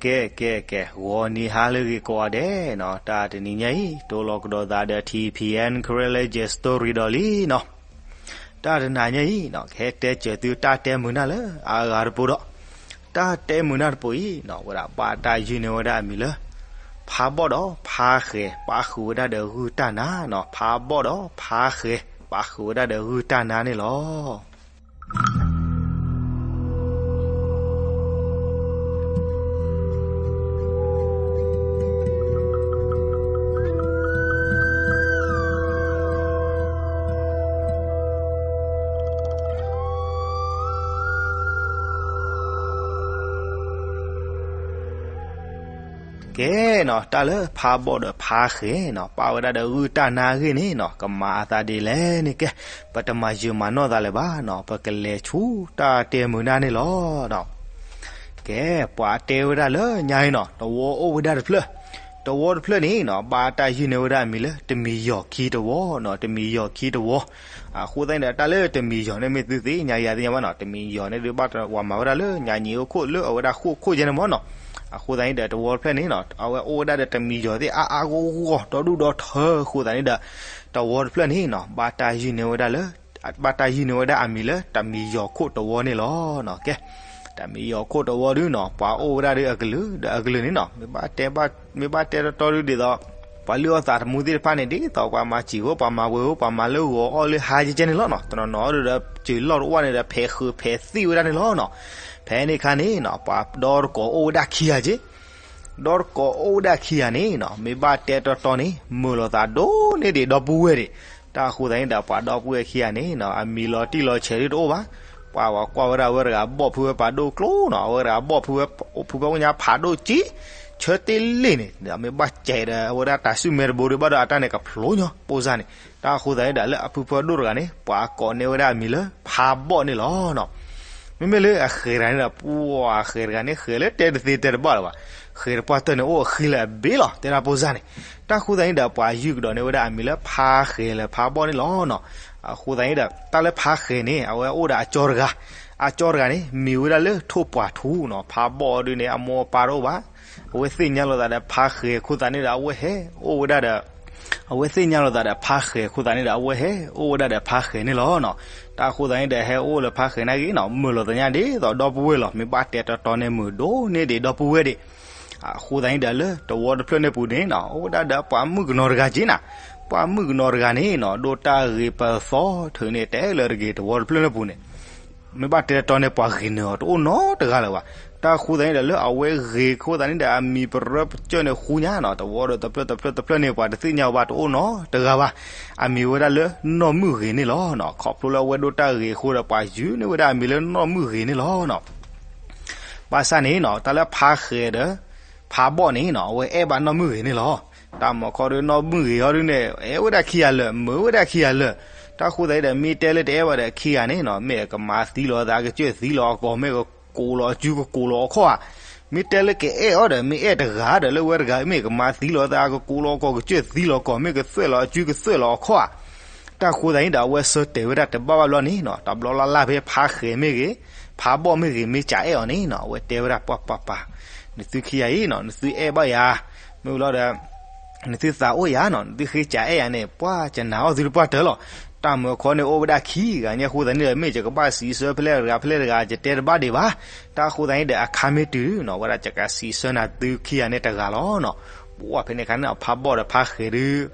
ကဲ ကဲ ကဲ ဂီၤနံၤဟါလၢအဂ့ၤကိးဂၤဒဲးနီၤ, တၢ်တနံၤညါအံၤ တိလီၤကဒီးသးဒီး ထံၣ်ဖံၣ်အဲၣ် Karen လၢ Story ဒီးလံနီၤ. တၢ်တနၤညါအံၤနီၤ ကဟဲတဲစၢၤသုတၢ်တဲမုာ်နၢ်လၢအဂၤတပူၤဒီး, တၢ်တဲမုာ်နၢ်တပူၤအံၤနီၤ ဝဲဒၣ်ဘၣ်တၢ်ယုၢ်န့ၢ်ဝဲဒၣ်အမံၤလၢ ဖးဘီၣ်ဒီးဖးဃဲၤ ပာ်ဃုာ်ဝဲဒၣ်ဒီးဂုၢ်တၢ်နါနီၤ, ဖးဘီၣ်ဒီးဖးဃဲၤ ပာ်ဃုာ်ဝဲဒၣ်ဒီးဂုၢ်တၢ်နါန့ၣ်လီၤ. ကဲနီၤ တၢ်လၢဖးဘီၣ်ဒီးဖးဃဲၤနီၤ ပာ်ဝဲဒၣ်ဒီးဂုၢ်တၢ်နါအဂ့ၢ်န့ၣ်နီၤ ကမၤအသးဒ်လဲၣ်န့ၣ်ကဲ, ပတမၤယုာ်မၤနီၢ်သးလၢၤဘၣ်နီၤ, ပကလဲၤဆူတၢ်တဲမုာ်နၢ်န့ၣ်လီၤ. ကဲ ပှၤတဲဝဲဒၣ်လၢညါအံၤနီၤ တဝီအိၣ်ဝဲဒၣ်တဖျၢၣ်, တဝီတဖျၢၣ်န့ၣ်နီၤ ဘၣ်တၢ်ယုၢ်န့ၢ်ဝဲဒၣ်အမံၤလၢ တမံၤယီၤခံတဝီနီၤ, တမံၤယီၤခံတဝီ. အဃိသတးန့ၣ်ဒီး တၢ်လၢတမံၤယီၤန့ၣ်မ့ၢ်သုသ့ၣ်ညါယၤသ့ၣ်ညါဘၣ်နီၤ, တမံၤယီၤန့ၣ်ဒုးဘၣ်ဝဲမၤဝဲဒၣ်လၢညါနံၤအိၣ်ခိၣ်လၢအဝဲဒၣ်ဃိၣ်ခိၣ်ယဲန့ၣ်မ့ၢ်နီၤ. အဃိသတးန့ၣ်ဒီး တဝီတဖျၢၣ်န့ၣ်နီၤ အဝဲအိၣ်ဝဲဒၣ်ဒီးတမံၤယီၤသ့ၣ်အါအါဂီၢ်ဂီၢ် ဒီဒူၣ်ဒီထၢအဃိသတးန့ၣ်ဒီး တဝီတဖျၢၣ်န့ၣ်နီၤ ဘၣ်တၢ်ယုၢ်န့ၢ်ဝဲဒၣ်လၢ ဘၣ်တၢ်ယုၢ်န့ၢ်ဝဲဒၣ်အမံၤလၢ တမံၤယီၤခိၣ်တဝီန့ၣ်လီၤ. ကဲ တမံၤယီၤခိၣ်တဝီဒုနီၤ ပှၤအိၣ်ဝဲဒၣ်ဒီးအကလုာ်ဒီးအကလုာ်န့ၣ်နီၤ, မ့ၢ်ဘၣ်တဲ မ့ၢ်ဘၣ်တဲတီတီဒုဒ်သိး ပှၤလုၢ်အီၣ်သးသမူသ့ၣ်တဖၣ်န့ၣ် ဒ်သိးပှၤမၤစံာ်ဧိၤ ပှၤမၤဝဲဧိၤ ပှၤမၤလၢဂီၤအီၣ်လၢဟါကဲကဲန့ၣ်လီၤနီၤ. တနီၤနီၤဒုးဒီး စၢၤလီၢ်တအိၣ်န့ၣ်ဒီး ဖဲးဃုာ်ဖဲးသံၣ်ဝဲဒၣ်န့ၣ်လီၤနီၤ. ဖဲန့ၣ်အခါန့ၣ်နီၤ ပှၤဒီတကိးအိၣ်ဝဲဒၣ်ခံဂၤက့ ဒီတကိးအိၣ်ဝဲဒၣ်ခံဂၤန့ၣ်နီၤ မ့ၢ်ဘၣ်တဲတီတီန့ၣ် မုာ်လိာ်သးဒိၣ်န့ၢ်ဒံးဒီပုၢ်ဝဲၢ်ဒံး. တၢ်အဃိသတးန့ၣ်ဒီး ပှၤဒီပုၢ်ဝဲၢ်ခံဂၤန့ၣ်နီၤ အမံၤလီၤတံၢ်လီၤဆဲးဒုတအိၣ်ဘၣ်. ပှၤဝဲကွၢ်ဝဲဒၣ်အဝဲတဂၤဘီၣ်ဖုဝဲပာ်ဒိၣ်ကျိနီၤ, အဝဲတဂၤဘီၣ်ဖုဝဲ အိၣ်ဖုဖဲအိၣ်ညါဖးဒိၣ်ကံ ဆၢတ့ၢ်လံၣ်န့ၣ် မ့ၢ်ဘၣ်စဲးဒီး အဝဲဒၣ်တၢ်စုမဲတဘိဒုးဘၣ်ဒီးအတၢ်န့ၣ်ကဖျိညီပိၢ်စၢ်န့ၣ်. တၢ်အဃိသတးန့ၣ်ဒီး လၢအဖုဖုဒိၣ်တဂၤန့ၣ် ပှၤကိးန့ၢ်ဝဲဒၣ်အမံၤလၢ ဖးဘီၣ်န့ၣ်လီၤနီၤ. မ့မ့ၢ်လၢအဃဲၤတဂၤန့ၣ်ဒီး ပှၤဃဲၤတဂၤန့ၣ် ဃဲၤလၢတဲတသ့တဲတဘၣ်လၢၤဘၣ်. ဃဲၤတပှၢ်တၢၢ်န့ၣ် အိၣ်အဃံလၢအဘ့ၣ်လီၤ တဲဒၣ်ပိၢ်စၢ်န့ၣ်. တၢ်အဃိသတးန့ၣ်ဒီး ပှၤယုၢ်ကဒီးန့ၢ်ဝဲဒၣ်အမံၤလၢ ဖးဃဲၤလၢဖးဘီၣ်န့ၣ်လီၤနီၤ. အဃိသတးန့ၣ်ဒီး တၢ်လၢဖးဃဲၤန့ၣ် အဝဲအိၣ်ဒီးအကၠီတဂၤ, အကၠီတဂၤန့ၣ် မံၤဝဲဒၣ်လၢထိၣ်ပှၢ်ထူနီၤ. ဖးဘီၣ်ဒုန့ၣ် အမိၢ်အပၢ်တအိၣ်ဘၣ်. အဝဲသ့ၣ်ညါလိာ်သးဒီးဖးဃဲၤအဃိသတးန့ၣ်ဒီး အဝဲဟဲအိၣ်ဝဲဒၣ်ဒီး အဝဲသ့ၣ်ညါလိာ်သးဒီးဖးဃဲၤအဃိသတးန့ၣ်ဒီး အဝဲဟဲအိၣ်ဝဲဒၣ်ဒီးဖးဃဲၤန့ၣ်လီၤနီၤ. တၢ်အဃိသတးန့ၣ်ဒီး ဟဲအိၣ်လၢဖးဃဲၤနာ်က့နီၤ မုာ်လိာ်သးညါဒ်သိးဒီပုၢ်ဝဲၢ်လီၤ. မ့ၢ်ဘၣ်တဲတီတီန့ၣ် မုာ်ဒိၣ်န့ၢ်ဒံးဒီပုၢ်ဝဲၢ်ဒံး. အဃိသတးန့ၣ်ဒီး လၢတဝီတဖျၢၣ်န့ၣ်ပူၤန့ၣ်နီၤ အိၣ်ဝဲဒၣ်ဒီးပှၤမုၣ်ကနီၤတဂၤက့နီၤ. ပှၤမုၣ်ကနီၤတဂၤန့ၣ်နီၤ ဒိၣ်တၢ်ဂ့ၤပသီထုးန့ၢ်တဲလၢတဂ့ၤ တဝီတဖျၢၣ်န့ၣ်ပူၤန့ၣ် မ့ၢ်ဘၣ်တဲတီတီန့ၣ် ပှၤဂ့ၤနၢၤအီၤတအိၣ်နီတဂၤလၢၤဘၣ်. တၢ်အဃိသတးန့ၣ်ဒီး လၢအဝဲဂ့ၤအဃိသတးန့ၣ်ဒီး အမံၤပရၢပကၢၢ်န့ၣ်ဃူညါနီၤ တဝီဒီးတဖျၢၣ်တဖျၢၣ်တဖျၢၣ်န့ၣ် ပှၤတသ့ၣ်ညါအီၤဘၣ်တအိၣ်နီတဂၤဘၣ်. အမံၤဝဲဒၣ်လၢနီၢ်မုၣ်ဂ့ၤန့ၣ်လီၤနီၤ. ခီဖျိလၢအဝဲဒိၣ်တၢ်ဂ့ၤအဃိဒီး ပှၤယုၢ်န့ၢ်ဝဲဒၣ်အမံၤလၢနီၢ်မုၣ်ဂ့ၤန့ၣ်လီၤနီၤ. ဘၣ်ဆၣ်န့ၣ်နီၤ တၢ်လၢဖးဃဲၤဒီး ဖးဘီၣ်န့ၣ်နီၤ အဝဲအဲၣ်ဘၣ်နီၢ်မုၣ်ဂ့ၤန့ၣ်လီၤ. တၢ်မၤခီဒီး နီၢ်မုၣ်ဂ့ၤဟီဒုန့ၣ် အဲၣ်ဝဲဒၣ်ခံဂၤလၢာ် မုာ်ဝဲဒၣ်ခံဂၤလၢာ်. တၢ်အဃိသတးဒီး မ့ၢ်တဲလၢတအဲၣ်ဘၣ်ဒီးခံဂၤန့ၣ်နီၤ မ့ၢ်ကမၤသံလီၤသး ကစၢၢ်သံလီၤအကိာ် မ့ၢ်ကကိးလီၤအစုကကိးလီၤအခီၣ်ဧါ. မ့ၢ်တဲလၢကအဲၣ်အီၤဒီး မ့ၢ်အဲၣ်တဂၤဒီး လၢဝဲတဂၤ မ့ၢ်ကမၤသံလီၤသး ကကိးလီၤအကိာ် ကစၢၢ်သံလီၤအကိာ် မ့ၢ်ကသွဲၣ်လီၤအစုကသွဲၣ်လီၤအခီၣ်ဧါ. တၢ်အဃိသတးန့ၣ်ဒီး အဝဲဆၢတဲာ်ဝဲဒၣ်တဘၣ်ဘၣ်ဘျီန့ၣ်နီၤ တဘျီလၢ်လၢ်ဖဲဖးဃဲၤမ့ၢ်ဂ့ၤ ဖးဘီၣ်မ့ၢ်ဂ့ၤ မ့ၢ်စးအဲၣ်အီၤန့ၣ်နီၤ အဝဲတဲဝဲဒၣ်ပှၤပှၤပှၤ နသုခံဂၤအံၤနီၤ နသုအဲၣ်ဘၣ်ယၤ မ့ၢ်လီၤဒီး နသုသးအိၣ်ယၤနီၤ နသုဃ့စးအဲၣ်ယၤန့ၣ် ပှၤကနာ်အီၣ်သုတပှၢ်တၢၢ်လီၤ. တၢ်မၤခီန့ၣ်အိၣ်ဝဲဒၣ်ခံဂၤညါအဃိသတးန့ၣ်ဒီး မ့ၢ်ယကဘၣ်စံးဆၢဖဲလဲၣ်တဂၤဖဲလဲၣ်တဂၤ ယတဲတဘၣ်ဒံးဘၣ်. တၢ်အဃိသတးန့ၣ်ဒီး အခါမ့ၢ်တုၤနီၤ ဝဲဒၣ်ယကစံးဆၢနၤသုခံဂၤန့ၣ်တဂၤလီၤနီၤ. ပှၤဖဲန့ၣ်အခါန့ၣ် ဖးဘီၣ်ဒီးဖးဃဲၤဒု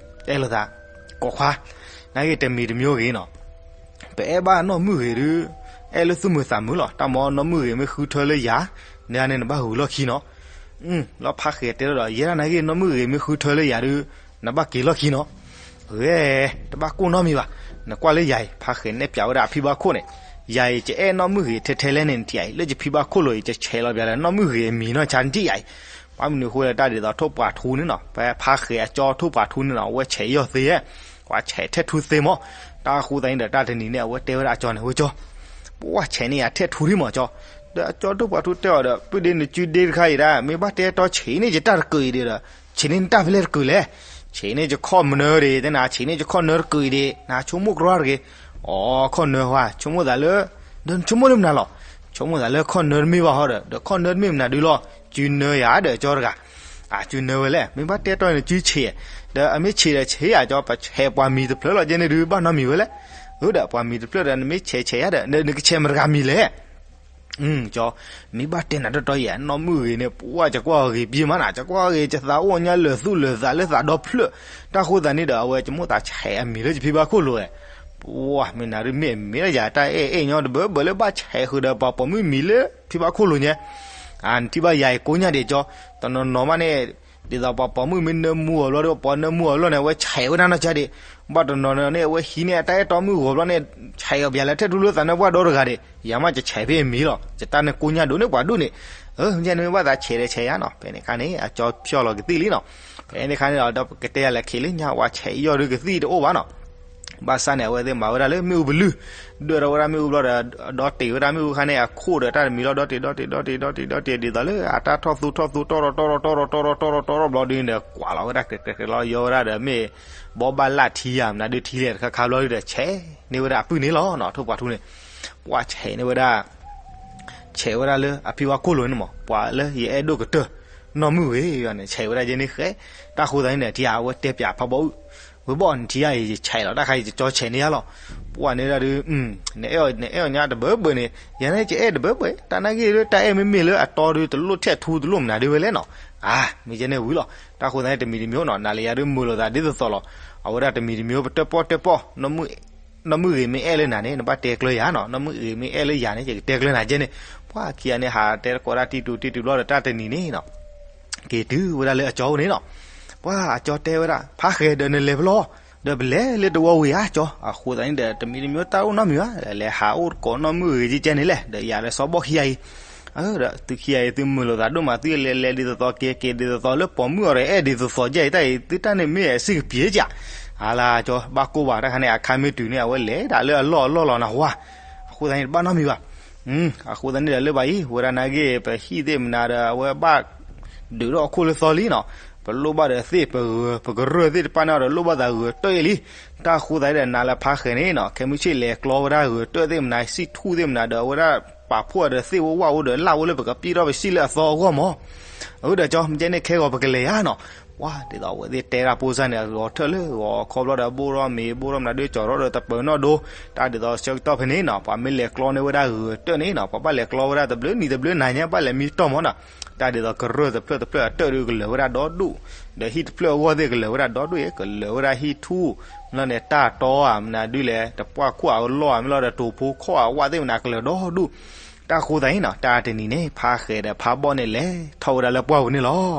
အဲၣ်လိာ်သး ကိးခွါ နာ်က့တမံၤတမံၤဂ့ၤနီၤ ပအဲၣ်ဘၣ်နီၢ်မုၣ်ဂ့ၤဒု အဲၣ်လၢသူၣ်မုာ်သးမုာ်လီၤ. တၢ်မၤနီၢ်မုၣ်ဂ့ၤမ့ၢ်ဃုထၢလၢယၤ န့ၣ်န့ၣ်နဘၣ်ဂုာ်လီၢ်ခံနီၤ. လီၤဖးဃဲၤတဲလီၤဒီး ယဲဒၣ်နာ်က့နီၢ်မုၣ်ဂ့ၤမ့ၢ်ဃုထၢလၢယၤဒု နဘၣ်က့ၤလီၢ်ခံနီၤ. ဂ့ၤ တဘၣ်ကိၢ်နီတမံၤဘၣ်. နကွၢ်လၢယၤအံၤ ဖးဃဲၤနဲၣ်ပၠးဝဲဒၣ်အဖံဘၣ်ခိၣ်န့ၣ် ယၤအံၤ ယအဲၣ်နီၢ်မုၣ်ဂ့ၤထဲထဲလဲၣ်န့ၣ်နထံၣ်အံၤ လၢယဖံဘၣ်ခိၣ်လိၤအံၤ ယဆဲးလီၤပၠးလၢနီၢ်မုၣ်ဂ့ၤအမံၤနီၢ်ဆါနထံၣ်အံၤ ဘၣ်မနုၤအဃိလၢတၢ်ဒ်သိးထိၣ်ပှာ်ထူန့ၣ်နီၤ ဖဲဖးဃဲၤအကၠီထိၣ်ပှာ်ထူန့ၣ်နီၤ အဝဲဆဲးယီၢ်သ့ဧါ ပှၤဆဲးထဲၣ်ထူသ့မး. တၢ်အဃိသတးန့ၣ်ဒီး တၢ်တနံၤန့ၣ် အဝဲတဲဝဲဒၣ်အကၠီန့ၣ် ဝဲကၠီ ပှၤဆဲးန့ၢ်ယၤထဲၣ်ထူဒံးမးကၠီ. ဒီးအကၠီထိၣ်ပှာ်ထူတဲအီၤဒီး ပုၢ်ဒ့နစုဒ့တခါအံၤဒၣ် မ့ၢ်ဘၣ်တဲတီဆံးန့ၢ်ယတၢ်တကုာ်အံၤဒီး ဆံးန့ၢ်နတၢ်ဖဲလဲၣ်တကုာ်လဲၣ်. ဆံးန့ၢ်ယခီၣ်မနၢၤဒံး တဲနၤ ဆံးန့ၢ်ယခီၣ်နၢၤတကုာ်အံၤဒံး နဆိကမိၣ်ကရီတဂ့ၤ. အိ ခီၣ်နၢၤဟါ ဆိကမိၣ်သးလၢ ဒီးနဆိကမိၣ်လၢမနုၤလီၤ. ဆိကမိၣ်သးလၢခီၣ်နၢတမ့ၢ်ဘၣ်ဟီဒီး ဒီးခီၣ်နၢတမ့ၢ်မနုၤဒုလီၤ, စုနၢယၤဒီးကၠီတဂၤ, အစုနၢဝဲလဲၣ်, မ့ၢ်ဘၣ်တဲတီၢ်န့ၣ်စုဆံး, ဒီးအမ့ၢ်ဆံးဒီးဆံးယၤကၠီ ပဆဲးပှၤမံၤတဖျၢၣ်လီၤကဲန့ၣ်ဒု ဘၣ်နီတမံၤဝဲလဲၣ်, အဒီးပှၤမံၤတဖျၢၣ်ဒီး နမ့ၢ်ဆဲးဆဲးယၤဒီး နကဆဲးမတဂၤမံၤလဲၣ် ကၠီ, မ့ၢ်ဘၣ်တဲနၤတီတီယဲ နီၢ်မုၣ်ဂ့ၤန့ၣ် ပှၢ်ကကွၢ်ဂ့ၤပံမးနၤ ကကွၢ်ဂ့ၤ ယသးအိၣ်ညါလၢာ်သူၣ်လၢာ်သးလၢသးဒီဖျၢၣ်, တၢ်ဃိသးန့ၣ်ဒီး အဝဲကမိၣ်သးဆဲးအမံၤလၢယဖံဘၣ်ခိၣ်လိၤဝဲ, ပှၢ်မ့ၢ်နၤဒုမ့ၢ်အမ့ၢ်လၢယၤ တၢ်အဲၣ်အဲၣ်ညီတဘၢဘၢလၢဘၣ်ဆဲးဃုာ်ဒီးပှၤပိာ်မုၣ်မံၤလၢဖံဘၣ်ခိၣ်လိၤညါ, နထံၣ်ဘၣ်ယၤအံၤကိးညါဒံးကၠီ, တနီၤနီၤမးန့ၣ် ဒ်သိးပှၤပိာ်မုၣ်မ့ၢ်နၢမူအီၤဘျီဒီး ပှၤနၢမူအီၤဘျီန့ၣ် အဝဲဆဲးဝဲဒၣ်နီၢ်ကါဒံး, ဘၣ်တနီၤနီၤန့ၣ် အဝဲဟံးန့ၢ်အတၢ်အဲၣ်တီမုၣ်ဂီၤဘျီန့ၣ် ဆဲးအီၤပျးလၢထဲထူလၢသးနၢပှၢ်ဒီတဂၤဒံး, ယၤမးယဆဲးဖဲအမံၤလီၤ, ယတၢ်န့ၣ်ကိးညါဒိၣ်န့ၢ်ပှၤဒိၣ်န့ၣ်, မ့ၢ်ကဲန့ၣ်မ့ၢ်ဘၣ်သးဆဲးဒီးဆဲးယၤနီၤ, ဖဲန့ၣ်ခါန့ၣ် အကၠီဖျီၣ်လီၤကသံၣ်လံနီၤ, ဖဲန့ၣ်ခါန့ၣ်ဒီး ကတဲယၤလဲၤခံးလၢညါဝဲဆဲးယီၢ်ဒုကသံၣ်တအိၣ်ဘၣ်နီၤ ဘၣ်ဆၣ်န့ၣ် အဝဲသ့ၣ်မၤဝဲဒၣ်လၢမ့ၣ်အူပလုၢ်, ဒွဲၣ်ထီၣ်ဝဲဒၣ်မ့ၣ်အူဘျီဒီး ဒီတ့ၢ်ဝဲဒၣ်မ့ၣ်အူခါန့ၣ် အခိၣ်ဒီးတၢ်တမံၤလီၤ ဒီတ့ၢ်ဒီတ့ၢ်ဒီတ့ၢ်ဒီတ့ၢ်ဒီတ့ၢ် ဒ်သိးလၢအတၢ်ထီၣ်သူထီၣ်သူ တီၢ်ရီၢ်တီၢ်ရီၢ်တီၢ်ရီၢ်တီၢ်ရီၢ်တီၢ်ရီၢ်ဘျီဒုန့ၣ်ဒီး ကွၢ်လီၤဝဲဒၣ်ကြဲးကြဲးလီၤ ယီဝဲဒၣ်ဒီးမ့ၢ် ဘီဘၣ်လၣ်ထံယၤ မနုၤဒုထံလဲၣ်တခါခါဘျီဒုဒီး ဆဲးန့ၢ်ဝဲဒၣ်အပုၢ်န့ၣ်လီၤနီၤ ထိၣ်ပှၢ်ထူန့ၣ်, ပှၢ်ဆဲးန့ၢ်ဝဲဒၣ် ဆဲးဝဲဒၣ်လၢအဖံဝါခိၣ်လိၤန့ၣ်မး ပှၤလၢယအဲၣ်ဒိၣ်ကတၢၢ် နီၢ်မုၣ်ဂ့ၤန့ၣ် ဆဲးဝဲဒၣ်ယဲန့ၣ်ဃဲ, တၢ်ဃိသးန့ၣ်ဒီး ထံဧါ အဝဲတဲပၠးဖးဘီအုၣ်, ဝ့ဘီၣ် နထံဧါအံၤ ယဆဲးလီၤ တၢ်ခါအံၤယကၠီဆဲးန့ၢ်ယၤလီၤ, ပှၢ်န့ၣ်ဒၣ်ဒု နအဲၣ်အီၤညါတဘၢဘၢန့ၣ် ယၤန့ၣ်ယအဲၣ်တဘၢဘၢ တၢ်နာ်က့ၤဒု တၢ်အဲၣ်မ့မ့ၢ်လၢအတီဒု တလိၣ်ထဲးထူတလိၣ်မနုၤဒုဝဲလဲၣ်နီၤ, အါ မ့ၢ်ယဲန့ၣ်ဝံၤလီၤ, တၢ်ဃိသးန့ၣ်တမံၤတမံၤအိၣ်နီၤ နၤလၢယၤဒုမုာ်လိာ်သးဒ်သိးသိးလီၤ, အဝဲဒၣ်တမံၤတမံၤအိၣ်ပတၢၣ်ပီၣ်တၢၣ်ပီၣ် နီၢ်မုၣ်ဂ့ၤမ့ၢ်အဲၣ်လၢနၤန့ၣ် နဘၣ်တဲကျၢၤယၤနီၤ, နီၢ်မုၣ်ဂ့ၤမ့ၢ်အဲၣ်လၢယၤန့ၣ် ယကတဲကျၢၤနၤယဲန့ၣ်, ပှၢ်ခံဂၤန့ၣ် ဟးတဲတကိးဒၣ်တံတူးတံတူးဘျီဒီးတၢ်တနံၤန့ၣ်နီၤ က့ၤတုၤဝဲဒၣ်လၢအကၠီအိၣ်န့ၣ်နီၤ, ပှၢ်အကၠီတဲဝဲဒၣ် ဖါဃဲၤဒီးနလဲၤဖဲလဲၣ်, ဒီးပလဲၤလၢတဝီဝံၤဧါကၠီ, အဃိသတးန့ၣ်ဒီး တမံၤတမံၤတၢ်အိၣ်နီတမံၤဘၣ်, လဲၤဟးအိၣ်တကိးနီၢ်မုၣ်ဂ့ၤကဲန့ၣ်လဲၣ်, ဒီးယၤဒီးစီၤဘီၣ်ခံဂၤအံၤ ဒီးသုခံဂၤအံၤ သုမုာ်လိာ်သးဒိၣ်မး သုလဲၤလဲၤဒ်သိးသိး က့ၤက့ၤဒ်သိးသိး လၢပိာ်မုၣ်အီၤဒီး အဲၣ်ဒ်သိးသိးကဲအံၤ တၢ်အံၤ သုတၢ်န့ၣ်မ့ၢ်အစ့ၢ်ကပံၤဧါ, အါလၢကၠီ ဘၣ်ကိၢ်ဘၣ် တၢ်ခါန့ၣ် အခါမ့ၢ်တုၤန့ၣ် အဝဲလဲၤဒၣ်လၢအလီၢ်အလီၢ်လီၤနဟါ, အဃိသတးန့ၣ် တဘၣ်နီတမံၤဘၣ် အဃိသတးန့ၣ်ဒီးလၢဘၣ်အံၤ ဝဲဒၣ်နာ်က့ၤ ပဟံၣ်သ့ၣ်မနုၤဒီး အဝဲဘၣ် ဒုးထီၣ်အခိၣ်လၢသီလံနီၤ, ပလိၣ်ဘၣ်ဒီးသ့ၣ် ပဂၢၤ ပကရၢၢ်သ့ၣ်တဖၣ်န့ၣ်ဒီး လိၣ်ဘၣ်သးဂၢၤတၢၢ်အံၤလံ, တၢ်ဃိသတးဒီး နၤလၢဖါဃဲၤန့ၣ်နီၤ ခဲမုၢ်ဆ့ၣ်လဲၤကျီဝဲဒၣ်ဂၢၤတၢၢ်သ့ၣ်မနုၤ စံၣ်ထူၣ်သ့ၣ်မနုၤဒီး အဝဲဒၣ်ပာ်ဖှိၣ်ဒီးသ့ၣ်ဝဲဝၣ်အိၣ်ဒီး လၢ်အိၣ်လၢပကပံၣ်ထီၣ်ပစံၣ်လၢအသီအဂီၢ်မး အဝဲဒီးကၠီ မ့ၢ်ကဲန့ၣ် ခဲဂီၤပကလဲၤဧါနီၤ, ပှၢ်ဒ်သိးအဝဲသ့ၣ်တဲတၢ်ဖိစၢ်န့ၣ် အဂီၤထၢၣ်လၢဂီၤခီဘျီဒီး ဘိၣ်ထီၣ်မ့ၤ ဘိၣ်ထီၣ်မနုၤဒု ကၠီၤထီၣ်ဒီးတပၢၤနီၣ်ဒိ, တၢ်ဒ်သိးဆၢကတီၢ်ဖဲန့ၣ်နီၤ ပှၤမ့ၢ်လဲၤကျီန့ၢ်ဝဲဒၣ်ဂၢၤတၢၢ်န့ၣ်နီၤ ပှၤဘၣ်လဲၤကျီဝဲဒၣ်တဘျုးနံၤတဘျုးနၤညါ ဘၣ်လဲၤမံတီၢ်မးနီၤ, တၢ်ဒ်သိးကရၢၢ်တဖျၢၣ်တဖျၢၣ်အတၢၢ်ဒု ကလၢၤဝဲဒၣ်ဒီဒူၣ်, ဒီးဟံၣ်တဖျၢၣ်အဂီၢ်သ့ၣ်ကလၢၤဝဲဒၣ်ဒီဒူၣ်အံၤ ကလၢၤဝဲဒၣ်ဟံၣ်ထူၣ်, မ့ၢ်လီၤန့ၣ် တၢ်တီဧါ မနုၤဒုလဲၣ် တပှၢ်ခိၣ်အလီၢ်ဧါ မ့ၢ်လီၤဒီးတိာ်ဖိခီၣ်အဝၣ်သ့ၣ်မနုၤ ကလၢၤဒီဒူၣ်, တၢ်ဃိသတးန့ၣ်နီၤ တၢ်တနံၤန့ၣ် ဖါဃဲၤဒီးဖါဘီၣ်န့ၣ်လဲၤထီၣ်ဝဲဒၣ်လၢပှၢ်ပူၤန့ၣ်လီၤ.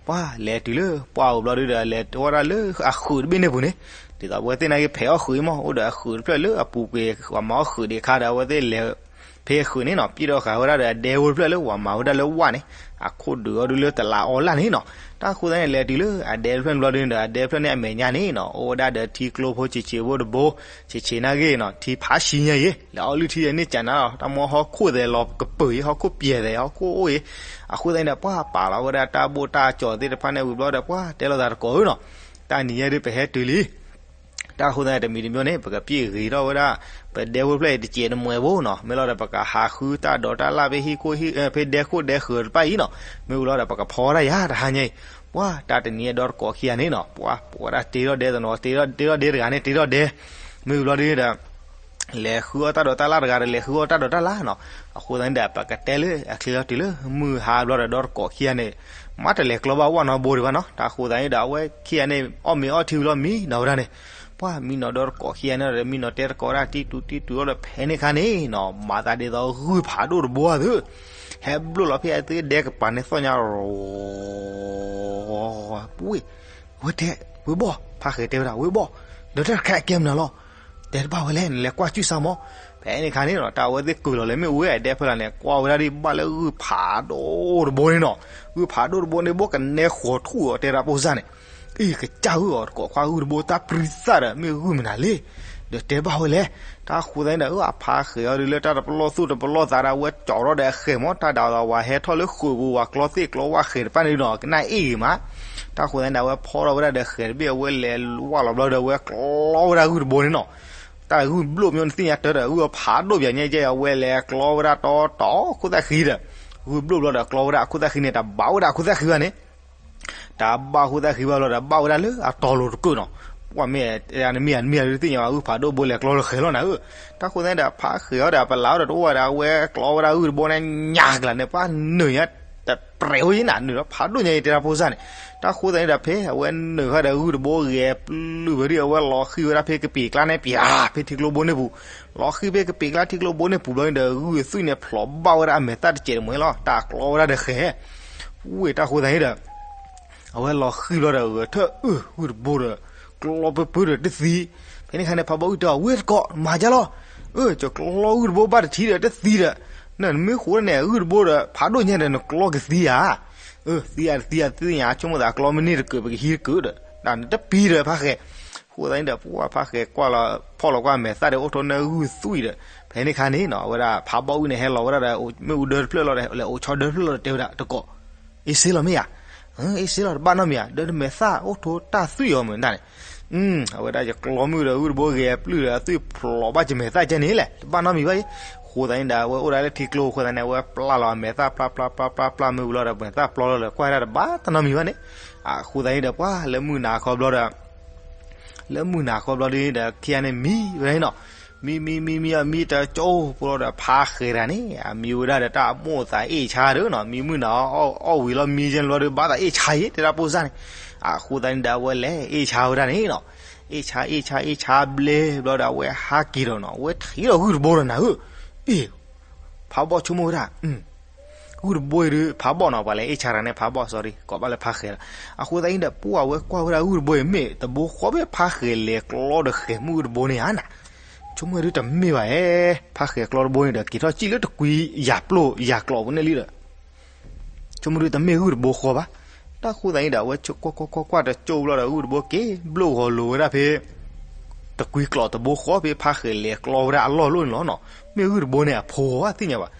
ပှၢ်လဲၤတုၤလၢပှၢ်ပူၤဘျီဒုဒီး လဲၤထီၣ်ဝဲဒၣ်လၢအဃုာ်တဘ့ၣ်န့ၣ်ပူၤန့ၣ်, ဒ်သိးအဝဲသ့ၣ်နာ်က့ၤဖဲးအီၣ်ဃုာ်အံၤမး အိၣ်ဒီးအဃုာ်တဖျၢၣ်လၢအပူၤကွံာ် ပှၤမၤအီၣ်ဃုာ်ဒံးအခါဒီး အဝဲသ့ၣ်လဲၤဖဲအဃုာ်န့ၣ်နီၤ ပံၣ်ထီၣ်ဃာ်ဝဲဒၣ်ဒီးအဒဲဖိတဖျၢၣ်လၢပှၤမၤဝဲဒၣ်လၢဝၣ်န့ၣ်, အခိၣ်ဒုးအီၤဒုလၢတလးအီလၢ်န့ၣ်နီၤ, တၢ်ဃိသတးန့ၣ် လဲၤတုၤလၢအဒဲတဖျၢၣ်န့ၣ်ဘျီဒုဒီး အဒဲတဖျၢၣ်န့ၣ်အမဲာ်ညါန့ၣ်နီၤ အိၣ်ဝဲဒၣ်ဒီးထံကျိဖိဆံးဆံးဖိတဘိ, ဆံးဆံးနာ်က့ၤနီၤ ထံဖးဆံညါအံၤ, လဲၤအီၣ်လုၢ်ထံဒီးန့ၢ်ကၠးနၤလီၤ တၢ်မ့ၢ်ဟီၣ်ခိၣ်သဲးလီၤကပၢၤအံၤ ဟီၣ်ခိၣ်ပျဲၤသဲး ဟီၣ်ခိၣ်အိၣ်အံၤ, အဃိသတးန့ၣ်ဒီး ပှၢ်ပာ်လီၤဝဲဒၣ်တၢ်ဘိၣ်တၢ်ကၠီၤသ့ၣ်တဖၣ်န့ၣ်ဝံၤဘျီဒီး ပှၢ်တဲလိာ်သးတကိးဧၢနီၤ, တၢ်နံၤညါဒုပဟဲတုၤလံ တၢ်ဃိသတးန့ၣ် တမံၤတမံၤန့ၣ် ပကပံၣ်ဂ့ၤထီၣ်ဝဲဒၣ် ပဒဲဖိတဖျၢၣ်အံၤတစဲးတမှဲးဖိနီၤ, မ့ၢ်လီၤဒီး ပကဟးဃုတၢ်ဒိးတၢ်လၣ်ဖဲဟံၣ်ခိၣ်ဟံၣ် ဖဲဒဲခိၣ်ဒဲဃၢၤတဖၣ်အံၤနီၤ, မ့ၢ်ဝံၤလီၤဒီး ပကဖီတၢ်ယၤတဟါညါအံၤ, ပှၢ်တၢ်တနံၤအံၤဒီတကိးခံဂၤန့ၣ်နီၤ ပှၢ်ပဝဲဒၣ်တ့ထီၣ်ဒဲတနီၤ တ့ထီၣ်ဒဲတဂၤန့ၣ် တ့ထီၣ်ဒဲ, မ့ၢ်ဝံၤဘျီဒုဒီး လဲၤဃုအီၣ်တၢ်ဒိးတၢ်လၣ်တဂၤဒီး လဲၤဃုအီၣ်တၢ်ဒိးတၢ်လၣ်နီၤ, အဃိသတးန့ၣ်ဒီး ပကတဲလၢအချ့လီၤတုၤလၢမုၢ်ဟါဘျီဒီး ဒီတကိးခံဂၤန့ၣ် မ့ၢ်တလဲၤကျီဘၣ်ဝၣ်နီတဘိဒံးဘၣ်နီၤ, တၢ်ဃိသတးန့ၣ်ဒီး အဝဲခံဂၤန့ၣ် အီၣ်မ့ၤအီထံဝံၤလီၤမံနီၤဝဲဒၣ်န့ၣ်, ပှၢ်မံနီၤဒီတကိးခံဂၤန့ၣ်ဒီး မံနီၤတဲတကိးဒၣ်တံတူးတံတူးလီၤဒီး ဖဲန့ၣ်ခါန့ၣ်နီၤ မၤသးဒ်သိးဂုၢ်ဖးဒိၣ်တဘိဧါသု, ဟဲဘျိၣ်လီၤဖဲအသုဒဲကပၤန့ၣ်သီၣ်ညါ ဝ့ၢ်, ဝဲတဲ, ဝ့ၢ်ဘီၣ်, ဖါဃဲၤတဲဝဲဒၣ် ဝ့ၢ်ဘီၣ်, ဒီးတၢ်တခါအကဲမနုၤလီၤ, တဲတဘၣ်ဝဲလဲၣ် နလဲၤကွၢ်စုစၢ်မး, ဖဲန့ၣ်ခါန့ၣ်နီၤ တၢ်အဝဲသ့ၣ်ကုၢ်လီၤလဲၤမ့ၣ်အူဝဲအဒဲဖဲလၢ်န့ၣ် ကွၢ်ဝဲဒၣ်ဒ်ဘၣ်လၢဂုၢ်ဖးဒိၣ်တဘိန့ၣ်နီၤ, ဂုၢ်ဖးဒိၣ်တဘိန့ၣ် ဘိၣ်ကနဲဃီၤထူၣ်အီၤတဲဒၣ်ဖိစၢ်န့ၣ်, အံၤကစၢ်ဂုၢ်အီၤတကိးခွါဂုၢ်တဘိ တၢ်ပြံသၣ်ဒီးမ့ၢ်ဂုၢ်မနုၤလဲၣ်, ဒီးတဲဘၣ်ဝဲလဲၣ်, တၢ်ဃိသတးန့ၣ်ဒီး အဖါဃဲၤအီၤဒုးလၢတၢ်တပလီၢ်သူၣ်တပလီၢ်သးဒီး အဝဲကၠီၤထီၣ်ဒီးအဃဲၤမး တၢ်ဒၣ်ဝဲ ဟဲထီၣ်လၢဃုာ်ပူၤဝဲကျီသ့ၣ်ကျီဝၣ်ဃဲၤတဖၣ်န့ၣ်ဒီး ကနၣ်အ့ၣ်ဂ့ၤမး, တၢ်ဃိသတးန့ၣ်ဒီး အဝဲဖီထီၣ်ဝဲဒၣ်ဒီးဃဲၤတဘ့ၣ် အဝဲလဲၤဝၢ်လီၤဘျီဒီး အဝဲကျီဝဲဒၣ်ဂုၢ်တဘိန့ၣ်နီၤ, တၢ်ဂုၢ်ဘျိၣ်မ့ၢ်နသ့ၣ်ညါတၢ်ဒီး ဂုၢ်အဖးဒိၣ်ပယၤညါကဲ အဝဲလဲၤကျီဝဲဒၣ်တီတီခိၣ်သၣ်ဃံဒီး ဂုၢ်ဘျိၣ်ဘျီဒီးကျီဝဲဒၣ်အခိၣ်သၣ်ဃံန့ၣ် တဘၣ်ဝဲဒၣ်အခိၣ်သၣ်ဃံဘၣ်န့ၣ် တၢ်ဘၣ်အခိၣ်သၣ်ဃံဘၣ်ဘျီဒီး ဘၣ်ဝဲဒၣ်လၢအတီၤလိၤတကၢၢ်နီၤ. ပှၤမ့ၢ်နမ့ၢ်နမ့ၢ်တသ့ၣ်ညါဘၣ် ဂုၢ်ဖးဒိၣ်ဘိလဲၤကျီလၢဃဲၤလီၤနၤဧၢ. တၢ်ဃိသတးန့ၣ်ဒီး ဖးဃဲၤအီၤဒီး ပလၢ်အီၤဒီးတအိၣ်ဝဲဒီး အဝဲကျီဝဲဒၣ်ဂုၢ်တဘိန့ၣ်ညါကလၤန့ၣ် ပှၤနုာ်ညါ တပြဲၤအိၣ်ယံၤနၤ နုာ်ဒီးဖးဒိၣ်ညါအံၤတဲဒၣ်ဖိစၢ်န့ၣ်. တၢ်ဃိသတးန့ၣ်ဒီး ဖဲအဝဲနုာ်ဃီဒီးဂုၢ်တဘိဂဲၤပျုၢ်ဝဲဒၣ် အဝဲလီၤဃံၤဝဲဒၣ်ဖဲကပံာ်ကျါန့ၣ် ပၠၤ ဖဲထံကျိဘိန့ၣ်ပူၤ, လီၤဃံၤဖဲကပံာ်ကျါထံကျိဘိန့ၣ်ပူၤဘျီန့ၣ်ဒီး ဂုၢ်သွံၣ်န့ၣ်ဖျိးဘၣ်ဝဲဒၣ်အမဲာ်သၣ်တစဲးတမှဲၤလီၤ. တၢ်ကျီဝဲဒၣ်ဒီးဃဲၤ ဝ့ၢ်တၢ်ဃိသတးန့ၣ်ဒီး အဝဲလီၤဃံၤဘျီဒီး ဂဲၤထၢၣ်အုၣ်ဂုၢ်တဘိဒီး ကျီပၢပၢဒီးတသံ. ဖဲန့ၣ်ခါန့ၣ် ဖးဘီၣ်အုၣ်တဲအီၤ ဝ့ၢ်တကိး မၤဒ်လဲၣ်, အၢ ယကျီဂုၢ်တဘိဘၣ်တထံဒီးတသံဒီး နမ့ၢ်ဃိန့ၣ် ဂုၢ်တဘိဒီး ဖးဒိၣ်ညါဒီး နကျီကသံဧါ. အၢ သံဧါတသံဧါ သ့ၣ်ညါ ဆိကမိၣ်သးကျီမ့ၢ်န့ၢ်တကၢး ပကဟံးတကၢးဒီး နတပံၤဒီးဖးဃဲၤ. ဃိသတးန့ၣ်ဒီး ပှၤဖးဃဲၤကွၢ်လီၤ ဖီၣ်လီၤကွၢ်အမဲာ်သၣ်ဒီး အိၣ်ထိးနၢဂုၢ်သွံၣ်ဒီး ဖဲန့ၣ်ခါန့ၣ်နီၤ အဝဲဒၣ်ဖးဘီၣ်အုၣ်န့ၣ် ဟဲလီၤဝဲဒၣ်ဒီး မ့ၣ်အူဒၢတဖျၢၣ်လီၤဒီး လဲၤအိးဆီဒၢတဖျၢၣ်လီၤဒီး တဲဝဲဒၣ်တကိး အ့စ့လီၤမ့ၢ်ဧါ, အ့စ့လီၤ တဘၣ်နီတမံၤဧါ, ဒီးနမဲာ်သၣ်အိၣ်ထိးတၢ်သွံၣ်အီၤမုၢ်နတၢ်န့ၣ်, အဝဲဒၣ်ယကျီမုၢ်ဒီးဂုၢ်တဘိဂဲၤပျုၢ်ဒီး အသွံၣ်ဖျိးဘၣ်ယမဲာ်သၣ်ကဲန့ၣ်လဲၣ်, တဘၣ်နီတမံၤဘၣ်အံၤ. ဃိသတးန့ၣ်ဒီး အဝဲအိၣ်ဒၣ်လၢထံကျိ ဃိသတးန့ၣ် အဝဲပျၢ်လီၤအမဲာ်သၣ် ပျၢ်ပျၢ်ပျၢ်ပျၢ်ပျၢ်မ့ၢ်ဝံၤလီၤဒီး မဲာ်သၣ်ပျီလီၤဒီး ကွၢ်ဒၣ်တဘၣ်တၢ်နီတမံၤဘၣ်န့ၣ်. အဃိသတးန့ၣ်ဒီး ပှၤလၢမုၢ်နၤခီဘျီဒီး လၢမုၢ်နၤခီဘျီဒ်န့ၣ်ဒီး ခံဂၤန့ၣ်မံဝဲဒၣ်နီၤ. မံမံမံမံအမံတကၠိဖိလီၤဒီး ဖးဃဲၤတဂၤန့ၣ် အမံဝဲဒၣ်ဒီး တၢ်အမိၢ်သးအ့ၣ်ဆါဒီးနီၤ, မံမုၢ်နၤအီၣ်ဝံၤလီၤ မံကဲန့ၣ်ဘျီဒီး ဘၣ်သးအ့ၣ်ဆါအံၤ တဲဒၣ်ဖိစၢ်န့ၣ်. အဃိသတးန့ၣ်ဒီး အဝဲလဲၤအ့ၣ်ဆါဝဲဒၣ်န့ၣ်နီၤ. အ့ၣ်ဆါအ့ၣ်ဆါအ့ၣ်ဆါဘျဲၣ်ဘျီဒီး အဝဲဟးက့ၤဒီးနီၤ, အဝဲထံၣ်ဒီးဂုၢ်တဘိဒီးနၤဧၢ, အ့ၣ် ဖးဘီၣ်ဆိကမိၣ်ဝဲဒၣ် ဂုၢ်တဘိအံၤဒီး ဖးဘီၣ်နီၤ, ပှၤလဲၤအ့ၣ်ဆါတဂၤန့ၣ် ဖးဘီၣ် sorry ကိးဘၣ်လၢဖးဃဲၤလီၤ. အဃိသတးန့ၣ်ဒီး ပှၤအဝဲကွၢ်ဝဲဒၣ်ဂုၢ်တဘိအံၤ မ့ၢ်တဘိဃီဖဲဖးဃဲၤလဲၤကျီဒီးဃဲၤမုၢ်ဂုၢ်တဘိန့ၣ်ဧါ. ဆိကမိၣ်ဒုးတမ့ၢ်ဘၣ်ဧါ, ဖးဃဲၤကျီတဘိန့ၣ်ဒီး က့ၤထီၣ်စံၣ်လၢတကွံယၤပျိယၤကျိာ်ပူၤန့ၣ်လံဒီး ဆိကမိၣ်ဒုးတမ့ၢ်ဂုၢ်တဘိဃီဘၣ်. တၢ်ဃိသတးန့ၣ်ဒီး အဝဲကွၢ်ကွၢ်ကွၢ်ကွၢ်တကၠိဘျီဒီး ဂုၢ်တဘိက့ၤဘျိၣ်ဂီၤလိၤဝဲဒၣ်ဖဲ တကွံကျိာ်တဘိဃီဖဲဖးဃဲၤလဲၤကျီဝဲဒၣ်အလီၢ်လိၣ်န့ၣ်လီၤနီၤ. မ့ၢ်ဂုၢ်တဘိန့ၣ်အဖိဧါသ့ၣ်ညါဘၣ်.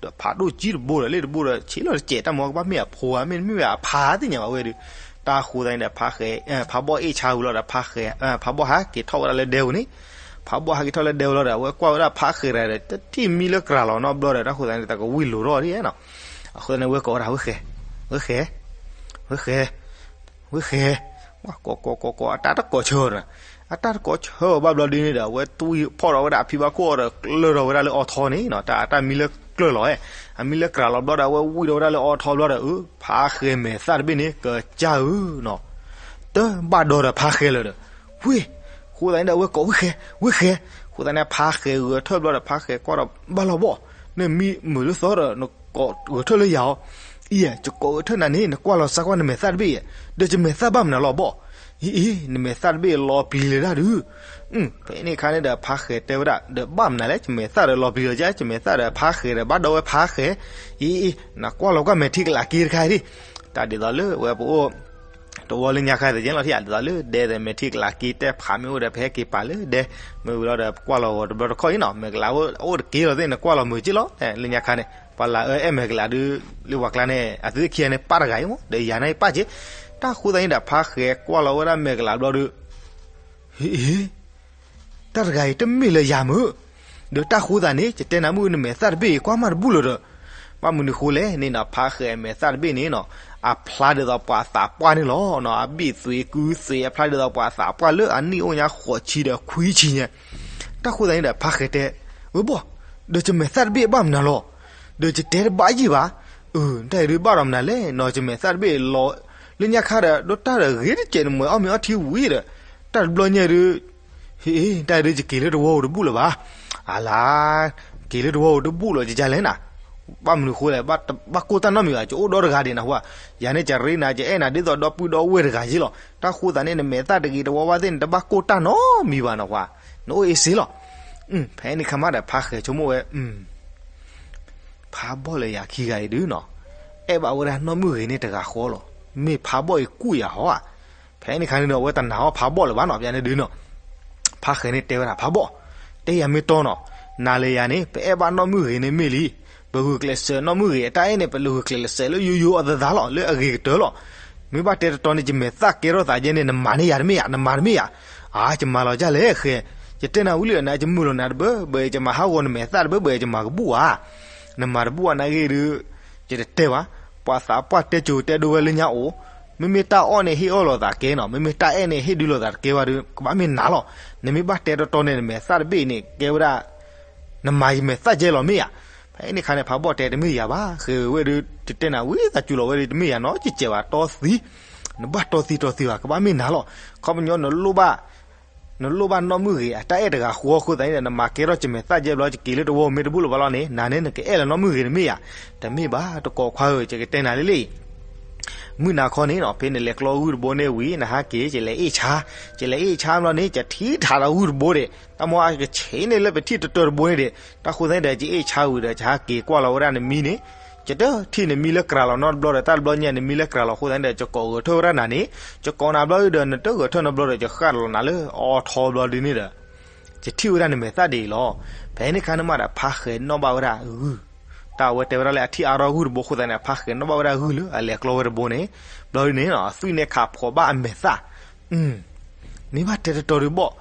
ဒီးဖးဒိၣ်ကံတဘိဒီး လ့ၣ်တဘိဒီး ဆံးလီၤတစဲးတၢ်မၤကဘၣ်မ့ၢ်အဖိဧါ မ့တမ့ၢ်ဝဲအဖါသ့ၣ်ညါဘၣ်ဝဲဒီး. တၢ်ဃိသတးန့ၣ်ဒီး ဖးဘီၣ်အ့ၣ်ဆါဝံၤလီၤဒီး ဖးဘီၣ်ဟးက့ၤထီၣ်ဝဲဒၣ်လၢဒဲပူၤန့ၣ်, ဖးဘီၣ်ဟးက့ၤထီၣ်လၢဒဲပူၤလီၤဒီး အဝဲကွၢ်ဝဲဒၣ်ဖးဃဲၤတဂၤဒီး တထံၣ်မံလၢကြၤလီၤနီတဘျီဒီး တၢ်ဃိသတးန့ၣ် တၢ်ကဝံၣ်လိၤထီၣ်ဒ်နီၤ. အဃိသတးန့ၣ် ဝဲကိးဝဲဒၣ် ဝဲဃဲၤ, ဝဲဃဲၤ, ဝဲဃဲၤ, ဝဲဃဲၤ, ကိးကိးကိးကိး အတၢ်တကိးဆၢအီၤဒီး, အတၢ်တကိးဆၢအီၤဘၣ်ဘျီဒ်န့ၣ်ဒီး အဝဲသွံၣ်ဖီၣ်ထီၣ်ဝဲဒၣ်အဖံဘၣ်ခိၣ်အီၤဒီး ကျၢၢ်ထီၣ်ဝဲဒၣ်လၢအီထီန့ၣ်နီၤ. တၢ်တၢ်မံလၢကျၢၢ်လီၤဝဲ, အမံလၢကြၤလီၤဘျီဒီး အဝဲဝံၣ်ထီၣ်ဝဲဒၣ်လၢအီထီဘျီဒီး အၢ ဖးဃဲၤမဲာ်သၣ်တဘ့ၣ်န့ၣ် ကစၢ်ဧၢနီၤ, တဘၣ်ဒီးဒီးဖးဃဲၤလၢာ်ဒီး ဝ့ၢ်, ဃိသတးန့ၣ်ဒီး အဝဲကိး ဝ့ၢ်ဃဲၤ, ဝ့ၢ်ဃဲၤ, ဃိသတးန့ၣ် ဖးဃဲၤဂဲၤထၢၣ်ဘျီဒီး ဖးဃဲၤကွၢ်ဒီး ဘၣ်လီၤဘီၣ်, နမံမုာ်လၢသီဒီး နကိးဂဲၤထၢၣ်လၢယၤအီၤ, အံၤ ယကိးဂဲၤထၢၣ်နၤန့ၣ် နကွၢ်လီၤစၢ်ကွၢ်နမဲာ်သၣ်တဘ့ၣ်အံၤ, ဒီးယမဲာ်သၣ်ဘၣ်မနုၤလီၤဘီၣ်, အံၤ အံၤ နမဲာ်သၣ်တဘ့ၣ်လီၤပျံၤလၢၤဒၣ်ဒုး ဖဲန့ၣ်အခါန့ၣ်ဒီး ဖးဃဲၤတဲဝဲဒၣ် ဒီးဘၣ်မနုၤလဲၣ် ယမဲာ်သၣ်ဒီးလီၤပျံၤလီၤကဲ ယမဲာ်သၣ်ဒီးဖးဃဲၤဒီး ဘၣ်ဒီးဝဲဖးဃဲၤ, အံၤ အံၤ နကွၢ်လီၤကွၢ်မဲာ်ထံကလးက့တခါအံၤဒၣ်, တၢ်ဒ်သိးလၢဝဲပအိၣ် တဝီလၢညါခါသက့လီၤထံၣ် ဒ်သိးလၢဒဲဒီးမဲာ်ထံကလးက့တဲဖးမ့ၢ်အိၣ်ဒီး ပဟဲက့ၤပာ်လၢဒဲ, မ့ၢ်ဝံၤလီၤဒီး ပကွၢ်လီၤဂီၤတဘျီတခီၣ်အံၤနီၤ မဲာ်ကလးအိၣ်တက့ၢ်လီၤသ့ၣ် နကွၢ်လီၤမုာ်က့ၢ်လီၤ, လၢညါခါန့ၣ် ပှၤလၢအအဲၣ်မဲာ်ကလးဒုး လၢပှၤကျါန့ၣ် အသုခံဂၤန့ၣ် ပၢ်တဂၤအံၤမ့ၢ် ဒီးယၤန့ၣ်ပၢ်က့ၢ်, တၢ်ဃိသတးန့ၣ်ဒီး ဖးဃဲၤကွၢ်လီၤဝဲဒၣ်မဲာ်ကလးဘျီဒီး ဟ့ တၢ်တဂၤအံၤတမ့ၢ်လၢယၤမုာ်, ဒီးတၢ်ဃိသတးန့ၣ် ယတဲနၤမုၢ်နမဲာ်သၣ်တဘ့ၣ်အံၤ ကွၢ်မးတဘူၣ်လၢၤဒီး, ဘၣ်မနုၤဃိလဲၣ်န့ၣ်နီၤ ဖးဃဲၤမဲာ်သၣ်တဘ့ၣ်န့ၣ်နီၤ အဖျါဒ်သိးပှၤသးပှၢ်န့ၣ်လီၤနီၤ, အဘ့ၣ်သွံးကုသွံး အဖျါဒ်သိးပှၤသးပှၢ်လၢအနံၣ်အိၣ်ညါဃိးဆံဒီးခွံဆံညါ, တၢ်ဃိသတးန့ၣ်ဒီး ဖးဃဲၤတဲ, ဝဲဘီၣ်, ဒီးယမဲာ်သၣ်တဘ့ၣ်ဘၣ်မနုၤလီၤ, ဒီးယတဲတဘၣ်ယံၣ်ဘၣ်, အၢ တၢ်အံၤဒုးဘၣ်ဒီးမနုၤလဲၣ်နီၤ ယမဲာ်သၣ်တဘ့ၣ်လီၤ, လၢညါခါဒီး ဒီးတၢ်ဒီးဂ့ၤတကဲးနမှဲၤအီၣ်မ့ၤအီထံဝံၤဒီး, တၢ်တဘျီညါဒုး ဟ့ တၢ်အံၤဒုးယက့ၤလၢတဝီဧိၤတဘူၣ်လၢၤဘၣ်, အလါ, က့ၤလၢတဝီဧိၤတဘူၣ်လၢၤ ယကလဲၣ်နၤ, ဘၣ်မနုၤဃိလဲၣ် ဘၣ်ကိၢ်တၢ်နီတမံၤဘၣ် ယအိၣ်ဒီတဂၤဒံးနဟူဧါ, ယၤန့ၣ် ယရ့နၤ ယအဲၣ်နၤဒ်သိးဒီပုၢ်ဒီဝဲၢ်တဂၤယ့လီၤ, တၢ်ဃိသတးန့ၣ် နမဲာ်သၣ်တဂ့ၤတဝီဝါသ့ၣ်န့ၣ် တဘၣ်ကိၢ်တၢ်နီတမံၤဘၣ်နဟူဧါ, နအိၣ်အ့စ့လီၤ, ဖဲန့ၣ်ခါမးဒီး ဖးဃဲၤဆိကမိၣ်ဝဲ ဖးဘီၣ်လၢယၤခံဂၤအံၤဒုးနီၤ, အဲၣ်ဘၣ်ဝဲဒၣ်နီၢ်မုၢ်ဂ့ၤန့ၣ်တဂၤဃီလီၤ, မ့ၢ်ဖးဘီၣ်အံၤကူၣ်ယၤဟီဧါ, ဖဲန့ၣ်ခါန့ၣ်ဒီး အဝဲတနာ်အီၣ်ဖးဘီၣ်လၢၤဘၣ်နီၤ ပန့ၣ်ဒုးနီၤ, ဖးဃဲၤန့ၣ်တဲဝဲဒၣ် ဖးဘီၣ်, တဲယၤမ့ၢ်တီနီၤ, နၤလၢယၤန့ၣ် ပအဲၣ်ဘၣ်နီၢ်မုၢ်ဂ့ၤန့ၣ်မ့ၢ်လံ, ပဂုာ်ကျဲးစၢးနီၢ်မုၢ်ဂ့ၤအတၢ်အဲၣ်န့ၣ် ပဂုာ်ကျဲးစၢးလၢယိယိအသသးလီၤ လၢအဂ့ၤကတၢၢ်လီၤ, မ့ၢ်ဘၣ်တဲတတီန့ၣ် ယမဲာ်သၣ်ကဲထီၣ်သးယဲန့ၣ် နမၤန့ၢ်ယၤတမ့ၢ်ယၤ နမၤတမ့ၢ်ယၤ, အါ ယမၤလီၤဒ်လဲၣ်ဃဲၤ, ယ ယတဲနၤဝံၤလံ နကမုာ်လီၤနၤတဘၢဘၢ ယကမၤဟးဂီၤနမဲာ်သၣ်တဘၢဘၢ ယကမၤကဘူၣ်ဧါ. နမၤတဘူၣ်ဧါ နဂ့ၢ်ဒုး ယတတဲဘၣ်. ပှၤသးပှၢ်တဲကိၤတဲဒိဝဲလၢညါအိၣ်, မ့မ့ၢ်တၢ်အီၣ်န့ၣ် ဟ့ၣ်အီၣ်လိာ်သးကဲနီၤ, မ့မ့ၢ်တၢ်အဲၣ်န့ၣ် ဟ့ၣ်ဒုးလိာ်သးတကဲဘၣ်ဒီး ကဘၣ်မ့ၢ်နၤလီၤ. နမ့ၢ်ဘၣ်တဲတီတီန့ၣ် နမဲာ်သၣ်တဘ့ၣ်အံၤန့ၣ် ကဲဝဲဒၣ် နမၤယမဲာ်သၣ်ကဲလီၤမ့ၢ်ဧါ. ဖဲန့ၣ်အခါန့ၣ် ဖးဘီၣ်တဲတမ့ၢ်ယၤဘၣ်, ဃ့ဝဲဒုး တတဲနၤဝံသးစူၤလီၤဝဲဒုး တမ့ၢ်ယၤနီတစဲးဘၣ်, တီသံ, နဘၣ်တီသံတီသံဘၣ်, ကဘၣ်မ့ၢ်နၤလီၤ. ခီပညီ နလိၣ်ဘၣ်နီၢ်မုၢ်ဂ့ၤ အတၢ်အဲၣ်တဂၤဃီအဃိသတးန့ၣ်ဒီး နမၤကဲထီၣ်ယမဲာ်သၣ်ကဲဘျီ ယက့ၤလၢတဝီမ့ၢ်တဘူၣ်လၢၤဘၣ်လီၤန့ၣ် နၤန့ၣ် နကအဲၣ်လၢနီၢ်မုၢ်ဂ့ၤန့ၣ်မ့ၢ်ဧါ. တမ့ၢ်ဘၣ် တကိးခွါဧၢ, ယကတဲနၤလံလံ မုၢ်နၤခီန့ၣ်နီၤ ဖဲနလဲၤကျီဂုၢ်တဘိန့ၣ်ဝံၤ နဟးက့ၤ ယလဲၤအ့ၣ်ဆါ, ယလဲၤအ့ၣ်ဆါဘျီန့ၣ် ယထံၣ်ထးလီၤဂုၢ်တဘိဒီး တၢ်မ့ၢ်အကဆ့န့ၣ်လၢပထံၣ်တတၢတဘိန့ၣ်ဒီး တၢ်ဃိသတးန့ၣ်ဒီး ယအ့ၣ်ဆါဝံၤဒီး ယဟးက့ၤကွၢ်လီၤဝဲဒၣ်နမံန့ၣ်, ယတထံၣ်နမံလၢကြၤလီၤနီတဘျီဒီး တၢ်တဘျီညါနမံလၢကြၤလီၤအဃိသတးန့ၣ်ဒီး ယကိးဂဲၤထၢၣ်ဝဲဒၣ်နၤန့ၣ်, ယကိးနၤဘျီဒီး နတဂဲၤထၢၣ်နီတဘျီဒီး ယဃၣ်လီၤနၤလၢအီထီဘျီဒုန့ၣ်ဒီး ယထံၣ်ဝဲဒၣ်နမဲာ်သၣ်ဒ်အံၤလီၤ. ဖဲန့ၣ်အခါန့ၣ်မးဒီး ဖးဃဲၤနီၣ်ဘၣ်ဝဲဒၣ်ဂုၢ်, တၢ်အဝဲတဲဝဲဒၣ်လၢအထံၣ်အါထီၣ်ဂုၢ်တဘိအဃိသတးန့ၣ် ဖးဃဲၤနီၣ်ဘၣ်ဝဲဒၣ်ဂုၢ်လၢအလဲၤကျီဝဲတဘိန့ၣ်, ဘျီဒုန့ၣ် အသွံၣ်န့ၣ်ခးဖှီးဘၣ်အမဲာ်သၣ် မ့ၢ်ဘၣ်တဲတတီၤဒုးဘီၣ်,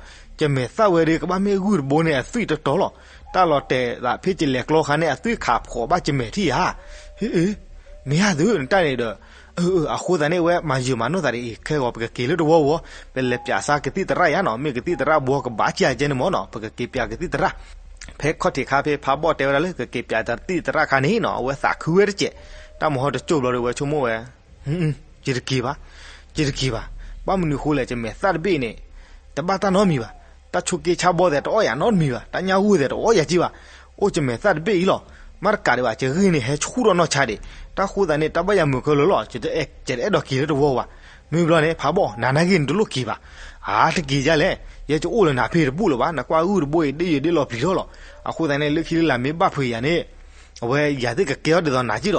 ယမဲာ်သၣ်ဝဲဒုး ကဘၣ်မ့ၢ်ဂုၢ်တဘိန့ၣ် အသွံၣ်တတီၤလီၤ. တၢ်လီၤတဲာ်သးဖဲယလဲၤကျီခါန့ၣ် အသွံၣ်ခးဖှီးဘၣ်ယမဲာ်ထံၣ်ဧါ. ဟ့ၣ်, မ့ၢ်ဧါသု နတၢ်န့ၣ်ဒီး, အဃိသတးန့ၣ် အဝဲမၤယုာ်မၤနီၢ်သးဒ်အံၤ ခဲဂီၤပကက့ၤလၢတဝီဝီ, ပလဲၤပၠးစါကသံၣ်သရၣ်ယါနီၤ, မ့ၢ်ကသံၣ်သရၣ်ဘှီကဘၣ်ကၠါကဲန့ၣ်မ့ၢ်နီၤ, ပကက့ၤပၠးကသံၣ်သရၣ်. ဖဲခီၣ်ထံးခါဖဲဖးဘီၣ်တဲဝဲဒၣ်လၢ ကက့ၤပၠးကသံၣ်သရၣ်ခါန့ၣ်နီၤ အဝဲသးခုဝဲတစဲး, တၢ်မဟီတကၠိၢ်ဘျီဒီး အဝဲဆိကမိၣ်ဝဲ ယတက့ၤဘၣ်, ယတက့ၤဘၣ်, ဘၣ်မနုၤအဃိလဲၣ် ယမဲာ်သၣ်တဘ့ၣ်အံၤန့ၣ် တဘၣ်တၢ်နီတမံၤဘၣ်, တၢ်ဆိးက့ဆါဘီသဲးတအီၣ်ယၤနီတမံၤဘၣ်, တၢ်ညၣ်ဂိၢ်သဲးတအီၣ်ယၤက့ဘၣ်, အိၣ်ယမဲာ်သၣ်တဘ့ၣ်အံၤလီၤ. မ့ၢ်တကးဒံးဘၣ် ယဂ့ၢ်န့ၣ် ဟဲဆူၣ်ထီၣ်နီၢ်ဆါဒံး, တၢ်ဃိသတးန့ၣ် တၢ်ဘၣ်ယၤမုာ်ခဲလၢာ်လီၤ, ယတအဲၣ်ဒိးက့ၤလၢတဝီဘၣ်. မ့ၢ်ဘျီန့ၣ် ဖးဘီၣ် နၤနာ်က့ နတလိၣ်က့ၤဘၣ်. အါ တက့ၤဒ်လဲၣ်, ယဲယအိၣ်လၢနၤဖဲတဘူၣ်လၢၤဘၣ်, နကွၢ်ဂုၢ်တဘိအံၤ ဒ့ယိာ်ဒ့လီၤပျံၤထီၣ်လီၤ. အဃိသတးန့ၣ် လၢခံလၢလာ်မ့ၢ်ဘၣ်ဖုးယၤန့ၣ် အဝဲယၤသ့ၣ်ကကဲထီၣ်ဒ်သိးနၤက့ဒီး,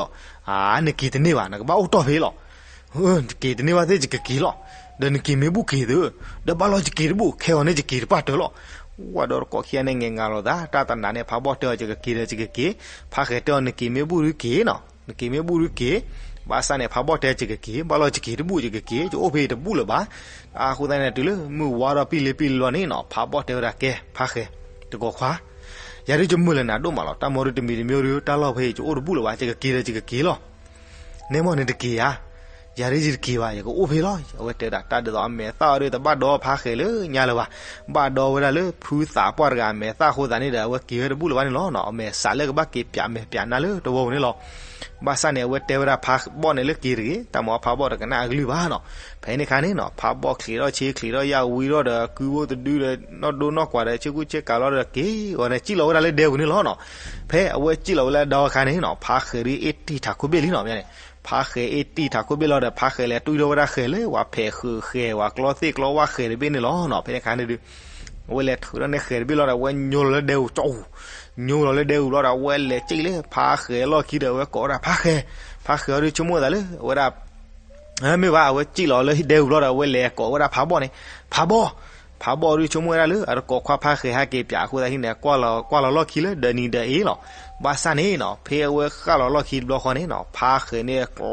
အါ နက့ၤတန့ၢ်ဘၣ်, နကဘၣ်အိၣ်တီၢ်ဖဲလီၤ. နက့ၤတန့ၢ်ဘၣ်သ့ၣ် ယကက့ၤလီၤ. ဒီးနက့ၤမ့ၢ်ဘူၣ်က့ၤသု, ဒီးဘၣ်လီၤယက့ၤတဘူၣ်, ခဲဂီၤန့ၣ်ယက့ၤတပၣ်တၢၢ်လီၤ. ဝဲဒီးတကိးခံဂၤန့ၣ် ငဲၤငါလိာ်သး, တၢ်တနာ်န့ၣ် ဖးဘီၣ်တဲအီၤ ယကက့ၤဒီးယကက့ၤ, ဖးဃဲၤတဲအီၤ နက့ၤမ့ၢ်ဘူၣ်ဒုးက့ၤနီၤ, နက့ၤမ့ၢ်ဘူၣ်ဒုးက့ၤ, ဘၣ်ဆၣ်န့ၣ် ဖးဘီၣ်တဲ ယကက့ၤ, ဘၣ်လီၤယက့ၤတဘူၣ် ယကက့ၤ, ယအိၣ်ဖဲအံၤတဘူၣ်လၢၤဘၣ်. အဃိသတးန့ၣ် တုၤလၢမုၢ်ဝါဒီးပံၣ်လ့ပံၣ်လီၤန့ၣ်နီၤ ဖးဘီၣ်တဲဝဲဒၣ် ကဲ ဖးဃဲၤ, တကိးခွါ, ယၤဒုးယမုာ်လၢနၤဒိၣ်မးလီၤ, တၢ်မီဒုးတမံၤတမံၤဒုး တၢ်လီၢ်ဖဲအံၤ ယအိၣ်တဘူၣ်လၢၤဘၣ်, ယကက့ၤဒီးယကက့ၤလီၤ. နဲမီၢ်န့ၣ်တက့ၤဧါ. ယၤဒုးယတက့ၤဘၣ်, ယကအိၣ်ဖဲလီၤ. အဝဲတဲဒၣ် တၢ်ဒ်သိးအမဲာ်သၣ်အီၤဒုး တဘၣ်ဒီဖးဃဲၤလၢညါလၢၤဘၣ်, ဘၣ်ဒီဝဲဒၣ်လၢဖုသးပှၢ်တဂၤအမဲာ်သၣ်အဃိသတးန့ၣ်ဒီး အဝဲက့ၤဝဲတဘူၣ်လၢၤဘၣ်န့ၣ်လီၤ. အမဲာ်စးလၢကဘၣ်က့ၤပၠးမဲာ်ပၠးနါလၢတဝီပူၤန့ၣ်လီၤ. ဘၣ်ဆၣ်န့ၣ် အဝဲတဲဝဲဒၣ်ဖးဘီၣ်န့ၣ်လၢက့ၤတဂ့ၤ, တၢ်မၤဖးဘီၣ်တကနၣ်အကလုၢ်ဘၣ်နီၤ. ဖဲန့ၣ်အခါန့ၣ်နီၤ ဖးဘီၣ်ချံးထီၣ်ဆ့ချံးထီၣ်ယၣ်ဝံထီၣ်ဒီး ကုဝိၢ်တဒုဒီး နီၢ်ဒိနီၢ်ကွၢ်ဒီး ဆ့ကူဆ့ကၤလီၤဒီး က့ၤဝဲန့ၣ် စံၣ်လီၤဝဲဒၣ်လၢဒဲပူၤန့ၣ်လီၤနီၤ. ဖဲအဝဲစံၣ်လီၤဝဲလၢဒဲအခါန့ၣ်နီၤ ဖးဃဲၤဒုးအ့ၣ်တံၢ်ထးခိၣ်ဘ့ၣ်လံနီၤ. ဖဲန့ၣ် ဖးဃဲၤအ့ၣ်တံၢ်ထးခိၣ်ဘ့ၣ်လီၤဒီး ဖးဃဲၤလဲၤတွံၢ်ထီၣ်ဝဲဒၣ်ဃဲၤလၢ ဝၤဖဲးဃုာ်ဃဲၤ ဝၤကျီသ့ၣ်ကျီဝၣ်ဃဲၤတဘ့ၣ်န့ၣ်လီၤနီၤ. ဖဲန့ၣ်အခါန့ၣ်ဒုး အဝဲလဲၤထုးထီၣ်န့ၢ်ဃဲၤတဘ့ၣ်လီၤဒီး အဝဲညိလီၤလၢဒဲပူၤကၠီအူၤ, ညိလီၤလၢဒဲပူၤလီၤဒီး အဝဲလဲၤစံၣ်လၢဖးဃဲၤအလီၢ်ခံဒီး အဝဲကိးဝဲဒၣ်ဖးဃဲၤ, ဖးဃဲၤအီၤဒုးဆိကမိၣ်သးလၢ အဝဲဒၣ် မ့ၢ်ဘၣ် အဝဲစံၣ်လီၤလၢဒဲပူၤဘျီဒီး အဝဲလဲၤကိးဝဲဒၣ်ဖးဘီၣ်န့ၣ်, ဖးဘီၣ်, ဖးဘီၣ်ဒုးဆိကမိၣ်ဝဲဒၣ်လၢအတကိးခွါဖးဃဲၤဟဲက့ၤပၠးအဃိသတးဟံးန့ၣ် ကွၢ်လီၤလီၢ်ခံလၢဒီနံၤဒီအ့လီၤ. ဘၣ်ဆၣ်န့ၣ်နီၤ ဖဲအဝဲဃၣ်လီၤလီၢ်ခံတဘျီဃီန့ၣ်နီၤ ဖးဃဲၤန့ၣ်ကျီ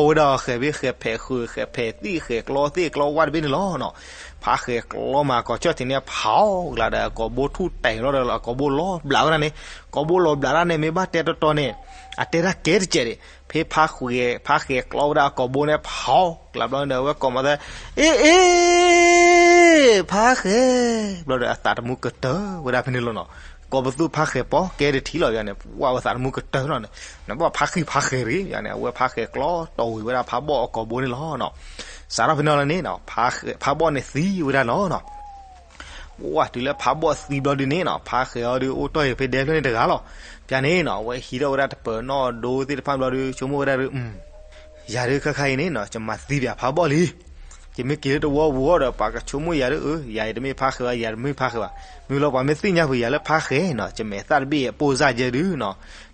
ဝဲဒၣ်ဃဲၤဖဲ ဃဲၤဖဲးဃုာ် ဃဲၤဖဲးသ့ၣ် ဃဲၤကျီသ့ၣ်ကျီဝၣ်တဘ့ၣ်န့ၣ်လီၤနီၤ. ဖးဃဲၤကျီမး ကိးကၠီၣ်ထံးန့ၣ် ဖးအီၣ်ကလးဒီး အကိာ်ဘိထူၣ်တဲာ်လီၤဒီး အကိာ်ဘိလီၤဘျးဝဲဒၣ်န့ၣ်, ကိာ်ဘိလီၤဘျးဒၣ်န့ၣ် မ့ၢ်ဘၣ်တဲတီတီန့ၣ် အတဲဒၣ်ကဲတစဲးဒံး. ဖဲဖးဃဲၤကျီဝဲဒၣ်အကိာ်ဘိန့ၣ် ဖးအီၣ်ကလးဘျီန့ၣ်ဒီး အဝဲကိးမၤသး အ့ၣ်အ့ၣ် ဖးဃဲၤ, ဘျီဒီး အသးတမူကတၢၢ်ဝဲဒၣ်ဖဲန့ၣ်လီၤနီၤ. ကိးပသူဖးဃဲၤပီၢ်ကဲတထံၣ်လီၤယၤန့ၣ် ဝဲသးတမူကတၢၢ်လီၤန့ၣ်, နဘၣ်ဖးဃံဖးဃဲၤတဂ့ၤယၤန့ၣ် အဝဲဖးဃဲၤကျီတီၢ်ဝံၤဝဲဒၣ်ဖးဘီၣ်အကိာ်ဘိန့ၣ်လီၤနီၤ. စးထီၣ်ဖဲန့ၣ်လီၤန့ၣ်နီၤ ဖးဘီၣ်န့ၣ်သံဝဲဒၣ်လီၤနီၤ. ပှၢ်တုၤလၢဖးဘီၣ်သံဘျီဒုးန့ၣ်နီၤ ဖးဃဲၤအီၤဒုးအိၣ်တီၢ်အံၤဖဲဒဲဖျၢၣ်န့ၣ်တဂၤလီၤ. ပျၢၤန့ၣ်နီၤ အဝဲဟံးထီၣ်ဝဲဒၣ်တပၢၤနီၣ်ဒိသ့ၣ်တဖၣ်ဘျီဒုး ဆိကမိၣ်ဝဲဒၣ်ဒုး ယၤဒုးခဲခါအံၤန့ၣ်နီၤ ယမၤသံပၠးဖးဘီၣ်လံ. ယမ့ၢ်က့ၤလၢတဝီပူၤအီၤဒီး ပှၤကဆိကမိၣ်ယၤဒုး အၢ ယၤအံၤတမ့ၢ်ဖးဃဲၤဘၣ် ယၤတမ့ၢ်ဖးဃဲၤဘၣ်. မ့ၢ်လီၤပှၤမ့ၢ်သ့ၣ်ညါပှၤယၤလၢဖးဃဲၤနီၤ ယမဲာ်သၣ်တဘ့ၣ်အပိၢ်စၢ်ယဲဒုးနီၤ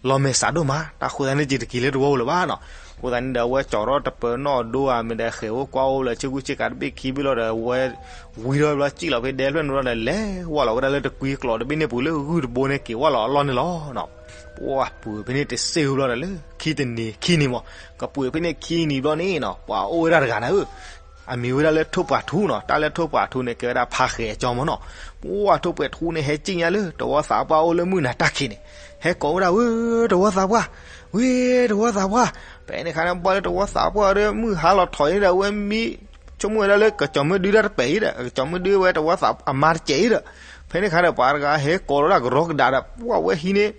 လီၤမဲာ်စးဒိၣ်မး တၢ်ဃိသတးန့ၣ် ယတက့ၤလၢတဝီပူၤလၢၤဘၣ်နီၤ. အဃိသတးန့ၣ်ဒီး အဝဲကၠီထီၣ်တပၢၤနီၣ်ဒိဧါ မ့ၢ်ဒီးဃဲၤအိၣ်ကွၢ်အိၣ်လၢဆ့ကူဆ့ကၤတဘ့ၣ်ခံဘ့ၣ်လီၤဒီး အဝဲဝံထီၣ်ဘျီစံၣ်လီၤဖဲဒဲဖျၢၣ်န့ၣ်ဘျီဒီး လဲၤဝဲလီၤဝဲဒၣ်လၢတကွံကျိးတဘ့ၣ်န့ၣ်ပူၤလၢဂုၢ်တဘိန့ၣ်က့ၤဝဲလီၤအလီၢ်န့ၣ်လီၤနီၤ. ပှၢ်ပှ့ၤဖဲန့ၣ်တစ့ၢ်ဘျီဒီးလၢခံတနံၤခံနံၤမး ကပှ့ၤဖဲန့ၣ်ခံနံၤဘျီန့ၣ်နီၤ ပှၤအိၣ်ဝဲဒၣ်တဂၤနၤဧၢ အမံၤဝဲဒၣ်လၢထိၣ်ပှာ်ထူနီၤ, တၢ်လၢထိၣ်ပှာ်ထူန့ၣ် ကဲဝဲဒၣ်ဖါဃဲၤအကၠီမၢ်နီၤ. ပှၢ်ထိၣ်ပှာ်ထူန့ၣ် ဟဲစံၣ်ညါလၢတဝီသးပှၢ်အိၣ်လၢမုၢ်နၤတၢ်ခံးန့ၣ်, ဟဲကိးဝဲဒၣ်, ဝ့, တဝီသးပှၢ်, ဝ့, တဝီသးပှၢ်. ဖဲန့ၣ်ခါန့ၣ် ဘၣ်လၢတဝီသးပှၢ်ဒီး မုၢ်ဟါလီၤထီၣ်အံၤဒီး အဝဲမံ ဆိကမိၣ်ဝဲဒၣ်လၢကစီၤမုၢ်ဒုတၢ်တပဲာ်အံၤဒီး ကစီၤမုၢ်ဒုဝဲတဝီသးအမါတစဲးအံၤဒီး, ဖဲန့ၣ်ခါဒီး ပှၤတဂၤဟဲကိးလီၤဒၣ်ကရီကဒါဒီး ပှၢ်ဝဲဟံးန့ၣ်,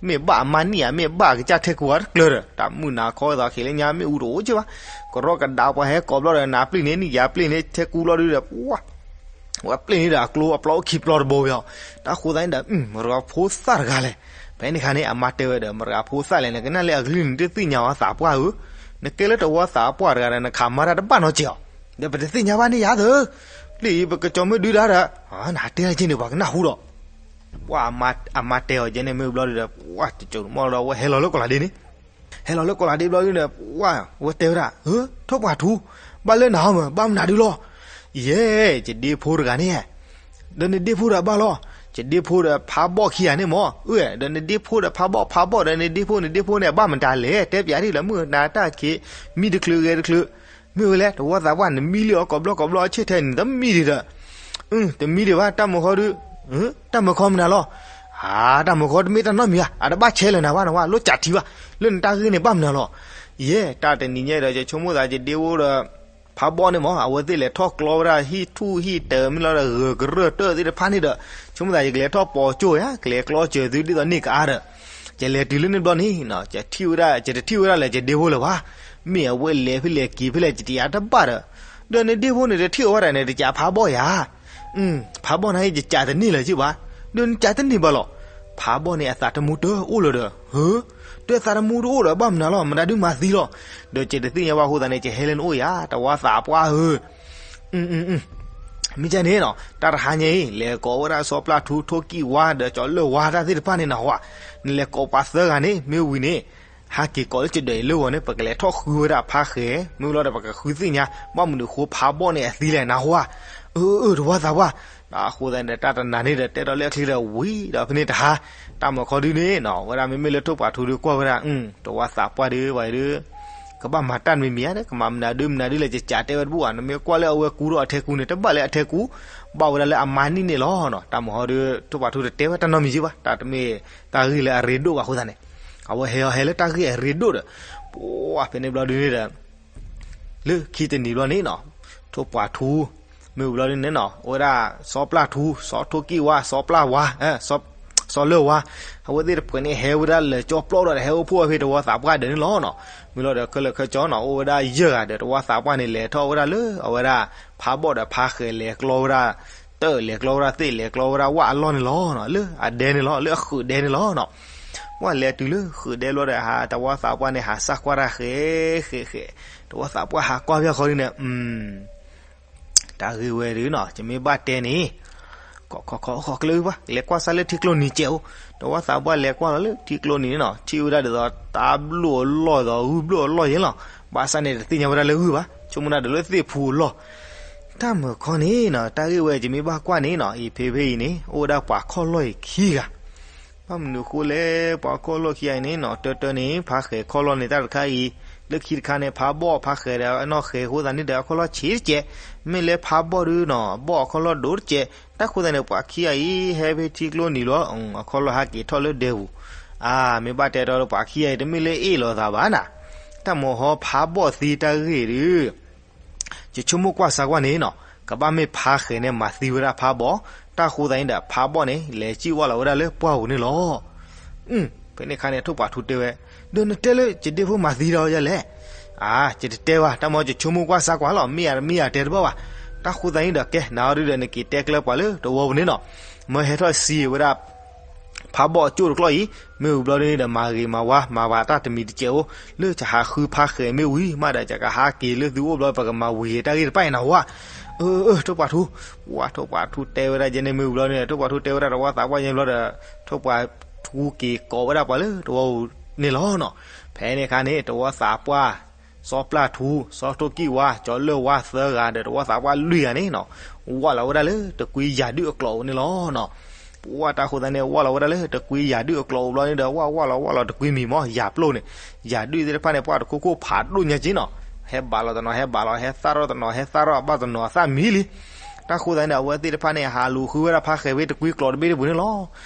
မ့ၢ်ဘၣ်အမါနံၣ်ဧါ, မ့ၢ်ဘၣ်ကစၢ်ထဲကူဧါတကျၢၤဒီး တၢ်မုၢ်နၤခီသီခဲလၢညါ မ့ၣ်အူတအိၣ်က့ဘၣ်. ကရီကဒါပှၤဟဲကိးဘျီဒီး နၤပျ့ၢ်န့ၢ်နံၣ် ယၤပျ့ၢ်န့ၢ်ထဲကူဘျီဒုဒီး ပှၢ် ဝဲပျ့ၢ်န့ၢ်ဒီးအကျိအပျီအိၣ်ခံပျီတဘိပယီၤ. တၢ်ဃိသတးန့ၣ်ဒီး မတၤဂၤဖိသၣ်တဂၤလဲၣ်. ဖဲန့ၣ်ခါန့ၣ် အမါတဲဝဲဒီး မတၤဂၤဖိသၣ်လဲၣ်, နကနၣ်လၢအကလုၢ်န့ၣ် တသ့ၣ်ညါဝဲသးပှၢ်ဧၢ, နကဲလၢတဝီသးပှၢ်တဂၤဒီး နခးမါတၢ်တဘၣ်နီတစဲးအီၤ, ဒီးပတသ့ၣ်ညါဘၣ်န့ၢ်ယၤသၢ, ပျ့ၢ်အံၤ ပကစီၤမုၢ်ဒုတၢ်ဒီး, နတဲက့န့ၣ် ပှၤကနၢ်ဟူဒီး ပှၢ်အမါတဲအီၤကဲန့ၣ် မ့ၢ်ဘျီဒုဒီး ပှၢ်တစိၤတမီၢ်လီၤဒီး အဝဲဟဲလီၤလၢကီးလးဒ့န့ၣ်, ဟဲလီၤလၢကီးလးဒ့ဘျီဒုန့ၣ် ပှၢ်ဝဲတဲဝဲဒၣ်, ထိၣ်ပှာ်ထူ, ဘၣ်လၢနၤမၢ် ဘၣ်မနုၤဒုလီၤ. ယဲ, ယဒ့ဖိတဂၤန့ၣ်, ဒီးနဒ့ဖိဒီးဘၣ်လီၤ, ယဒ့ဖိဒီးဖးဘီၣ်ခံဂၤန့ၣ်မၢ်, အၢ, ဒီးနဒ့ဖိဒီးဖးဘီၣ်, ဖးဘီၣ်ဒီးနဒ့ဖိ, နဒ့ဖိန့ၣ် အဘၣ်မတၤလဲၣ်, တဲပၠးဒ်လၢမုၢ်နၤတၢ်ခံး, မံတချုးဂဲၤတချုး, မ့ၢ်ဝဲလဲၣ် တဝီသးပှၢ် နမံလံအီၤကိးဘျီကိးဘျီအဆၢထဲန့ၣ် တမံဒံးဒီး, တမံဒံးဘၣ် တၢ်မုၢ်ဃီဒု, တၢ်မုၢ်ဃီမနုၤလီၤ. အါ, တၢ်မုၢ်ဃီတမ့ၢ်တၢ်နီတမံၤဘၣ်, အတဘၣ်ဆဲးလၢၤနၤဘၣ်နဝဲ လိၣ်ကးထံဘၣ်, လၢနတၢ်ဂ့ၢ်န့ၣ်ဘၣ်မနုၤလီၤ. ယဲ, တၢ်တနံၤညါဒီး ယဆိကမိၣ်သးယဒ့ဖိဒီး ဖးဘီၣ်န့ၣ်မၢ် အဝဲသ့ၣ်လဲၤထီၣ်ကျီဝဲဒၣ်ဟံၣ်ထူၣ်ဟံၣ်တၢၤမ့ၢ်လီၤဒီး ဂၢၢ်ကရၢၢ်တၢၢ်သ့ၣ်တဖၣ်န့ၣ်ဒီး ဆိကမိၣ်သးယကလဲၤထီၣ်ပိာ်ကၠိဧါ, ကလဲၤကျီစၢၤသုဒ်သိးန့ၣ်ကအါဒီး ယလဲၤတုၤလၢန့ၣ်ဘျီန့ၣ်, ယထံၣ်ဝဲဒၣ်, ယတထံၣ်ဝဲဒၣ်လၢယဒ့ဖိလၢၤဘၣ်. မ့ၢ်အဝဲလဲၤဖဲလဲၣ်က့ၤဖဲလဲၣ် ယတယၤတဘၣ်ဒီး, ဒီးနဒ့ဖိန့ၣ် တထံၣ်ဝဲဒၣ်န့ၣ် တကးဖးဘီၣ်ယၤ ဖးဘီၣ်န့ၣ် ယကးတန့ၢ်လၢၤက့ဘၣ်, ဒီးနကးတန့ၢ်ဘၣ်လီၤ. ဖးဘီၣ်န့ၣ် အသးတမူတအိၣ်လၢၤဒီး, ဟၢ, ဒီးသးတမူတအိၣ်ဒီး ဘၣ်မနုၤလီၤ, မတၤဒုမၤသံလီၤ. ဒီးယတသ့ၣ်ညါဘၣ်အဃိသတးန့ၣ် ယဟဲလၢနအိၣ်ယၤ တဝီသးပှၢ်ဧၢ. မ့ၢ်ကန့ၣ်နီၤ တၢ်တဟါညါအံၤ လဲၤကိးဝဲဒၣ်စီၤပျၢ်ထူ ထိၣ်ကံၣ်ဝါ ဒီးကၠီၤလၢၢ်ဝါ တၢ်သ့ၣ်တဖၣ်န့ၣ်နဟါ, နလဲၤကိးပှၤသၢဂၤန့ၣ် မ့ၢ်ဝံၤန့ၣ် ဟးက့ၤကိးလၢယဒၢးအံၤလၢဂီၤန့ၣ် ပကလဲၤထီၣ်ဃုဝဲဒၣ်ဖါဃဲၤ, မ့ၢ်လီၤဒီး ပကဃုသ့ၣ်ညါ ဘၣ်မနုၤဃိဖးဘီၣ်န့ၣ်အသံလဲၣ်နဟါ. အၢ အၢ တဝီသးပှၢ်, အဃိသတးန့ၣ်ဒီး တၢ်တနၤန့ၣ်ဒီး တဲဒီးလၢအချ့ဒီးဝံၤဒီးဖဲန့ၣ်တဟါ, တၢ်မုၢ်ခီဒုန့ၣ်နီၤ ဝဲဒၣ်မ့မ့ၢ်လၢထိၣ်ပှာ်ထူဒုကွၢ်ဝဲဒၣ်, တဝီသးပှၢ်ဒု ပှၤဒု ကဘၣ်မၤတၢ်တမံၤမံၤဧါ, ကမၤမနုၤဒုမနုၤဒုလဲၣ် ယကးတဲဝဲတဘူၣ်ဘၣ်, နမ့ၢ်ကွၢ်လၢအဝဲကူဒီးအထဲကူန့ၣ် တဘၣ်လၢအထဲကူ, ဘၣ်ဝဲဒၣ်လၢအမါနံၣ်န့ၣ်လီၤ. တၢ်မုၢ်ခီဒု ထိၣ်ပှာ်ထူတတဲဝဲတၢ်နီတမံၤက့ဘၣ်, တၢ်တမ့ၢ်တၢ်ဂ့ၢ်လၢအရ့ဒိၣ်ဘၣ်အဃိသတးန့ၣ်, အဝဲဟဲအီၤဟဲလၢတၢ်ဂ့ၢ်အရ့ဒိၣ်ဒီး, ပှၤဖဲန့ၣ်ဘျီဒုန့ၣ်ဒီး လၢခံတနံၤဘျီန့ၣ်နီၤ, ထိၣ်ပှာ်ထူ မ့ၢ်ဝံၤဘျီဒုန့ၣ်နီၤ အိၣ်ဝဲဒၣ် စီၤပျၢ်ထူ စီၤထိၣ်ကံၣ်ဝါ စီၤပျၢ်ဝါ စီၤလၢၢ်ဝါ, အဝဲသ့ၣ်တဖုန့ၣ် ဟဲဝဲဒၣ်လၢကၠီပျီဒီး ဟဲအိၣ်ဖှိၣ်ဝဲဖဲတဝီသးပှၢ်ဒၢးန့ၣ်လီၤနီၤ. မ့ၢ်လီၤဒီးခဲလၢာ်ခဲဆ့နီၤ အိၣ်ဝဲဒၣ်ယဲၢ်ဂၤဒီး တဝီသးပှၢ်န့ၣ် လဲၤထီၣ်ဝဲဒၣ်လၢအဝဲဒၣ် ဖးဘီၣ်ဒီးဖါဃဲၤ လဲၤကျီဝဲဒၣ် တၢ်လဲၤကျီဝဲဒၣ်သ့ၣ် လဲၤကျီဝဲဒၣ်ဝၣ်အလီၢ်န့ၣ်လီၤ. လၢအဒဲန့ၣ်လီၤ လၢအဃုာ်ဒဲန့ၣ်လီၤနီၤ. ပှၤလဲၤတုၤလၢဃုာ်ဒဲဘျီဒီး ဟးတဝီသးပှၢ်န့ၣ် ဟးစၢ်ကွၢ်တၢ်ဃဲၤဃဲၤဃဲၤ, တဝီသးပှၢ်ဟးကွၢ်ဖဲဃီဒုန့ၣ် တၢ်ဂ့ၢ်ဝဲဒုနီၤ ယမ့ၢ်ဘၣ်တဲန့ၣ်, ကီးခီခီခီကျၢၤဘၣ် လဲၤကွၢ်စၢ်လၢထံကျိနံၤစဲးအိၣ်, တဝီသးပှၢ်လဲၤကွၢ်လီၤလၢထံကျိနံၤန့ၣ်နီၤ ထံၣ်ဝဲဒၣ်ဒ်သိး တၢ်ဘျုးအလီၢ်ဒ်သိး ဂုၢ်ဘျုးအလီၢ်ယဲလီၤ. ဘၣ်ဆၣ်န့ၣ် တသ့ၣ်ညါဝဲဒၣ်လၢဂုၢ်ဘၣ် ဆိကမိၣ်ဒၣ်ဒီးလၢသ့ၣ်ဖူအလီၢ်. တၢ်မုၢ်ခီန့ၣ်နီၤ တၢ်ဂ့ၢ်ဝဲယမ့ၢ်ဘၣ်ကွၢ်န့ၣ်နီၤ အံၤဖဲဖဲအံၤန့ၣ် အိၣ်ဝဲဒၣ်ပှၤခီၣ်လီၢ်အံၤခံဂၤ ဘၣ်မနုၤဃိလဲၣ် ပှၤခီၣ်လီၢ်ခံဂၤအံၤန့ၣ်နီၤ တၢတၢန့ၣ် ဖါဃဲၤခီၣ်လီၢ်န့ၣ် တၢ်တခါအံၤ, လၢခံတခါန့ၣ် ဖါဘီၣ်ဖါဃဲၤဒီးအနီၢ်ဃဲၤအဃိသတးန့ၣ်ဒီး အခီၣ်လီၢ်ဆံးတကဲး, မ့ၢ်လၢဖါဘီၣ်ဒုနီၤ အဘီၣ်အခီၣ်လီၢ်ဒိၣ်တကဲး, တၢ်ဃိသတးန့ၣ် ပှၤခံဂၤအံၤ ဟဲဖဲထံကျိနံၤလီၤ အခီၣ်လီၢ်ဟးက့ၤထီၣ်လၢဒဲပူၤ, အါ မ့ၢ်ဘၣ်တဲဒီးပှၤခံဂၤအံၤ တမ့ၢ်လၢအ့ၣ်လိာ်သးဘၣ်နၤ, တၢ်မုၢ်ဟီဖါဘီၣ်သံတၢ်ဂ့ၢ်ဒု ယဆိကမိၣ်ကွၢ်စၢ်ကွၢ်န့ၣ်နီၤ ကဘၣ်မ့ၢ်ဖါဃဲၤန့ၣ် မၤသံဝဲဒၣ်ဖါဘီၣ်, တၢ်ဃိသတးန့ၣ်ဒီး ဖါဘီၣ်န့ၣ် လဲၤစံၣ်ဝဲလီၤဝဲဒၣ်လၢပှၢ်ပူၤန့ၣ်လီၤ. ဖဲန့ၣ်အခါန့ၣ် ထိၣ်ပှာ်ထူတဲဝဲ, ဒီးနတဲလၢယဒ့ဖိမၤသံဒီးယၤလဲၣ်. အါ ယတတဲဘၣ် တၢ်မ့ၢ်ယဆိကမိၣ်ကွၢ်စၢ်ကွၢ်လီၤ မ့ၢ်ယၤတမ့ၢ်ယၤတဲတဘၣ်ဘၣ်. တၢ်ဃိသတးန့ၣ်ဒီး ကဲ နၤအီၤဒုဒီး နက့ၤတဲကျၢၤပှၤလၢတဝီပူၤန့ၣ်နီၤ မၢဟဲထီၣ်စံးဝဲဒၣ် ဖးဘီၣ်အကၠိၣ်တကျီၢ်အံၤ, မ့ၢ်ဝံၤဘျီဒုန့ၣ်ဒီး မၤဂ့ၤမၤဝါ မၤဘၣ်တၢ်တမံၤတစဲးအိၣ်, လၢယဟးဃုဖါဃဲၤမ့ၢ်ဝံၤမးဒီး ယကဟးက့ၤလၢသုအိၣ်ဘျီ ပကမၤဝံၤတၢ်ဂ့ၢ်တဖၣ်အံၤနဝဲ. အၢ အၢ ထိၣ်ပှာ်ထူ, ပှၤထိၣ်ပှာ်ထူတဲဝဲဒၣ်ယဲန့ၣ်မ့ၢ်ဝံၤဘျီန့ၣ် ထိၣ်ပှာ်ထူတဲဝဲဒၣ်တဝီသးပှၢ်ယဲန့ၣ်ဘျီဒီး ထိၣ်ပှာ်ထူက့ၤကိးဝဲဒၣ်ပှၤလၢတဝီပူၤန့ၣ်လီၤနီၤ. ဖဲန့ၣ်အခါန့ၣ် တဝီသးပှၢ် စီၤပျၢ်ထူ, စီၤထိၣ်ကံၣ်ဝါ, ကၠီၤလၢၢ်ဝါသၢဂၤဒီး တဝီသးပှၢ်လွံၢ်ဂၤန့ၣ်နီၤ, ဝၢ်လီၤဝဲဒၣ်လၢတကွံယၤဒုၣ်အကျိးအိၣ်န့ၣ်လီၤနီၤ. ပှၢ်တၢ်ဃိသတးန့ၣ် ဝၢ်လီၤဝဲဒၣ်လၢတကွံယၤဒုၣ်အကျိးအိၣ်ဘျီန့ၣ်ဒီး ဝၢ်ဝၢ်လီၤဝၢ်လီၤတကွံမံၤမး ယၤပျိၢ်န့ၣ်, ယၤဒုၣ်သ့ၣ်တဖၣ်န့ၣ် ပှၢ်တခိၣ်ခိၣ်ဖးဒိၣ်ညါက့နီၤ. ဟဲဘၣ်လီၤတနီၤ ဟဲဘၣ်လီၤ ဟဲသၣ်ထီၣ်တနီၤ ဟဲသၣ်ထီၣ်အဘၣ်တနီၤ အသၣ်မံလံ. တၢ်ဃိသတးန့ၣ်ဒီး အဝဲသ့ၣ်တဖၣ်န့ၣ် ဟးလူၤဃုဝဲဒၣ်ဖါဃဲးဖဲတကွံကျိးတဘ့ၣ်တပူၤန့ၣ်လီၤ.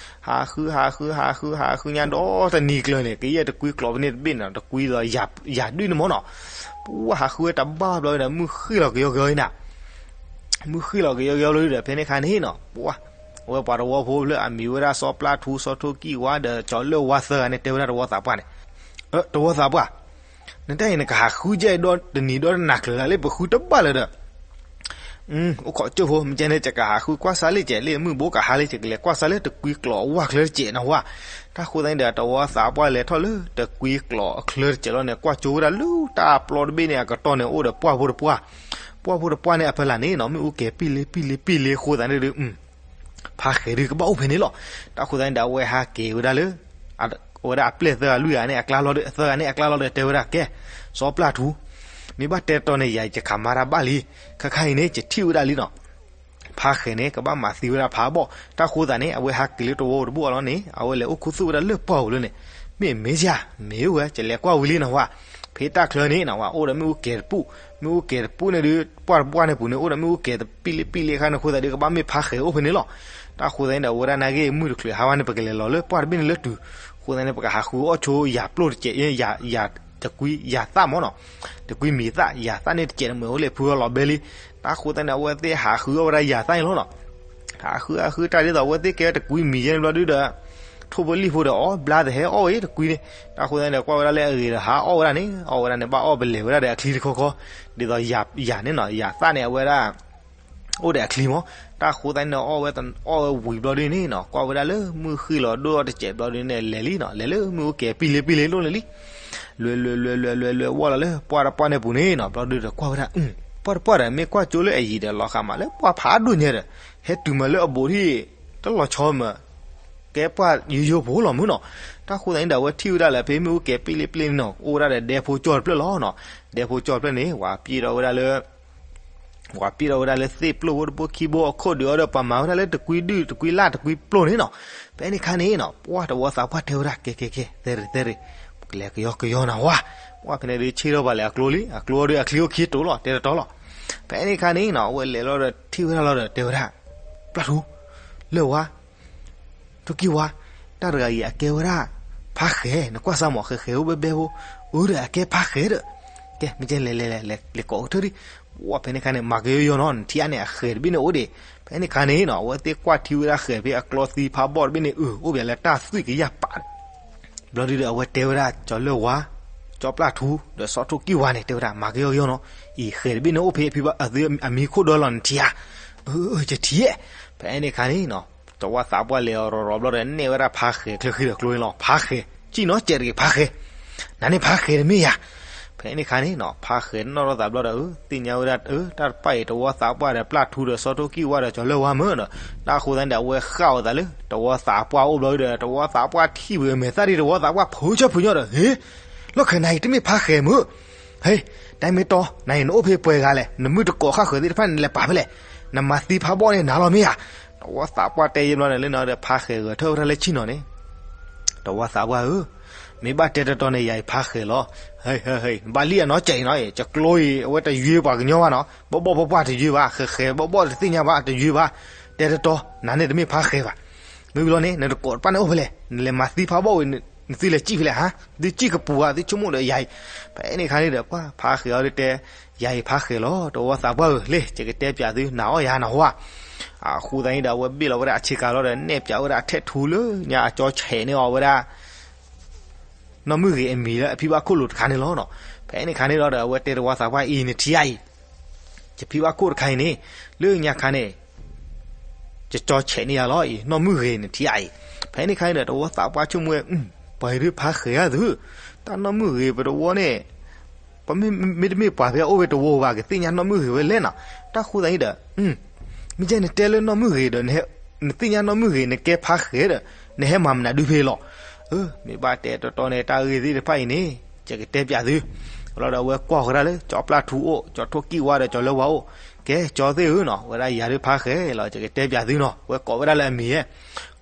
ဟးဃု ဟးဃု ဟးဃု ဟးဃုညါဒီးတနံၤကျၢၤန့ၣ် ကယဲၢ်တကွံကျိးဖဲန့ၣ်တဘ့ၣ်န့ၣ် တကွံဒီးယၤဒုၣ်န့ၣ်မ့ၢ်နီၤ. ပှၤဟးဃုဝဲတဘၣ်ဘျီဒီး မုၢ်ဃ့ၢ်လီၤကယီကယီအံၤနၤ မုၢ်ဃ့ၢ်လီၤကယီကယီလီၤဒီး ဖဲန့ၣ်ခါန့ၣ်နီၤ ပှၤ အဝဲပှၤတဝီဖိဖျၢၣ်အမံၤဝဲဒၣ်စီၤပျၢ်ထူ စီၤထိၣ်ကံၣ်ဝါဒီးကၠီၤလၢၢ်ဝါသၢဂၤန့ၣ် တဲဝဲဒၣ်တဝီသးပှၢ်န့ၣ်, တဝီသးပှၢ်, နတၢ်အံၤနကဟးဃုကဲဒီးတနံၤဒီးတနၤကျၢၤလၢ်လၢပဃုတဘၣ်လၢၤဒီး အိၣ်ခိးကၠိဖိ မ့ၢ်ကဲန့ၣ် ယကဟးဃုကွၢ်စၢ်လၢ်ကဲး လၢမုၢ်ဘိကဟါလၢ်ကဲး ကလဲၤကွၢ်စၢ်လၢတကွံကျိးအဝၢ်ချၢတကဲးနဟါ. တၢ်ဃိသတးန့ၣ်ဒီး တဝီသးပှၢ်လဲၤထီၣ်လၢတကွံကျိးအချၢတကဲးလီၤန့ၣ် ကွၢ်ကၠိဝဲဒၣ်လၢတၢ်ပျီတဘ့ၣ်န့ၣ် အကတီၢ်န့ၣ် အိၣ်ဒီးပှၢ်ဖိတပှၢ်, ပှၢ်ဖိတပှၢ်န့ၣ် အဖီလာ်န့ၣ်နီၤ မ့ၣ်အူကဲၤပံၣ်လ့ပံၣ်လ့ပံၣ်လ့အဃိသတးန့ၣ်ဒီး ဖါဃဲးဒုးကဘၣ်အိၣ်ဖဲန့ၣ်လီၤ. တၢ်ဃိသတးန့ၣ်ဒီး အဝဲဟးက့ၤဝဲဒၣ်လၢ အဝဲဒၣ်အပျဲၢ်သၢဂၤလွံၢ်ဂၤန့ၣ် အကျါလီၤဒီး သၢဂၤန့ၣ် အကျါလီၤဒီး တဲဝဲဒၣ် ကဲ, စီၤပျၢ်ထူ, မ့ၢ်ဘၣ်တဲတတီၤန့ၣ် ယၤယခးမါတၢ်ဘၣ်လံ, ခါခါအံၤန့ၣ် ယထံၣ်ဝဲဒၣ်လံနီၤ ဖါဃဲးန့ၣ် ကဘၣ်မၤသံဝဲဒၣ်ဖါဘီၣ်. တၢ်ဃိသတးန့ၣ် အဝဲဟးက့ၤလၢတဝီတဘိအလီၢ်န့ၣ် အဝဲလဲၤအိၣ်ခူသူၣ်ဝဲဒၣ်လၢပှၢ်ပူၤလၢန့ၣ်, မ့ၢ်မ့ၢ်ယၤ, မ့ၢ်ဝဲ ကလဲၤကွၢ်ဝံၤလံနီၤဝဲ, ဖဲတၢ်ချၢန့ၣ်နီၤဝဲ အိၣ်ဒီးမ့ၣ်အူကဲၤတပူၣ်, မ့ၣ်အူကဲၤတပူၣ်န့ၣ်ဒုး ပှၢ်တပှၢ်န့ၣ်ပူၤန့ၣ် အိၣ်ဒီးမ့ၣ်အူကဲၤတပံၣ်လ့ပံၣ်လ့အခါန့ၣ် အဃိသတးဒီး ကဘၣ်မ့ၢ်ဖါဃဲးအိၣ်ဖဲန့ၣ်လီၤ. တၢ်ဃိသတးန့ၣ်ဒီး အဝဲဒၣ်နာ်က့ မုၢ်တချုးဟါဝဲန့ၣ် ပကလဲၤလီၤလၢပှၢ်တဘ့ၣ်န့ၣ်လၢတုၤ, အဃိသတးန့ၣ် ပကဟးဃုအီၣ်ဆိယၤပျိၢ်တကဲး, ယၤ, တကွံယၤသၣ်မ့ၢ်နီၤ, တကွံမံၤသၣ် ယၤသၣ်န့ၣ်တကဲးန့ၣ် မ့ၢ်အိၣ်လဲၤဖုအီၣ်လီၤဘဲလံ. တၢ်ဃိသတးန့ၣ် အဝဲသ့ၣ်ဟးဃုအီၣ်ဝဲဒၣ်ယၤသၣ်န့ၣ်လီၤနီၤ. ဟးဃုဟးဃုတၢ်ဒ်သိး အဝဲသ့ၣ်ကဲဝဲတကွံမံၤယဲန့ၣ်ဘျီဒုဒီး ထိၣ်ဖိလံၣ်ဖိဒီးအီၣ်ဘျါသဟဲအီၣ်ဝဲတကွံန့ၣ်, တၢ်ဃိသတးန့ၣ်ဒီး ကွၢ်ဝဲဒၣ်လၢအဂ့ၤဒီးဟးအီၣ်ဝဲဒၣ်န့ၣ် အီၣ်ဝဲဒၣ်န့ၣ် ဘၣ်အီၣ်ပလဲၤဝဲဒၣ်ဒီးအချံတခီခီ, ဒ်သိးယၤန့ၣ်နီၤ ယၤသၣ်န့ၣ် အဝဲဒၣ် အိၣ်ဒီးအချံမး, တၢ်ဃိသတးန့ၣ်ဒီး အီၣ်ဝဲဝံၤဘျီဒုန့ၣ်နီၤ ကွၢ်ဝဲဒၣ်လၢမုၢ်ဃ့ၢ်လီၤဒိၣ်ထီၣ်တစဲးဘျီဒုန့ၣ် လဲၤလံနီၤ လဲၤလၢမ့ၣ်အူကဲၤပံၣ်လ့ပံၣ်လ့လိၣ်န့ၣ်လံ. လဲၤလဲၤလဲၤလဲၤလဲၤဝဲလီၤလၢပှၢ်တပှၢ်န့ၣ်ပူၤန့ၣ်နီၤ ဘျီဒုဒီးကွၢ်ဝဲဒၣ် ပှၢ်တပှၢ်ဒီး မ့ၢ်ကွၢ်ကၠိလၢအယံၤဒီး လီၤဃာ်မးလၢပှၢ်ဖးဒိၣ်ညါဒီး ဟဲတုၤမးလၢအဘူးထံၣ် တလီၤဆီမး ကဲပှၢ်ယိယိဖိလီၤမုၢ်နီၤ. တၢ်ဃိသတးန့ၣ်ဒီး အဝဲထံၣ်ဝဲဒၣ်လၢဖဲမ့ၣ်အူကဲၤပံၣ်လ့ပံၣ်လ့န့ၣ်နီၤ အိၣ်ဝဲဒၣ်ဒီးဒဲဖိကၠီတဖျၢၣ်လီၤနီၤ. ဒဲဖိကၠီတဖျၢၣ်န့ၣ် ပှၤပျဲၢ်ထီၣ်ဝဲဒၣ်လၢ ပှၤပျဲၢ်ထီၣ်ဝဲဒၣ်လၢသ့ၣ်ပျိၢ်ဖိတဘိခံဘိ အခိၣ်ဒုးအီၤဒီး ပှၤမၤဝဲဒၣ်လၢတကွံဒုၣ်တကွံလၢ်တကွံပျိၢ်န့ၣ်နီၤ. ဖဲန့ၣ်ခါန့ၣ်နီၤ ပှၢ်တဝီသးပှၢ်တဲဝဲဒၣ် ကဲကဲကဲ သဲရ့ၤသဲရ့ၤ ကလဲၤကယီကယီနၤဝါ. ပှၢ်ဖဲန့ၣ်ဒုးဆ့ၣ်ထီၣ်ဘၣ်လဲၤအကျိလံ အကျိအီၤဒုးအချံအိၣ်ခံတိၤလီၤ တဲတတီလီၤ. ဖဲန့ၣ်ခါန့ၣ်နီၤ အဝဲလဲၤလီၤဒီးထံၣ်ဝဲဒၣ်လီၤဒီးတဲဝဲဒၣ် ပျၢ်ထူ လၢၢ်ဝါ ထိၣ်ကံၢ်ဝါ တၢ်တဂၤအံၤအကဲဝဲဒၣ် ဖါဃဲၤ နကွၢ်စၢ်မး ဃဲၤဃဲၤအိၣ်ဘဲဘဲဖိ အၢဒီးအကဲဖါဃဲၤဒီး ကဲ မ့ၢ်ကဲလဲၤလဲၤလဲၤလဲၤကိးကထၢၣ်ဒံး. ပှၢ်ဖဲန့ၣ်ခါန့ၣ် မၤကယီယီနီၤ နထံၣ်အါန့ၣ် အဃဲၤတဘ့ၣ်န့ၣ်အိၣ်ဒံး. ဖဲန့ၣ်ခါန့ၣ်နီၤ အဝဲသ့ၣ်ကွၢ်ထံဝဲဒၣ်ဃဲၤဖဲအကျီသံဖးဘီၣ်တဘ့ၣ်န့ၣ် အၢ အိၣ်ဘၣ်လၢတၢ်သွံၣ်ကယၢ်ပာ် ဘျီဒုဒီးအဝဲတဲဝဲဒၣ် ကၠီၤလၢၢ်ဝါ ကၠီပျၢ်ထူ ဒီးစီၤထိၣ်ကံၢ်ဝါန့ၣ် တဲဝဲဒၣ် မၤကယီကယီနီၤ အံၤဃဲၤတဘ့ၣ်န့ၣ်အိၣ်ဖဲအဖံဘၣ်အသုအမံၤခိၣ်ဒီလီၤ နထံၣ်ဧါ. အၢ ယထံၣ်. ဖဲန့ၣ်ခါန့ၣ်နီၤ တဝီသးပှၢ်လဲၤအီၤရီၤရီၤဘျီဒီး နဲၣ်ဝဲဒၣ်ဖါဃဲၤချၢဃံဒီးကျိန့ၣ်လီၤ ဖါဃဲၤ ကံၣ်နီၤစဲးတဂ့ၤ ဖါဃဲၤ နၤန့ၣ်ဖါဃဲၤတမ့ၢ်ယၤ. ဖဲန့ၣ်ခါန့ၣ်နီၤ ဖါဃဲၤနီၣ်ထီၣ်သးဘျီဒီး သ့ၣ်ညါဝဲဒၣ် တၢ်တပၢ်အံၤ တဝီသးပှၢ်ဒီးပျၢ်ထူဒီးစီၤထိၣ်ကံၢ်ဝါဒီး ကၠီၤလၢၢ်ဝါမ့ၢ်နီၤ. တၢ်ဃိသတးန့ၣ်ဒီး အဝဲဃၣ်အီၤသးလၢ တဝီသးပှၢ်အိၣ်ဘျီဒီး တဝီသးပှၢ်ထံၣ်ဝဲမဲာ်သၣ်ဒံး တဝီသးပှၢ်ဖုးဆၢဖုးညီဒီး ဟ့ လီၢ်ခၢၣ်နၤအံၤ တမ့ၢ်ဖါဃဲၤမုၢ် ဟ့ တၢ်မ့ၢ်တီ နၤအံၤနအိၣ်ဖဲပှဲၤဂၤလဲၣ် နမုၢ်တကိးဃၣ်ဃၢၤသ့ၣ်တဖၣ်န့ၣ် နလဲၤပာ်ဖဲလဲၣ် နမၤသံဖးဘီၣ်န့ၣ် နၤလီၤမ့ၢ်ဧါ. တဝီသးပှၢ်တဲယဲဘျီန့ၣ် လၢနီၤဒီး ဖါဃဲၤဂဲၤထၢၣ်ဝဲဒၣ်လၢဆံၣ်နီၤန့ၣ် တဝီသးပှၢ်ဧၢ, မ့ၢ်ဘၣ်တဲတတီၤန့ၣ် ယၤအံၤဖါဃဲၤလီၤ. ဟဲ ဟဲ ဟဲ နဘၣ်လံအနီၢ်ကဲးအံၤနီၤ ယကျိအံၤ အဝဲတယွ့ပှၤကညီဘၣ်နီၤ ဘီၣ်ဘီၣ်ပှၢ်ပှၢ်တယွ့ဘၣ် ဃဲၤဃဲၤဘီၣ်ဘီၣ်တသ့ၣ်ညါဘၣ် တယွ့ဘၣ် တဲတတီၤ နၤန့ၣ်တမ့ၢ်ဖါဃဲၤဘၣ်. မ့ၢ်ဝံၤလီၤန့ၣ် နတကိးတပၣ်န့ၣ်အိၣ်ဖဲလဲၣ် နလဲၤမၤသံဖးဘီၣ်ဝံၤ နသုလဲၤစံၣ်ဖဲလဲၣ်ဟါ သုစံၣ်ကပူၤဧါ သုဆိကမိၣ်ဒီးယၤအံၤ. ဖဲန့ၣ်ခါန့ၣ်ဒီး ပှၢ်ဖါဃဲၤအီၤဒီးတဲ ယၤအံၤဖါဃဲၤလီၤ တဝီသးပှၢ်ဧၢ လ့ၣ် ယကတဲပၠးသု နၤအီၣ်ယၤနဟါ. အဃိသတးန့ၣ်ဒီး အဝဲဘ့ၣ်လီၤဝဲဒၣ်အဆ့ကၤလီၤဒီး နဲၣ်ပၠးဝဲဒၣ်ထဲထူလၢညါအကၠီဆဲးန့ၢ်အီၤဝဲဒၣ် နီၢ်မုၢ်ဂ့ၤအမံၤလၢအဖံဘၣ်ခိၣ်လိၤတခါန့ၣ်လီၤနီၤ. ဖဲန့ၣ်ခါန့ၣ်လီၤဒီး အဝဲတဲတဝီသးပှၢ်အံၤ နထံၣ်ဧါအံၤ ယဖံဘၣ်ခိၣ်တခါအံၤန့ၣ် လၢညါခါန့ၣ် ယကၠီဆဲးန့ၢ်ယၤလီၤအံၤ နီၢ်မုၢ်ဂ့ၤနထံၣ်ဧါအံၤ. ဖဲန့ၣ်ခါန့ၣ်ဒီး တဝီသးပှၢ်ဆိကမိၣ်ဝဲ ပှၤအံၤဒုးဖါဃဲၤဧါသု တၢ်နီၢ်မုၢ်ဂ့ၤပတဝီန့ၣ် ပမ့ၢ်တမ့ၢ်ပှၤဖဲအအိၣ်ဖဲတဝီဘၣ် ကသ့ၣ်ညါနီၢ်မုၢ်ဂ့ၤဝဲလဲၣ်နီၤ. တၢ်ဃိသတးန့ၣ်ဒီး မ့ၢ်ကဲနတဲလၢနီၢ်မုၢ်ဂ့ၤဒီး နသ့ၣ်ညါနီၢ်မုၢ်ဂ့ၤ နကဲဖါဃဲၤဒီး နဟဲမၤမနုၤဒုးဖဲလီၤ. မ့ၢ်ဘၣ်တဲတတီၤန့ၣ် တၢ်ဂ့ၢ်သ့ၣ်တဖၣ်အံၤန့ၣ် ယကတဲပၠးသု. လီၤဒီးအဝဲကွၢ်ဃီၤဒၣ်လၢ ကၠီပျၢ်ထူအိၣ် ကၠီထိၣ်ကံၢ်ဝါဒီးကၠီၤလၢဝါအိၣ် ကဲ ကၠီသ့ၣ်ဧၢနီၤ ဝဲဒၣ်ယၤဒုးဖါဃဲၤလီၤ ယကတဲပၠးသုနီၤ. အဝဲကိးဝဲဒၣ်လၢအမံၤဧဲ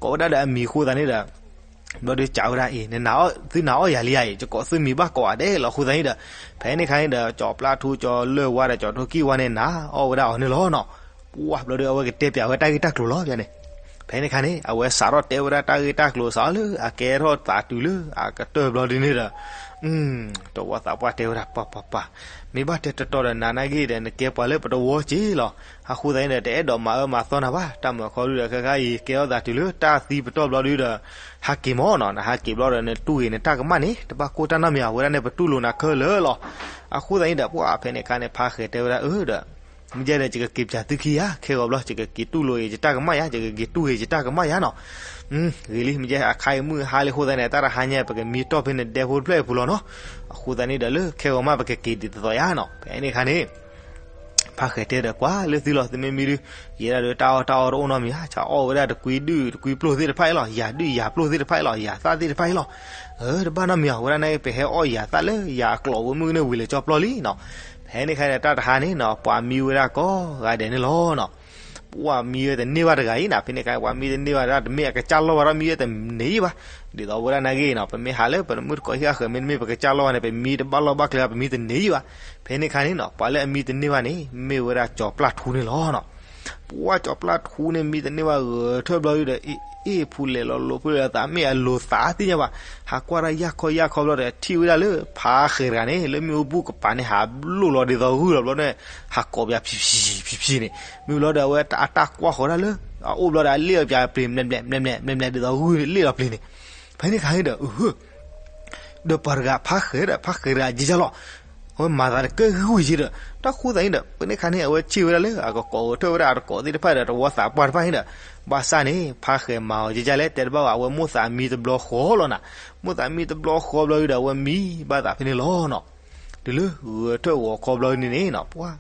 ကိးဝဲဒၣ်ဒီးအမံၤအဃိသတးန့ၣ်ဒီး ဘျီဒုးကးဝဲဒၣ်အံၤ နန သုနအီၣ်ယၤလံဧါအံၤ ယကိးသုမံၤဘၣ်ကိးဂၤဒဲးလီၤ. အဃိသတးန့ၣ်ဒီး ဖဲန့ၣ်အခါန့ၣ်ဒီး ကၠီၤပျၢ်ထူ ကၠီၤလၢၢ်ဝါဒီး ကၠီၤထိၣ်ကံၣ်ဝါန့ၣ် နအီၣ်ဝဲဒၣ်အီၤန့ၣ်လီၤနီၤ. ပှၢ်ဘျီဒုး အဝဲကတဲပၠးဝဲတၢ်ဂ့ၢ်တၢ်ကျိၤလီၤ ပန့ၣ်. ဖဲန့ၣ်အခါန့ၣ် အဝဲစးထီၣ်တဲဝဲဒၣ်တၢ်ဂ့ၢ်တၢ်ကျိၤစးလၢအကဲထီၣ်သးတုၤလၢအကတၢၢ်ဘျီဒုးန့ၣ်ဒီး တဝီသးပှၢ်တဲဝဲဒၣ် ပၢ်ပၢ်ပၢ်, မ့ၢ်ဘၣ်တဲတတီဒီးနၤနာ်က့ဒီး နကဲပှၤလၢပတဝီက့ၤလီၤ. အဃိသတးန့ၣ်ဒီး တအဲၣ်ဒိးမၤအၢမၤသီနၤဘၣ်. တၢ်မၤခီဒုဒီး ခဲခါအံၤကဲထီၣ်သးတုၤလၢတၢ်သံပတီၢ်ဘျီဒုဒီး ဟးက့ၤမၢ်နီၤ. နဟးက့ၤဘျီဒီး နတူၢ်ဂ့ၤနတၢ်ကမၣ်န့ၣ် တဘၣ်ကိၢ်တၢ်နီတမံၤဧါ. အဝဲဒၣ်န့ၣ် ပတူၢ်လိာ်နၤခဲလၢာ်လီၤ. အဃိသတးန့ၣ်ဒီး ပှၢ်ဖဲန့ၣ်အခါန့ၣ် ဖါဃဲၤတဲဝဲဒၣ်အၢဒီး မ့ၢ်ကဲဒီး ယကက့ၤပၠးသုခံဧါ, ခဲဂီၤဘျီ ယကက့ၤတူၢ်လိာ်ဂ့ၤယတၢ်ကမၣ်ယါ, ယကက့ၤတူၢ်ဂ့ၤယတၢ်ကမၣ်ယါနီၤ. ဂ့ၤလံ, မ့ၢ်ကဲအခါအံၤမုၢ်ဟါလံအဃိသတးန့ၣ် တၢ်တဟါညါ ပကမံတီၢ်ဖဲန့ၣ်ဒဲဖိတဖျၢၣ်အံၤပူၤလီၤနီၤ. အဃိသတးန့ၣ်ဒီး လၢခဲဂီၤမး ပကက့ၤဒ်သိးသိးယါနီၤ. ဖဲန့ၣ်အခါန့ၣ် ဖါဃဲၤတဲဒီး ကွၢ်လၢသုလီၤ, သုမ့ၢ်မံဒုး ယဲဒၣ်ဒီးတၢ်အီၣ်တၢ်အီတအိၣ်နီတမံၤဧါ, ဆၣ်အီၣ်ဝဲဒၣ်တကွံဒုၣ်တကွံပျိၢ်သ့ၣ်တဖၣ်အံၤလီၤ, ယၤဒုၣ်ယၤပျိၢ်သ့ၣ်တဖၣ်အံၤလီၤ, ယၤသၣ်သ့ၣ်တဖၣ်အံၤလီၤ. တဘၣ်နီတမံၤဧါ, ဝဲဒၣ်န့ၣ် ပဟဲအီၣ်ယၤသၣ်လၢယၤအကျိးဝဲမုၢ်ကန့ၣ်ဝံၤလၢကၠီပျီလံနီၤ. ဖဲန့ၣ်အခါန့ၣ် တၢ်တဟါန့ၣ်နီၤ ပှၤမံဝဲဒၣ်ကိးဂၤဒဲးန့ၣ်လီၤနီၤ. ပှၤမံဝဲတန့ၢ်ဘၣ်တဂၤအံၤနီၤ. ဖဲန့ၣ်အခါ ပှၤမံတန့ၢ်ဘၣ်ဒၣ် တမ့ၢ်အကစၢ်လီၢ်ဘၣ်ဒီး မံဝဲတန့ၢ်ဘၣ်. ဒ်သိးဝဲဒၣ်နာ်က့နီၤ ပမ့ၢ်ဟးလၢပမုၢ်တကိးဟံၣ်ဃၢၤ မ့တမ့ၢ်ပကစၢ်လီၢ်ဘၣ်န့ၣ် ပမံတဘၣ်လီၢ်ဘၣ်ကျဲဘၣ် ပမံတန့ၢ်ဘၣ်. ဖဲန့ၣ်အခါန့ၣ်နီၤ ပှၤလၢအမံတန့ၢ်ဘၣ်န့ၣ် မ့ၢ်ဝဲဒၣ်ကၠီၤပျၢ်ထူန့ၣ်လီၤနီၤ. ပှၤကၠီၤပျၢ်ထူန့ၣ် မံတန့ၢ်ဘၣ်ဂဲၤထၢၣ်ဘျီဒုဒီး အ့ၣ်အ့ၣ်ဖူလဲၤလီၤလိာ်ဖူလဲၤလီၤသး မ့ၢ်အလိၤသးသ့ၣ်ညါဘၣ်. ဟးကွၢ်တၢ်ယၢ်ခီယၢ်ခီဘျီဒီး ထံၣ်ဝဲဒၣ်လၢဖါဃဲၤတဂၤန့ၣ် လၢမ့ၣ်အူဘူၣ်ကပၤန့ၣ် ဟးဘျိၣ်လီၤဒ်သိးဂုၢ်လီၤဘျီန့ၣ် ဟးကိးပၠးဖံးဖံးဖံးဖံးန့ၣ် မ့ၢ်ဘျီဒီး အဝဲအတၢ်ကွၢ်ဃီၤဒၣ်လၢ အအိၣ်ဘျီဒီး အလ့ၣ်အီၤပၠးပျ့ၤ မဲာ်မဲာ်မဲာ်မဲာ်မဲာ်မဲာ် ဒ်သိးဂုၢ်လ့ၣ်လီၤပျ့ၤန့ၣ်. ဖဲန့ၣ်အခါန့ၣ်ဒီး ဒီးပှၤတဂၤဖါဃဲၤဒီး ဖါဃဲၤတဂၤယံာ်ယါလီၤ. အဝဲမၤသးတကဲဂုၢ်ယံၤဒီး တၢ်ဃိသးန့ၣ်ဒီး ဖဲန့ၣ်အခါန့ၣ် အဝဲထံၣ်ဝဲဒၣ်လၢအကကိးဂဲၤထၢၣ်ဝဲဒၣ်အတကိးသ့ၣ်တဖၣ်ဒီး တဝီသးပှၢ်တဖၣ်န့ၣ်ဒီး ဘၣ်ဆၣ်န့ၣ် ဖါဃဲၤမၤအီၤယံာ်ယါလဲၣ် တဲတဘၣ်ဘၣ် အဝဲမိၣ်သးမံတဘျီဃီလီၤနၤ. မိၣ်သးမံတဘျီဃီဘျီဒီး အဝဲမံဘၣ်သးဖဲန့ၣ်လီၤနီၤ. တုၤလၢဂဲၤထၢၣ်ဂီၤခီဘျီန့ၣ်န့ၣ်နီၤ ပှၤ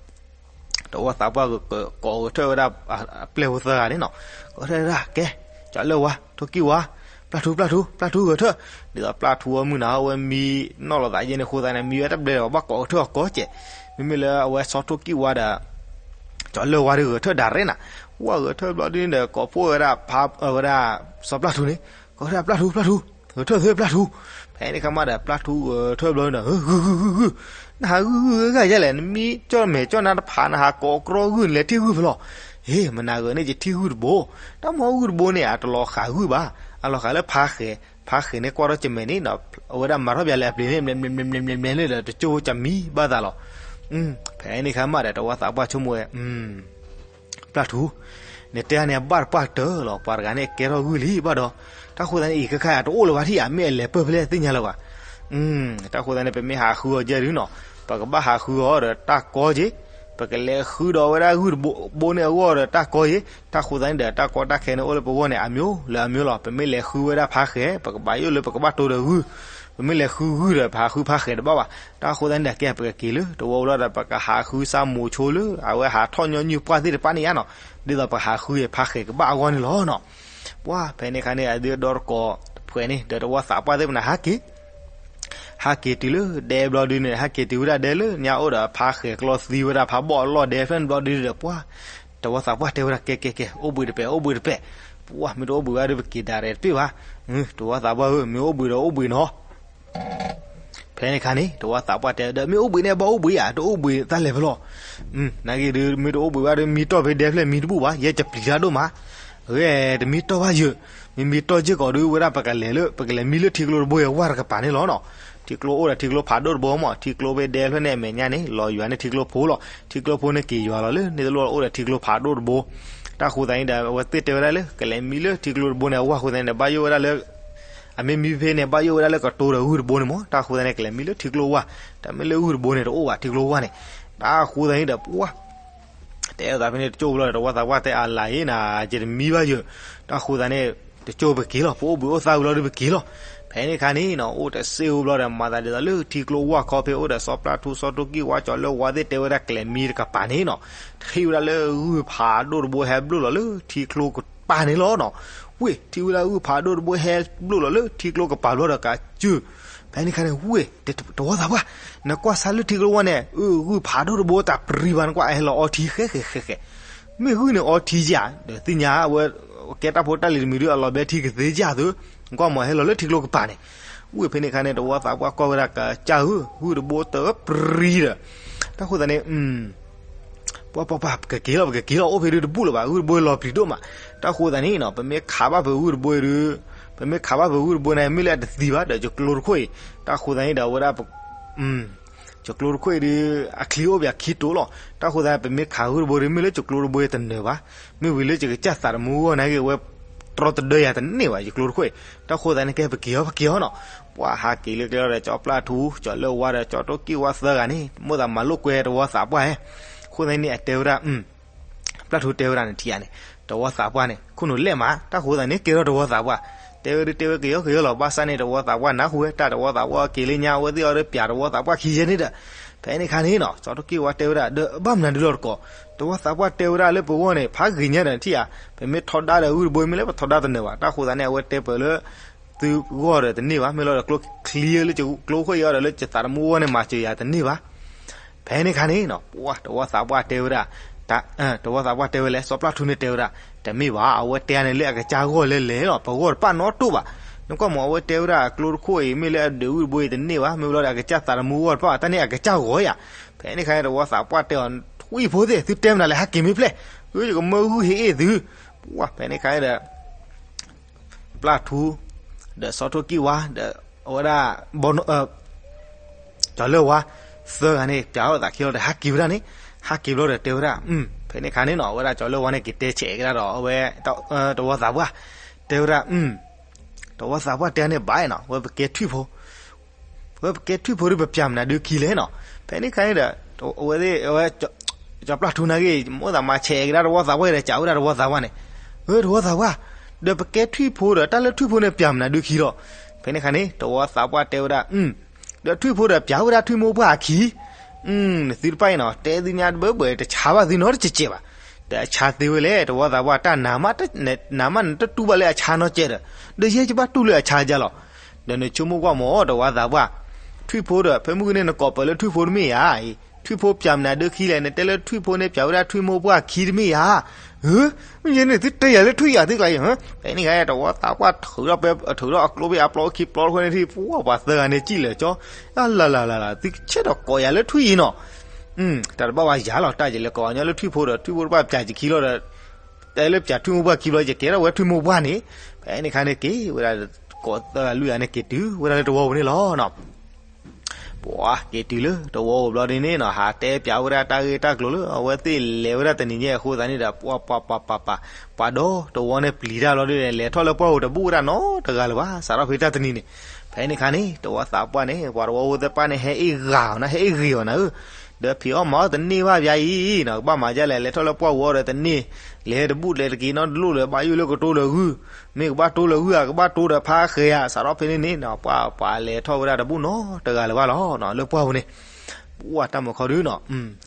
တဝီသးပှၢ် ကိးဂဲၤထၢၣ်ဝဲဒၣ် အပျဲၢ်ဖိသၢဂၤန့ၣ်နီၤ ကိးထၢၣ်ဝဲဒၣ် ကဲ ကၠီၤလၢၢ်ဝါ ထိၣ်ကံၣ်ဝါ ပျၢ်ထူ ပျၢ်ထူ ပျၢ်ထူဂဲၤထၢၣ်. ဒ်သိးပျၢ်ထူအီၤမုၢ်နၤ အဝဲမံနီၣ်လီၤသးယဲန့ၣ်အဃိသတးန့ၣ် မံဝဲတဘျဲၣ်ဒီး ပှၤဘၣ်ကိးဂဲၤထၢၣ်အီၤကိးကဲး. မ့မ့ၢ်လၢအဝဲစီၤထိၣ်ကံၣ်ဝါဒီး ကၠီၤလၢၢ်ဝါဒီးဂဲၤထၢၣ်ဒၣ်ရဲၣ်နၤ. ဝဲဂဲၤထၢၣ်ဘျီဒုန့ၣ်ဒီး ကိးဖှိၣ်ဝဲဒၣ်ဖါ အဝဲဒၣ် စီၤပျၢ်ထူန့ၣ် ကိးဝဲဒၣ်ပျၢ်ထူ ပျၢ်ထူ ဂဲၤထၢၣ်သုပျၢ်ထူ. ဖဲန့ၣ်ခါမးဒီး ပျၢ်ထူဂဲၤထၢၣ်ဘျီန့ၣ်ဒီး ဂုၢ်ဂုၢ်ဂုၢ်ဂုၢ် နဟးဂုၢ်ဂုၢ်ဂုၢ်ဂၤယဲလဲၣ် နမံကၠီၣ်မဲာ်ကၠီၣ်နါတဖး နဟးကိးကြီဂုၢ် နလဲၤထံၣ်ဂုၢ်ဖဲလဲၣ်. ဟ့ၣ် မနၤဂၤန့ၣ် ယထံၣ်ဂုၢ်တဘိ တၢ်မ့ၢ်ဂုၢ်တဘိန့ၣ် အတလီၤဃးဂုၢ်ဘၣ် အလီၤဃးလၢဖါဃဲၤ ဖါဃဲၤန့ၣ်ကွၢ်ထီၣ်ကမဲာ်န့ၣ် အဝဲဒၣ်မၤထီၣ်ပၠးလၢအပျ့ၤန့ၣ် မဲာ်မဲာ်မဲာ်မဲာ်မဲာ်မဲာ်မဲာ်လၢတကၠိဖိကမံဘၣ်သးလီၤ. ဖဲန့ၣ်ခါမးဒီး တဝီသးပှၢ်ဆိကမိၣ်ဝဲ ပျၢ်ထူ နတဲန့ၣ် အဘၣ်တပှၢ်တၢၢ်လီၤ ပှၤတဂၤန့ၣ် ကဲထီၣ်ဂုၢ်လံဘၣ်ဒီး တၢ်ဃိသတးန့ၣ် အံၤခဲခါအတအိၣ်လၢၤဘၣ်ထံၣ်ဧါ မ့ၢ်အလဲၤပၢၢ်ဖဲလဲၣ်သ့ၣ်ညါလၢၤဘၣ်. တၢ်ဃိသတးန့ၣ် ပမ့ၢ်ဟးဃုအီၤကဲဒုနီၤ ပကဘၣ်ဟးဃုအီၤဒီးတၢ်ကီက့ၤ ပကလဲၤဃုဒီးဝဲဒၣ်ဂုၢ်တဘိန့ၣ်အဂီၢ်ဒီးတၢ်ကီက့ၤ တၢ်ဃိသတးန့ၣ်ဒီး တၢ်ကီတၢ်ခဲန့ၣ်အိၣ်လၢပဂီၢ်န့ၣ် အမျိုးလၢအမျိုးလီၤ. ပမ့ၢ်လဲၤဃုဝဲဒၣ်ဖါဃဲၤ ပကဘၣ်ယိၣ်လၢပကဘၣ်တိၢ်ဒီးဂုၢ် ပမ့ၢ်လဲၤဃုဂုၢ်ဒီး ပဟးဃုဖါဃဲၤတဘၣ်ဘၣ်. တၢ်ဃိသတးန့ၣ်ဒီး ကဲပကက့ၤလၢတဝီလီၤဒီး ပကဟးဃုစၢ်မိၤဆိလၢ အဝဲဟးထီၣ်ညီနုၢ်ပှၢ်သ့ၣ်တဖၣ်န့ၣ်ယါနီၤ ဒ်သိးပဟးဃုဖါဃဲၤကဘၣ်အဂီၢ်န့ၣ်လီၤနီၤ. ပှၢ်ဖဲန့ၣ်ခါန့ၣ် အဒုးဒီတကိးတဖှဲးန့ၣ် ဒီးတဝီသးပှၢ်သ့ၣ်ပနၢ်ဟးက့ၤ ဟးက့ၤတုၤလၢဒဲဘျီဒုန့ၣ် ဟဲက့ၤတုၤဝဲဒၣ်ဒဲလၢညါအိၣ်ဒီးဖါဃဲၤကျီသံဝဲဒၣ်ဖးဘီၣ်အလီၢ်ဒဲဖျၢၣ်န့ၣ်ဘျီဒုဒီး ပှၢ် တဝီသးပှၢ်တဲဝဲဒၣ် ကဲကဲကဲ အိၣ်ဘှံးတပဲာ် အိၣ်ဘှံးတပဲာ်. ပှၢ် မ့ၢ်တအိၣ်ဘှံးဘၣ်ဒီး ပက့ၤဒၣ်ရဲၣ်တပ့ၢ်ဘၣ်. တဝီသးပှၢ်ဧၢ မ့ၢ်အိၣ်ဘှံးဒီးအိၣ်ဘှံးနီၤ ဖဲန့ၣ်ခါန့ၣ် တဝီသးပှၢ်တဲဒီး မ့ၢ်အိၣ်ဘှံးန့ၣ် ဘၣ်အိၣ်ဘှံးဧါ တအိၣ်ဘှံးတၢ်လဲၤဖဲလဲၣ်. နာ်က့ဒုး မ့ၢ်တအိၣ်ဘှံးဘၣ်ဒီး မံတီၢ်ဖဲဒဲဖျၢၣ်မံတဘူၣ်ဘၣ် ယဲကပျံၤတၢ်ဒိၣ်မး. ဂ့ၤ တမံတီၢ်ဘၣ်ယၢၤ မ့မံတီၢ်စ့ၢ်ကီးဒုး ဝဲဒၣ်ပကလဲၤလၢ ပကလဲၤမံလၢထံကျိတဘိအဝၢ်တကပၤန့ၣ်လီၤနီၤ. ထံကျိအိၣ်ဒီးထံကျိဖးဒိၣ်တဘိမး ထံကျိဖဲဒဲဖျၢၣ်န့ၣ်အမဲာ်ညါန့ၣ် လီၤယွၤန့ၢ်ထံကျိဖိလီၤ. ထံကျိဖိန့ၣ်က့ၤယွၤလီၤလၢန့ၣ်တလိၣ် အိၣ်ဒီးထံကျိဖးဒိၣ်တဘိ. တၢ်ဃိသတးန့ၣ်ဒီး အဝဲသ့ၣ်တဲဝဲဒၣ်လၢ ကလဲၤမံလၢထံကျိတဘိန့ၣ် အဝၢ်ဃိသတးန့ၣ်ဒီး ဘၣ်ယိၣ်ဝဲဒၣ်လၢ အမ့ၢ်မံဖဲန့ၣ် ဘၣ်ယိၣ်ဝဲဒၣ်လၢကတိၤဒီးဂုၢ်တဘိန့ၣ်မး တၢ်ဃိသတးန့ၣ် ကလဲၤမံလၢထံကျိဝၢ် တၢ်မ့ၢ်လၢဂုၢ်တဘိန့ၣ် တအိၣ်ဘၣ်ထံကျိဝၢ်န့ၣ်. တၢ်ဃိသတးန့ၣ်ဒီး ပှၢ် တဲအသးဖဲန့ၣ်တကၠိဘျီဒီး တဝီသးပှၢ်တဲအလၤအံၤနၤ ယတမံဘၣ်ယၢၤ. တၢ်ဃိသတးန့ၣ် တကၠိပက့ၤလီၤ ပအိၣ်ဘှံးအိၣ်သါဝံၤလီၤဒီးပက့ၤလီၤ. ဖဲန့ၣ်ခါန့ၣ်နီၤ အိၣ်တစ့ၢ်ဝံၤဘျီဒီး မၤသးဒ်သိးလၢထံကျိဝၢ်ခီဖဲအိၣ်ဒီးစီၤပျၢ်ထူ စီၤထိၣ်ကံၣ်ဝါ ကၠီၤလၢၢ်ဝါသ့ၣ်တဲဝဲဒၣ်ကလဲၤမံတကပၤန့ၣ်နီၤ ထံၣ်ဝဲဒၣ်လၢဂုၢ်ဖးဒိၣ်တဘိဟဲဘျိၣ်လီၤလၢထံကျိကပၤန့ၣ်လီၤနီၤ. ဝ့ၢ် ထံၣ်ဝဲဒၣ်ဂုၢ်ဖးဒိၣ်တဘိဟဲဘျိၣ်လီၤလၢထံကျိကပၤဘျီဒီးကစၢ် ဖဲန့ၣ်ခါန့ၣ် ဝ့ၢ် တဝီသးပှၢ် နကွၢ်ဆါလၢထံကျိဝၢ်န့ၣ် အဂုၢ်ဖးဒိၣ်တဘိတၢ်ပြံဘၣ် နကွၢ်အဟဲလီၤအီထံဃဲဃဲဃဲဃဲ မ့ၢ်ဂုၢ်န့ၣ်အီထံယါ ဒီးသ့ၣ်ညါဝဲ ကဲတၢ်ဖိတၢ်လံၤတမံၤဒုး အလီၤဘဲထံကသ့ယါသု ကွၢ်မးဟဲလီၤလၢထံကျိကပၤန့ၣ်, ဝံၤဖဲန့ၣ်ခါန့ၣ် တဝီသးပှၢ်ကွၢ်ဝဲဒၣ်ကစၢ်ဧၢ, ဂုၢ်တဘိတၢပရံဒီး, တၢ်ဃိသတးန့ၣ် ပှၤပှၤပှၤ ပကက့ၤလီၤ ပကက့ၤလီၤ အိၣ်ဖဲဒုတဘူၣ်လၢၤဘၣ် ဂုၢ်တဘိလီၤပျံၤဒိၣ်မး, တၢ်ဃိသတးန့ၣ်နီၤ ပမ့ၢ်ခးဘၣ်ပဂုၢ်တဘိဒု, ပမ့ၢ်ခးဘၣ်ပဂုၢ်တဘိန့ၣ် မ့ၢ်လၢအတသံဘၣ်ဒီး ကကျိတခိၣ်အံၤ, တၢ်ဃိသတးန့ၣ်ဒီး အဝဲဒၣ် ကကျိတခိၣ်အံၤဒု အချံအိၣ်ပှဲၤခံတိၤလီၤ, တၢ်ဃိသတး ပမ့ၢ်ခးဂုၢ်တဘိဒု မ့ၢ်လၢကကျိတဘိတနၢၤဘၣ်, မ့ၢ်ဝံၤလၢယကစၢ်သးတမူဂီၢ်န့ၣ်ဂ့ၤ အဝဲတြီတဒၢယၤတန့ၢ်ဘၣ် ယကျိတခိၣ်အံၤ, တၢ်ဃိသတးန့ၣ် ကဲပက့ၤအီၤ ပက့ၤအီၤနီၤ, ပှၤဟးက့ၤလၢကျဲလီၤဒီး ကၠီပျၢ်ထူ ကၠီလၢဝါဒီး ကၠီတိၢ်ကံၢ်ဝါသၢဂၤန့ၣ် မိၣ်သးမၤလိာ်ကွဲတဝီသးပှၢ်ဧါ, အဃိသတးန့ၣ် အတဲဝဲဒၣ် ပျၢ်ထူတဲဝဲဒၣ်န့ၣ်ထံၣ်ဧါန့ၣ်, တဝီသးပှၢ်န့ၣ် ခိၣ်နူာ်လဲၢ်မး တၢ်ဃိသတးန့ၣ် ကဲထီၣ်တဝီသးပှၢ်, တဲဝဲဒုတဲဝဲက့ၤအီၤက့ၤအီၤလီၤ, ဘၣ်ဆၣ်န့ၣ် တဝီသးပှၢ်နၢ်ဟူဝဲ တၢ်တဝီသးပှၢ်က့ၤလၢညါ အဝဲသ့ၣ်အီၤဒီးပျၢ်တဝီသးပှၢ်ခံယဲန့ၣ်ဒီး, ဖဲန့ၣ်ခါန့ၣ်နီၤ ကၠီတိၢ်ကံၢ်ဝါတဲဝဲဒၣ် ဒီးဘၣ်မနုၤဒုလီၤတကိး, တဝီသးပှၢ်တဲဝဲဒၣ်လၢပဂီၢ်န့ၣ် ဖးဂ့ၤညါဒီးထံၣ်ဧါ, ပမ့ၢ်ထီဒါဒီးဂုၢ်တဘိ မ့ၢ်လၢပထီဒါတနၢၤဘၣ်, တၢ်ဃိသတးန့ၣ် အဝဲတဲပၢၢ်လၢ သုဂီၢ်ဒီးတန့ၢ်ဘၣ်, မ့ၢ်လီၤဒီးကျိချံလၢယကျိခိၣ်အံၤအီၤဒီး လၢယသးတမူဂီၢ်န့ၣ် မၤစၢၤယၤတန့ၢ်ဘၣ်, ဖဲန့ၣ်ခါန့ၣ်နီၤ ပှၤတဝီသးပှၢ်တဲဝဲဒၣ်, တဝီသးပှၢ်တဲဝဲလဲၣ်, စီၤပျၢ်ထူန့ၣ်တဲဝဲဒၣ်, တမ့ၢ်ဘၣ်, အဝဲတဲန့ၣ်လၢအကစၢ်ဂီၢ်လဲၣ်လဲၣ်လီၤ, ပဂီၢ်တပၣ်နီတတိၢ်ဘၣ်, နကွၢ်မး အဝဲတဲဝဲဒၣ်အကျိတခိၣ်အံၤ မ့ၢ်လၢအဒုးဂုၢ်တဘိအံၤတန့ၢ်ဘၣ်, မ့ၢ်လီၤဒီးအကစၢ်သးတမူဂီၢ်တပၣ်ဘၣ်, တၢ်န့ၣ်အကစၢ်ဂီၢ်ယၤ, ဖဲန့ၣ်ခါန့ၣ် တဝီသးပှၢ်တဲအီၤ ထွံၣ်ဖိသ့ၣ် သုတဲမနုၤလဲၣ် ဟးက့ၤမ့ၢ်ဖျဲၣ်, ယကမၢဂုၢ်ဟ့ၣ်အ့ၣ်သု, ပှၤဖဲန့ၣ်ခါန့ၣ်ဒီး ပျၢ်ထူ ဒီးစီၤထိၣ်ကံၢ်ဝါ ဒီးအဝဲဒၣ် ကၠီၤလၢဝါ သၢဂၤန့ၣ် ပျၢ်ထီၣ်သးခံလီၤဒီး ဟးက့ၤဝဲဒၣ်န့ၣ်, ဟးက့ၤဘျီဒီးတဲဝဲဒၣ်, ဖဲန့ၣ်ခါန့ၣ်နီၤ အဝဲဒၣ်ကၠီၤလၢဝါန့ၣ် က့ၤတဲဆဲးကဒါဒီး အဝဲ တဝီသးပှၢ် တဲဝဲဒၣ်, တဝီသးပှၢ်တဲန့ၣ်ဘၣ်နီၤ ဝဲပကဲထွံၣ်ဖိ ဝဲပကဲထွံၣ်ဖိဒီး ပပျၢ်မနုၤဒုခံလဲၣ်နီၤ, ဖဲန့ၣ်ခါန့ၣ်ဒီး အဝဲသ့ၣ် အဝဲ ကၠီၤပျၢ်ထူနာ်က့ၤ မိၣ်သးမၤဆဲးကဒါတဝီသးပှၢ်ဒီး စံးဝဲဒၣ်တဝီသးပှၢ်န့ၣ်, အၢ တဝီသးပှၢ်, ဒီးပကဲထွံၣ်ဖိဒီး တၢ်လၢထွံၣ်ဖိန့ၣ် ပျၢ်မနုၤဒုခံလီၤ, ဖဲန့ၣ်ခါန့ၣ် တဝီသးပှၢ်တဲဝဲဒၣ်, ဒီးထွံၣ်ဖိဒီး ပျၢ်ဝဲဒၣ်ထွံၣ်မိၢ်ပှၢ်အခံ နသုတဖၣ်အံၤနီၤ တဲသုညါတဘၢဘၢ တဆါဘၣ်သုနီတစဲးစဲးဘၣ်, ဒီးအဆါသ့ဝဲလဲၣ် တဝီသးပှၢ် တၢ်နးမး နးမးနတတူၢ်ဘၣ်လၢအဆါနီတစဲးဒီး, ဒီးယဲယဘၣ်တူၢ်လၢအဆါယါလီၤ, ဒီးနဆိကမိၣ်ကွၢ်မး တဝီသးပှၢ်, ထွံၣ်ဖိဒီး ဖဲမုၢ်ဂ့ၤန့ၣ် နကိးပၢၢ်လၢထွံၣ်ဖိတမ့ၢ်ဧါ, ထွံၣ်ဖိပျၢ်မနုၤဒုခံလဲၣ် နတဲလၢထွံၣ်ဖိန့ၣ် ပျၢ်ဝဲဒၣ်ထွံၣ်မိၢ်ပှၢ်ခံတမ့ၢ်ဧါ, မ့ၢ်ယဲန့ၣ် သုတဲယၤလၢထွံၣ်ယၤသုကျါအံၤ, ဖဲန့ၣ်ခါ တဝီသးပှၢ်ထုးထီၣ်ပဲ ထုးထီၣ်အကျိဖဲအပျီခံပျီတခိၣ်န့ၣ်ထံၣ် ပှၤပှၤသၢဂၤန့ၣ် စံၣ်လၢာ်ကၠီ, လၢလၢလၢလၢ သုဆဲးဒီးကိးယၤလၢထွံၣ်အံၤနီၤ, တၢ်တဘၣ်ဝဲယၤလီၤ တၢ်ယလဲၤကိးညီလၢထွံၣ်ဖိဒီး ထွံၣ်ဖိတဖၣ်ပျၢ်ယခံလီၤဒီး တဲလၢပျၢ်ထွံၣ်မိၢ်ပှၢ်ခံဘျီ ယကဲထီၣ်ဝဲထွံၣ်မိၢ်ပှၢ်န့ၣ်, ဖဲန့ၣ်ခါန့ၣ်က့ၤဝဲဒၣ် ကိးသၢဂၤလွံၢ်ဂၤန့ၣ် က့ၤတုၤဝဲဒၣ်လၢတဝီပူၤန့ၣ်လီၤနီၤ. ပှၤက့ၤတုၤလၢတဝီပူၤဘျီဒ်န့ၣ်နီၤ ဟးတဲပျးဝဲဒၣ်တၢ်ဂ့ၢ်တၢ်ကျိၤလၢ အဝဲသ့ၣ်လဲၤဝဲဒၣ်တနံၤညါအဃိသတးန့ၣ်ဒီး ပှၤပှၤပှၤပှၤပှၤ ပှၤဒီတဝီန့ၣ်ပျံၤတၢ်ဘျီဒ်န့ၣ် လဲၤထီၣ်လၢပှၢ်ပူၤတဘူၣ်ဝဲဒၣ်နီတဂၤလၢၤဘၣ် စးထီၣ်ဖဲတၢ်တနံၤန့ၣ်, ဖဲန့ၣ်ခါန့ၣ် တဝီသးပှၢ်န့ၣ် ပှၤတဝီဖိသ့ၣ်တဖၣ်န့ၣ် ဟဲအ့ၣ်ဂ့ၤအီၤနၤ ဟဲအ့ၣ်ဂ့ၤအီၤနၤဧၢ, ဒီးဖံးအီၣ်မၤအီၣ်တန့ၢ်ဘၣ်ပၠးအံၤနီၤ ကဘၣ်မၤဒ်လဲၣ် လဲၤထီၣ်လၢပှၢ်ပူၤအီၤဒီးတန့ၢ်, လဲၤတဘူၣ်လဲၤတက့ၤနီတလိၣ်လၢၤ ဘၣ်ယိၣ်လၢကတိၤလၢၤဂုၢ်, မ့ၢ်ကဘၣ်တိၤလၢၤဂုၢ်ဧါ ကဘၣ်တိၤဒီးဖါဃဲၤဧါ စးထီၣ်ဖဲန့ၣ်န့ၣ် ပှၤပှၤလဲၤထီၣ်ဝဲဒၣ်တဘူၣ်နီတဂၤလၢၤဘၣ်လီၤ လၢပှၢ်ပူၤန့ၣ် ပှၤတၢ်မုာ်ခီဒုနီၤ,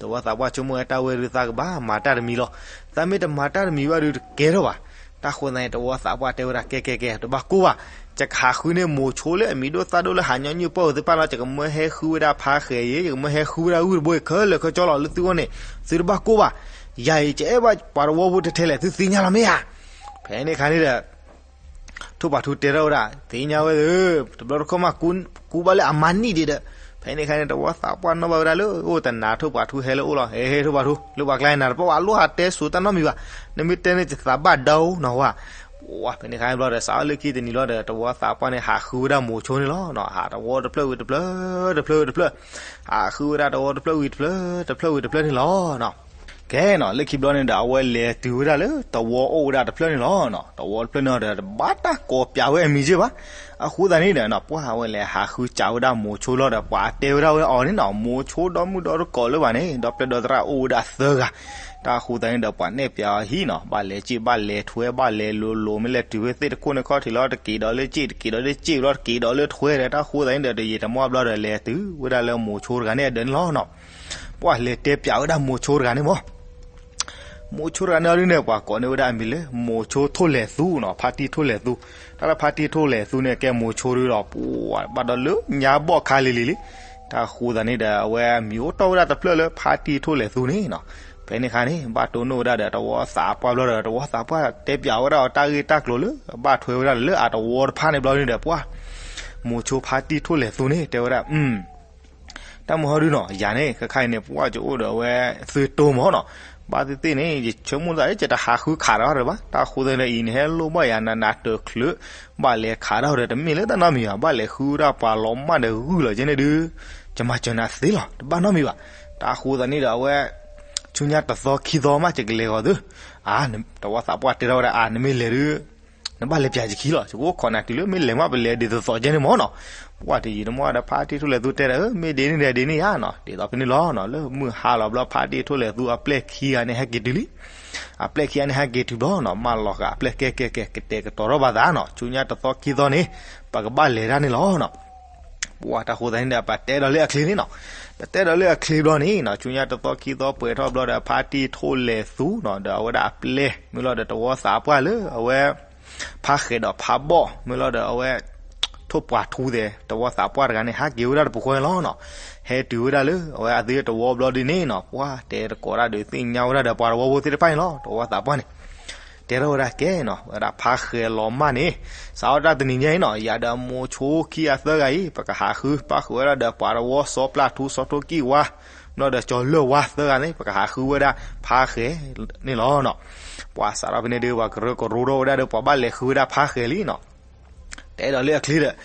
တဝီသးပှၢ်ဆိကမိၣ်ဝဲတၢ်ဝဲဒုးသးကဘၣ်မၤတၢ်တမံၤလီၤ, သးမ့ၢ်တမၤတၢ်တမံၤဘၣ်ဒုးတကဲထီၣ်ဘၣ်, တၢ်ဃိသတးန့ၣ် တဝီသးပှၢ်တဲဝဲဒၣ် ကဲကဲကဲ တဘၣ်ကိၢ်ဘၣ်, ယကဟးဃုန့ၢ်မိၤဆိလၢအမံၤဒိၣ်သၣ်ဒိၣ်လၢဟးညီနုၢ်ပှၢ်အူၤသ့ၣ်တဖၣ်လီၤ ယကမၢဟဲဃုဝဲဒၣ်ဖါဃဲၤယဲ ယကမၢဟဲဃုဝဲဒၣ်ဂုၢ်တဘိခဲလၢာ်ခဲဆ့လီၤ လၢသုဂီၢ်န့ၣ် သုတဘၣ်ကိၢ်ဘၣ်, ယၤအံၤကအဲၣ်ဘၣ်ပှၤတဝီဖိထဲထဲလဲၣ် သုသ့ၣ်ညါလီၤမ့ၢ်ဧါ, ဖဲန့ၣ်ခါန့ၣ်ဒီး ထိၣ်ပှၤထူတဲထီၣ်ဝဲဒၣ် သ့ၣ်ညါဝဲဧၢ, တဘျီတခီၣ်မး ကူးဘၣ်လၢအမါနံၣ်ဒံးဒီး, ဖဲန့ၣ်ခါန့ၣ် တဝီသးပှၢ်နီၣ်ဘၣ်ဝဲဒၣ်လၢအိၣ်တနၤ ထိၣ်ပှၤထူဟဲလၢအိၣ်လီၤ, ဟဲဟဲထိၣ်ပှၤထူ လၢပှၤကျါနၤတပၣ်ဝဲ အလိၣ်ဟးတဲစိၤတၢ်နီတမံၤဘၣ်, နမ့ၢ်တဲန့ၣ် ယသးဘၣ်ဒၣ်အိၣ်နီၤဝဲ, ပှၤဖဲန့ၣ်ခါန့ၣ်ဘျီဒီး စးထီၣ်လၢခံတနံၤလီၤဒီး တဝီသးပှၢ်န့ၣ် ဟးဃုဝဲဒၣ်မိၤဆိန့ၣ်လီၤ, ဟးတဝီတဖျၢၣ်ဝံၤတဖျၢၣ် တဖျၢၣ်ဝံၤတဖျၢၣ်, ဟးဃုဝဲဒၣ်တဝီတဖျၢၣ်ဝံၤတဖျၢၣ် တဖျၢၣ်ဝံၤတဖျၢၣ်န့ၣ်လီၤ. ကဲနီၤ လၢခံဘျီန့ၣ်ဒီး အဝဲလဲၤတုၤဝဲဒၣ်လၢတဝီအိၣ်ဝဲဒၣ်တဖျၢၣ်န့ၣ်လီၤ. တဝီတဖျၢၣ်န့ၣ်ဒီး တဘၣ်တၢ်ကိးပျးဝဲအမံၤက့ဘၣ်. အဃိသတးန့ၣ်ဒီး ပှၤအဝဲလဲၤဟးဃုစးဝဲဒၣ်မိၤဆိလီၤဒီး ပှၤတဲဝဲဒၣ်ဝဲအီၤန့ၣ်နီၤ မိၤဆိဒီမုၣ်ဒီတကိးလၢၤဘၣ်န့ၣ် ဒီပျဲၢ်ဒီသရၣ်အိၣ်ဝဲဒၣ်သၢဂၤ. တၢ်ဃိသတးန့ၣ်ဒီး ပှၤနဲၣ်ပျးအီၤဟံၣ်နီၤ ဘၣ်လဲၤစ့ၣ်ဘၣ်လဲၤထွဲဘၣ်လဲၤလိၤလိၤ မ့ၢ်လဲၤတုၤဝဲသ့ၣ်တခိၣ်န့ၣ်ခီၣ်ထံးလီၤ တက့ၤဒီးလၢစ့ၣ် တက့ၤဒီးလၢစ့ၣ်ဘျီ တက့ၤဒီးလၢထွဲဒီး တၢ်ဃိသတးန့ၣ်ဒီး တယံာ်တမီၢ်ဘျီဒီး လဲၤတုၤဝဲဒၣ်လၢမိၤဆိတဂၤန့ၣ်အဒၢးန့ၣ်လီၤ. ပှၤလဲၤတဲပျးဝဲဒၣ်မိၤဆိတဂၤန့ၣ်မး မိၤဆိတဂၤန့ၣ်အီၤဒ်န့ၣ် ပှၤကိးန့ၢ်ဝဲဒၣ်အမံၤလၢ မိၤဆိထိၣ်လဲၤသူနီၤ ဖါတံၢ်ထိၣ်လဲၤသူ. တၢ်လၢဖါတံၢ်ထိၣ်လဲၤသူန့ၣ် ကဲမိၤဆိဒ်ဒီး ပှၤဘၣ်ဒီးလၢညါဘီၣ်ခါလံၤလံၤလံ. တၢ်ဃိသတးန့ၣ်ဒီး အဝဲအမံၤအိၣ်တီၢ်ဝဲဒၣ်တဖျၢၣ်လၢဖါတံၢ်ထိၣ်လဲၤသူန့ၣ်နီၤ. ဖဲန့ၣ်ခါန့ၣ် ဘၣ်တိၢ်နီၣ်ဝဲဒၣ်ဒီးတဝီသးပှၢ်ဘျီဒီး တဝီသးပှၢ်တဲပၠးဝဲဒၣ်အီၤတၢ်ဂ့ၢ်တၢ်ကျိၤလၢ ဘၣ်ထွဲဝဲဒၣ်လၢအတဝီတဖၣ်န့ၣ်ဘျီန့ၣ်ဒီး ပှၢ် မိၤဆိဖါတံၢ်ထိၣ်လဲၤသူန့ၣ် တဲဝဲဒၣ် တၢ်မုၢ်ဟီဒုနီၤ ယၤန့ၣ် ခဲခါအံၤန့ၣ် ပှၢ်ကအိၣ်ဒီးအဝဲသုးတိၢ်မးနီၤ, ဘၣ်သ့ၣ်သ့ၣ်န့ၣ် ယဆိကမိၣ်သးလၢ ယတဟးဃုခးဒီးတဘၣ်, တၢ်ဃိသတးန့ၣ်ဒီး အံၤနဟဲလိၣ်ဘၣ်ယၤနးနးတချုး ဘၣ်လဲၤခးဒီးဒီး တမ့ၢ်လၢတၢ်နီတမံၤဘၣ်, ဘၣ်လဲၤဃုဝဲဒၣ်ပှၤလီၤမၢ်ဒီးဂုၢ်လီၤကဲန့ၣ်ဒုး ယမၤစၢၤနၤသ့လီၤ, တဘၣ်နီတမံၤဘၣ်. တၢ်ဃိသတးန့ၣ်ဒီးအဝဲ ဆူညါတသီခံသီမး ယကလဲၤဂီၤသု, အ တဝီသးပှၢ်တဲထီၣ်ဝဲဒၣ် အ နမ့ၢ်လဲၤဒုး နဘၣ်လဲၤပၠးယခံလီၤ, ယကအိၣ်ခိးနၤတုၤလၢ မ့ၢ်လဲၤမး ပလဲၤဒ်သိးသိးကဲန့ၣ်မးနီၤ. ပှၢ်တယံာ်တမီၢ်ဒီး ဖါတံၢ်ထိၣ်လဲၤသူတဲဒၣ် အၢ မ့ၢ်ဒ်န့ၣ်ဒီးဒ်န့ၣ်ဧါနီၤ, ဒ်သိးဖဲန့ၣ်လီၤနီၤ. လၢမုၢ်ဟါလီၤဘျီ ဖါတံၢ်ထိၣ်လဲၤသူအပျဲၢ်ခံဂၤန့ၣ် ဟဲက့ၤတုၤလံ, အပျဲၢ်ခံဂၤန့ၣ် ဟဲက့ၤတုၤဘျီနီၤ, မၢလီၤဃာ်အပျဲၢ် ကဲ ကဲ ကဲ ကတဲာ်ကတီၤထီၣ်ဘၣ်သးနီၤ, ဆူညါတသီခံသီန့ၣ် ပကဘၣ်လဲၤတၢ်န့ၣ်လီၤနီၤ. ပှၢ်တၢ်ဃိသတးန့ၣ်ဒီး ပတဲဒီးလၢအချ့န့ၣ်နီၤ, ပတဲဒီးလၢအချ့ဘျီန့ၣ်နီၤ, ဆူညါတသီခံသီပှဲၤထီၣ်ဘျီဒီး ဖါတံၢ်ထိၣ်လဲၤသူနီၤ ဒီးအဝဲဒၣ်အပျဲၢ် မ့ၢ်လီၤဒီးတဝီသးပှၢ်လၢအဝဲ ဖါဃဲၤဒီးဖါဘီၣ် မ့ၢ်လီၤဒီးအဝဲ ထိၣ်ပှာ်ထူသဲး တဝီသးပှၢ်တဂၤန့ၣ် ဟဲက့ၤဝဲဒၣ်တပူၤဃီန့ၣ်လီၤနီၤ. ဟဲတုၤဝဲဒၣ်လၢ အဝဲအသုတဝီဘျီဒ်န့ၣ်နီၤ, ပှၢ်တဲတကိးတၢ်ဒီးသ့ၣ်ညါဝဲဒၣ်ဒီးပှၤတဝီဖိသ့ၣ်တဖၣ်န့ၣ်လီၤ, တဝီသးပှၢ်န့ၣ် တဲထီၣ်ဝဲဒၣ်ကဲနီၤ, ဝဲဒၣ်ဖါဃဲၤလီၤမၢ်န့ၣ် စးထီၣ်တၢ်တနံၤညါအံၤနီၤ, ယၤဒီးမိၤဆိခံဂၤသၢဂၤအံၤ ပကဟးဃု ပၣ်ဃုာ်ဝဲဒၣ်ဒီးပှၤတဝီစီပျၢ်ထူ စီထိၣ်ကံၣ်ဝါ မ့ၢ်လီၤဒီးကၠီၤလၢၢ်ဝါသၢဂၤန့ၣ် ပကဟးဃုဝဲဒၣ်ဖါဃဲၤန့ၣ်လီၤနီၤ. ပှၢ်စးထီၣ်ဖဲန့ၣ်ဒီး ပှၤကရၢကရိထီၣ်ဝဲဒၣ်ဒီး ပှၤဘၣ်လဲၤဃုဝဲဒၣ်ဖါဃဲၤလံနီၤ. တဲဒီးလၢအချ့ဒီး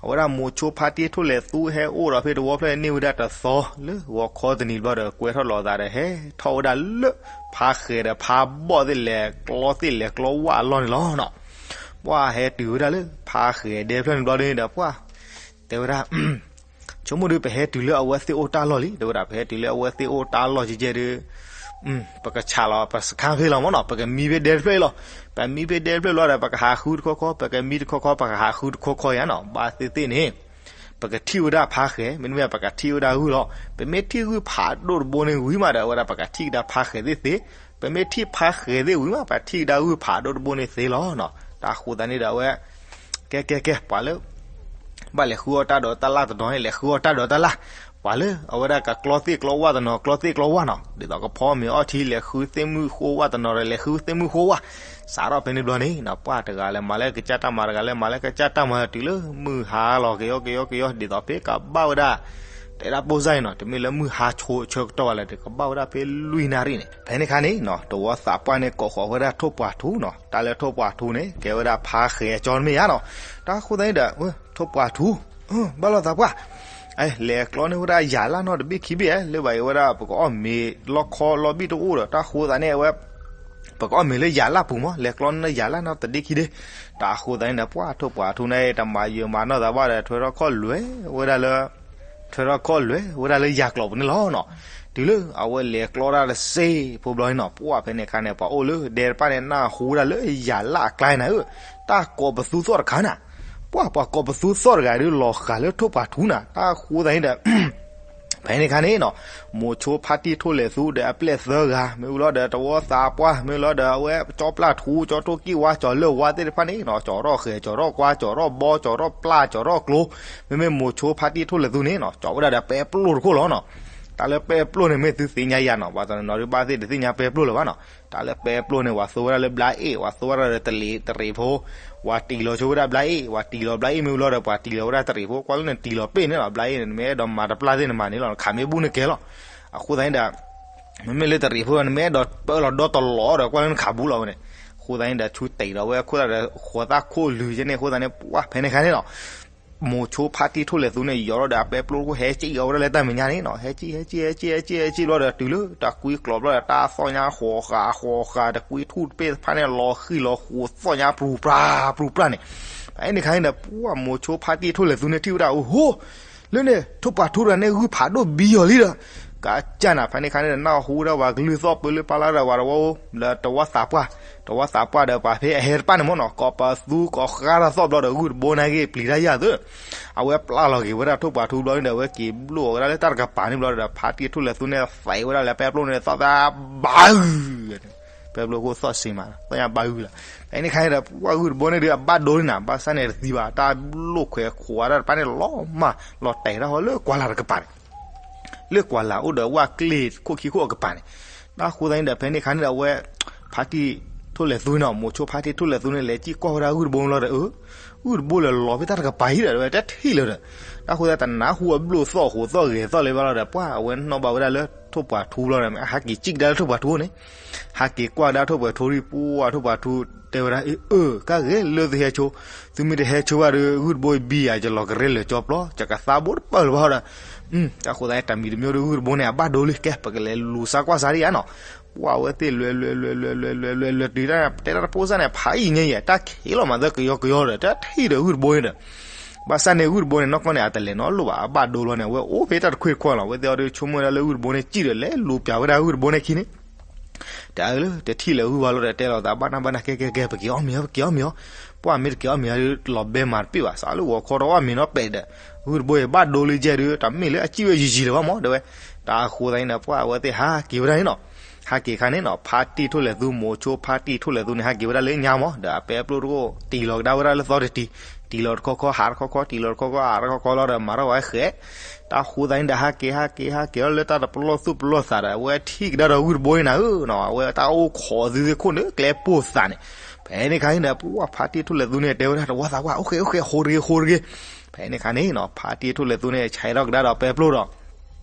အဝဲဒၣ်မိၤဆိဖါတံၢ်ထိၣ်လဲၤသူဟဲအိၣ်ဒီးဖဲတဝီဖျၢၣ်န့ၣ်ဝဲဒၣ်တသီ လၢဂီၤခီတနံၤဘျီဒီး ကွဲထီၣ်လီၤသးဒီး ဟဲထီၣ်ဝဲဒၣ်လၢ ဖါဃဲၤဒီးဖါဘီၣ်သ့ၣ်လဲၤကျီသ့ၣ်လဲၤကျီဝၣ်အလီၢ်န့ၣ်လီၤနီၤ. ပှၢ်ဟဲတုၤဝဲဒၣ်လၢ ဖါဃဲၤဒဲဖျၢၣ်န့ၣ်ဘျီန့ၣ်ဒီး ပှၢ် တဲဝဲဒၣ် ဆိကမိၣ်ဒုး ပဟဲတုၤလၢအဝဲသ့ၣ်အိၣ်တၢ်လီၢ်လံ, တဲဝဲဒၣ် ပဟဲတုၤလၢအဝဲသ့ၣ်အိၣ်တၢ်လီၢ်ကဲကဲဒုး ပကဆးလီၤ ပစခါဖဲလီၤမ့ၢ်နီၤ, ပကမံဖဲဒဲတဖျၢၣ်အံၤလီၤ. ပမံဖဲဒဲတဖျၢၣ်လီၤဒီး ပကဟးဃုတခီခီ, ပကမံတခီခီ ပကဟးဃုတခီခီယါနီၤ. ဘၣ်သ့ၣ်သ့ၣ်န့ၣ် ပကထံၣ်ဝဲဒၣ်ဖါဃဲၤ, မ့တမ့ၢ် ပကထံၣ်ဝဲဒၣ်ဂုၢ်လီၤ. ပမ့ၢ်ထံၣ်ဂုၢ်ဖးဒိၣ်တဘိန့ၣ်ဝံၤမးဒီး အဝဲဒၣ်ပကထံၣ်ကဒါဖါဃဲၤသ့ၣ်သ့, ပမ့ၢ်ထံၣ်ဖါဃဲၤသ့ၣ်ဝံၤမး ပထံၣ်ကဒါဂုၢ်ဖးဒိၣ်တဘိန့ၣ်သ့လီၤနီၤ. တၢ်ဃိသတးန့ၣ်ဒီးအဝဲ ကဲကဲကဲ ပှၤလၢ ဘၣ်လဲၤဃုအီၣ်တၢ်ဒီးတၢ်လၢ်တနီၤန့ၣ် လဲၤဃုအီၣ်တၢ်ဒီးတၢ်လၢ်, ပှၤလၢအဝဲဒၣ်ကကျီသ့ၣ်ကျီဝၣ်တနီၤ ကျီသ့ၣ်ကျီဝၣ်နီၤ, ဒ်သိးကဖီမ့ၤအီထံ လဲၤဃုသ့ၣ်မုၣ်ဃိဝၣ်တနီၤဒီး လဲၤဃုသ့ၣ်မုၣ်ဃိဝၣ်, စးထီၣ်ဖဲန့ၣ်ဘျီန့ၣ်နီၤ ပှၢ်တဂၤလဲၤမၤလၢကစၢ်တၢ်မၤ တဂၤလဲၤမၤလၢကစၢ်တၢ်မၤ တုၤလၢမုၢ်ဟါလီၤ ကယီကယီကယီ ဒ်သိးဖဲကဘၣ်ဝဲဒၣ် တဲဒၣ်ပိၢ်စၢ်အံၤနီၤ တမ့ၢ်လၢမုၢ်ဟါဆိဆၢကတီၢ်ဘၣ်လၢၤ ကဘၣ်ဝဲဒၣ်ဖဲလွံၢ်နၣ်ရံၣ်န့ၣ် ဖဲန့ၣ်ခါန့ၣ်နီၤ တဝီသးပှၢ်န့ၣ် ကိးဃီၤဝဲဒၣ်ထိၣ်ပှာ်ထူနီၤ, တၢ်လၢထိၣ်ပှာ်ထူန့ၣ် ကဲဝဲဒၣ်ဖါဃဲၤအကၠီတမ့ၢ်ဧါနီၤ, တၢ်ဃိသတးန့ၣ်ဒီး ထိၣ်ပှာ်ထူ ဘၣ်လီၤသးပှၢ် လဲၤကျီန့ၢ်ဝဲဒၣ်ယၤလၢ်နီတဘ့ၣ်ခံဘ့ၣ် လၢဘၣ်အံၤဝဲဒၣ် ပကအီၣ်မ့ၤလီခီလီဘံၣ်တအိၣ်ဒီး တၢ်ဃိသတးန့ၣ် အဝဲ ပကအီၣ်မ့ၤလၢယၤလၢ်ပူၤမး လဲၤကျီန့ၢ်ယၤလၢ်နီတဒ့ခံဒ့, တၢ်ဃိသတးန့ၣ်ဒီး ပှၢ်ထိၣ်ပှာ်ထူန့ၣ် တမၤယၢၤမၤနီၢ်သးဘၣ်ဒီး ထွဲထီၣ်ခီၣ်လွဲဝဲဒၣ်လၢ ထွဲထီၣ်ခီၣ်လွဲဝဲဒၣ်လၢယၤကျိာ်ပူၤန့ၣ်လီၤနီၤ, တုၤလၢအဝဲလဲၤကျီတၢ်တစ့ဖိဘျီန့ၣ်နီၤ ပှၢ်ဖဲန့ၣ်အခါန့ၣ် ပှၤအိၣ်လၢဒဲတဖၣ်န့ၣ် နၢ်ဟူဝဲဒၣ်လၢယၤလၢ်အကျါန့ၣ်ဧၢ, တၢ်ကိးပသူသီၣ်တခါနၤ, ပှၢ်ပှၤကိးပသူသီၣ်တဂၤဒုးလီၤဃာ်လၢထိၣ်ပှာ်ထူနၤ, တၢ်ဃိသတးန့ၣ်ဒီး ဖဲန့ၣ်ခါန့ၣ်နီၤ မိၤဆိဖါတံၢ်ထိၣ်လဲၤသူဒီးအပျဲၢ်သၢဂၤ မ့ၢ်ဝံၤလီၤဒီးတဝီသးပှၢ် မ့ၢ်လီၤဒီးအဝဲကၠီပျၢ်ထူ ကၠီထိၣ်ကံၣ်ဝါ ကၠီၤလၢၢ်ဝါသ့ၣ်တဖၣ်န့ၣ်နီၤ ကၠီၤထီၣ်ဃဲၤ ကၠီၤထီၣ်ကွါ ကၠီၤထီၣ်ဘီ ကၠီၤထီၣ်ပျၢ် ကၠီၤထီၣ်ကျိ မ့မ့ၢ်မိၤဆိဖါတံၢ်ထိၣ်လဲၤသူန့ၣ်နီၤ ကၠီၤဝဲဒၣ်ဒီးပဲပျိၢ်တခိၣ်လီၤနီၤ, တၢ်လၢပဲပျိၢ်န့ၣ် မ့ၢ်သုသ့ၣ်ညါယၤနီၤ ပှၤတနီၤနီၤဒုးဘၣ်သ့ၣ်တသ့ၣ်ညါပဲပျိၢ်လၢၤဘၣ်နီၤ, တၢ်လၢပဲပျိၢ်န့ၣ် ပှၤသိဝဲဒၣ်လၢဘျါအ့ၣ် ပှၤသိဝဲဒၣ်လၢတလ့ၤတရံးဖိ ပှၤတံၢ်လီၤဆိဝဲဒၣ်ဘျါအ့ၣ် ပှၤတံၢ်လီၤဘျါအ့ၣ်မ့ၢ်ဝံၤလီၤဒီး ပှၤတံၢ်လီၤဝဲဒၣ်တရံးဖိ ကွၢ်လၢနတံၢ်လီၤပ့ၢ်န့ၣ်လီၤ ဘျါအ့ၣ်န့ၣ် နမ့ၢ်အဲၣ်ဒိးမၤတပျၢ်သ့ၣ်နမၤန့ၣ်လီၤ နခးမ့ၢ်ဘူၣ်န့ၣ်ကဲလီၤ, အဃိသတးန့ၣ်ဒီး မ့မ့ၢ်လၢတရံးဖိ နမ့ၢ်အဲၣ်ဒိးပၢလီၤဒီတလီၤဒီး ကွၢ်လၢနခးဘူၣ်လီၤဝဲန့ၣ်, အဃိသတးန့ၣ်ဒီး ဆူတံၢ်ဒီးဝဲအခိၣ်သတးဒီး ဃီၤသၣ်ခိၣ်လုာ်ကဲန့ၣ် အဃိသတးန့ၣ် ပှၢ်ဖဲန့ၣ်ခါန့ၣ်လီၤ မိၤဆိဖါတံၢ်ထိၣ်လဲၤသူန့ၣ် ယီၤထီၣ်ဒီးအပဲပျိၢ်တခိၣ် ဟဲကံၣ်အီၤဝဲဒၣ်လၢတၢ်မဲာ်ညါန့ၣ်နီၤ ဟဲကံၣ် ဟဲကံၣ် ဟဲကံၣ် ဟဲကံၣ် ဟဲကံၣ်ဘျီဒီး တုၤလၢတၢ်ကွံကျိာ်ဘျီဒီး တၢ်သီၣ်ညါဃိးဃာ် ဃိးဃာ် တကွံထူၣ်တပ့ၢ်တဖၣ်န့ၣ် လီၤဃံၣ်လီၤဃိးသီၣ်ညါ ပြူၤပြၤ ပြူၤပြၤန့ၣ်, ဖဲန့ၣ်ခါန့ၣ်ဒီး ပှၢ်မိၤဆိဖါတံၢ်ထိၣ်လဲၤသူန့ၣ်ထံၣ်ဝဲဒၣ် အိၣ်ဟိ လၢန့ၣ် ထိၣ်ပှာ်ထူတဂၤန့ၣ် ဂုၢ်ဖးဒိၣ်ဘံယီၤလံဒီး ကစၢ်နၤ ဖဲန့ၣ်ခါန့ၣ်ဒီး နၢ်ဟူဝဲဒၣ်ပှၤကလုၢ်သီၣ်ပၢလၢပၢ်လၢ်ဒီးပှၤတဝီ ဒီးတဝီသးပှၢ် တဝီသးပှၢ်ဒီးပှၤဖဲအဟဲတဖၣ်န့ၣ်မ့ၢ်နီၤ ကိးပသူကိးဃါတၢ်သီၣ်ဘျီဒီး ဂုၢ်တဘိန့ၣ်က့ၤပျံၤတၢ်ယၤသု အဝဲပျၢ်လီၤက့ၤဝဲဒၣ်ထိၣ်ပှာ်ထူဘျီန့ၣ်ဒီး အဝဲက့ၤဘျိၣ်အီၤဝဲဒၣ်လၢတၢ်တကပၤန့ၣ်ဘျီဒီး ဖါတံၢ်ထိၣ်လဲၤသူန့ၣ် သံးဝဲဒၣ်လၢပဲပျိၢ်န့ၣ် သီၣ်သးဘၣ်ဂုၢ် ပဲပျိၢ်ခိၣ်သီၣ်စ့မး သီၣ်ညါဘၣ်ဂုၢ်လီၤ, ဖဲန့ၣ်ခါန့ၣ်ဒီး ပှၢ်ဂုၢ်တဘိန့ၣ်ဒီး အဘၣ်ဒိန့ၣ်နၤ ဘၣ်ဆၣ်န့ၣ်တသံဘၣ် တၢ်ဘျိၣ်ခွဲးခိးဝဲဒၣ်တဖၣ်န့ၣ် လီၤမၢ်လီၤတဲာ်ထီၣ်ဟီလၢကွၢ်လၢ်တကပၤန့ၣ် လၢကွၢ်လၢ်အိၣ်ဒီးဝၣ်ကျ့ၢ်ခိၣ်ခံခိၣ်အကပၤန့ၣ်, တၢ်ဃိသတးန့ၣ်ဒီး ဖဲန့ၣ်အခါန့ၣ်ဒီး အဝဲ ဖါတံၢ်ထိၣ်လဲၢ်သူန့ၣ် မိၤဆိဖါတံၢ်ထိၣ်လဲၢ်သူန့ၣ် လဲၤစံၣ်ကွၢ်ဝဲဒၣ်ဂုၢ်တဘိန့ၣ်လီၤဒီး အၢ ဂုၢ်တဘိလၢလီၤဖဲတၢ်တကပၤအံၤဒီး တထံၣ်လၢၤဒီး, တၢ်ဃိသတး တနၢ်ဟူအဘျိၣ်သီၣ်ဃိးသီၣ်ဂဲၤသီၣ်လၢၤဘၣ်လီၤဒီး ပှၢ်အဝဲနီၣ်ဘၣ်ဝဲဒၣ်လၢထိၣ်ပှာ်ထူလီၤဒီး ဟးက့ၤစံၣ်ကဒါလၢထိၣ်ပှာ်ထူန့ၣ်, ဟးက့ၤကွၢ်ကဒါထိၣ်ပှာ်ထူဒီး ပှၢ်ထိၣ်ပှာ်ထူတဲဝဲဒၣ် အၢ ကါဂ့ၤလၢသုဟဲဆိ, သုမ့ၢ်တဟဲဆိဘၣ်ဒီး ဂုၢ်တဘိအံၤဘံယၤ ယလီၤကရဲလၢာ်ကၠီပျီ ယကသါဘိတပၢၢ်လၢၤဘၣ်ဒီး, တၢ်ဃိသတး တၢ်မံၤတမံၤဒီး ဂုၢ်တဘိန့ၣ် အဘၣ်ဒိလံ ကဲ ပကလဲၤလူၤစါကွၢ်စါဒံးဧါနီၤ, ပှၢ်အဝဲသ့ၣ်လဲၤလဲၤလဲၤလဲၤလဲၤလဲၤလဲၤတုၤတၢ် တဲတၢ်တပိၢ်စၢ်န့ၣ် ဖးယံာ်ညါယဲ တၢ်ခံးလီၤမးသၢကယီကယီဒီး တထံၣ်ဒီးဂုၢ်တဘိန့ၣ်ဒီး ဘၣ်ဆၣ်န့ၣ် ဂုၢ်တဘိန့ၣ် နီၢ်ကီၢ်န့ၣ် အတလဲၤနီတလီၢ်ဘၣ် အဘၣ်ဒိလီၤန့ၣ် အဝဲအိၣ်ဖဲတၢ်တခွ့ၣ်တခွါလီၤ အဝဲသ့ၣ်အီၤဒီး ဆိကမိၣ်ဝဲဒၣ်လၢဂုၢ်တဘိန့ၣ် စံၣ်ဒီးလဲၤလူၤပၠးဝဲဒၣ်ဂုၢ်တဘိန့ၣ်ခံန့ၣ်, တၢ်အၢလၢတထံၣ်လၢၤဂုၢ်ဘၣ်လီၤဒီး တဲလီၤသးဘၣ်နၢ်ဘၣ်နၢ် ကဲကဲကဲ ပက့ၤအီၣ်မ့ၤအီၤ ပက့ၤအီၣ်မ့ၤအီၤ, ပှၢ်မ့ၢ်တက့ၤအီၣ်မ့ၤအီၤဒီး လီၤဘဲမၤတပ့ၢ်ဘၣ် စးလၢဂီၤခီတအီၣ်မ့ၤနီတပဲာ်ဒီး ဂုၢ်တဘိအံၤဘၣ်ဒိလံကဲဒီး တမ့ၢ်လၢအစံၣ်ဝဲယံာ်ယံာ်လၢၤဘၣ်မး တဲဝဲ, တၢ်အဃိသတးန့ၣ်ဒီး ပှၢ်အဝဲသ့ၣ်ဟးက့ၤဝဲဒၣ်န့ၣ်နီၤ, ဟးက့ၤအခါန့ၣ်နီၤ ဖါတံၢ်ထိၣ်လဲၢ်သူ မိၤဆိဖါတံၢ်ထိၣ်လဲၢ်သူန့ၣ် ဟးက့ၤဝဲဒၣ်လၢညါမး ဒီးအပဲအပျိၢ်တကိၣ် တံၢ်လီၤကဒါဝဲဒၣ်လၢသီတတံၤ, တံၢ်လီၤတခီခီ ဟးတခီခီ တံၢ်လီၤတခီခီ ဟးတခီခီလီၤဒီး မၤထီၣ်ဝဲဃဲး, တၢ်ဃိသတးန့ၣ်ဒီး ဟးက့ၤ ဟးက့ၤ ဟးက့ၤလီၤလၢတၢ်တပလီၢ်သူၣ်ပလီၢ်သးဒီး အဝဲထံၣ်ကဒါဒီးဂုၢ်တဘိန့ၣ်နၤဧၢနီၤ, အဝဲတၢ်အိၣ်ခိးသုသ့ၣ်ခိၣ်န့ၣ် ကျဲပိၢ်သးန့ၣ်, ဖဲန့ၣ်အခါန့ၣ်ဒီး ပှၢ်ဖါတံၢ်ထိၣ်လဲၢ်သူန့ၣ် တဲဝဲဒၣ်တဝီသးပှၢ် အိၣ်ဃဲး အိၣ်ဃဲး ဃိတဂ့ၤ ဃိတဂ့ၤ, ဖဲန့ၣ်အခါန့ၣ်နီၤ ဖါတံၢ်ထိၣ်လဲၢ်သူန့ၣ် ဆဲးထီၣ်ကဒါဒီးပဲပျိၢ်ဒီး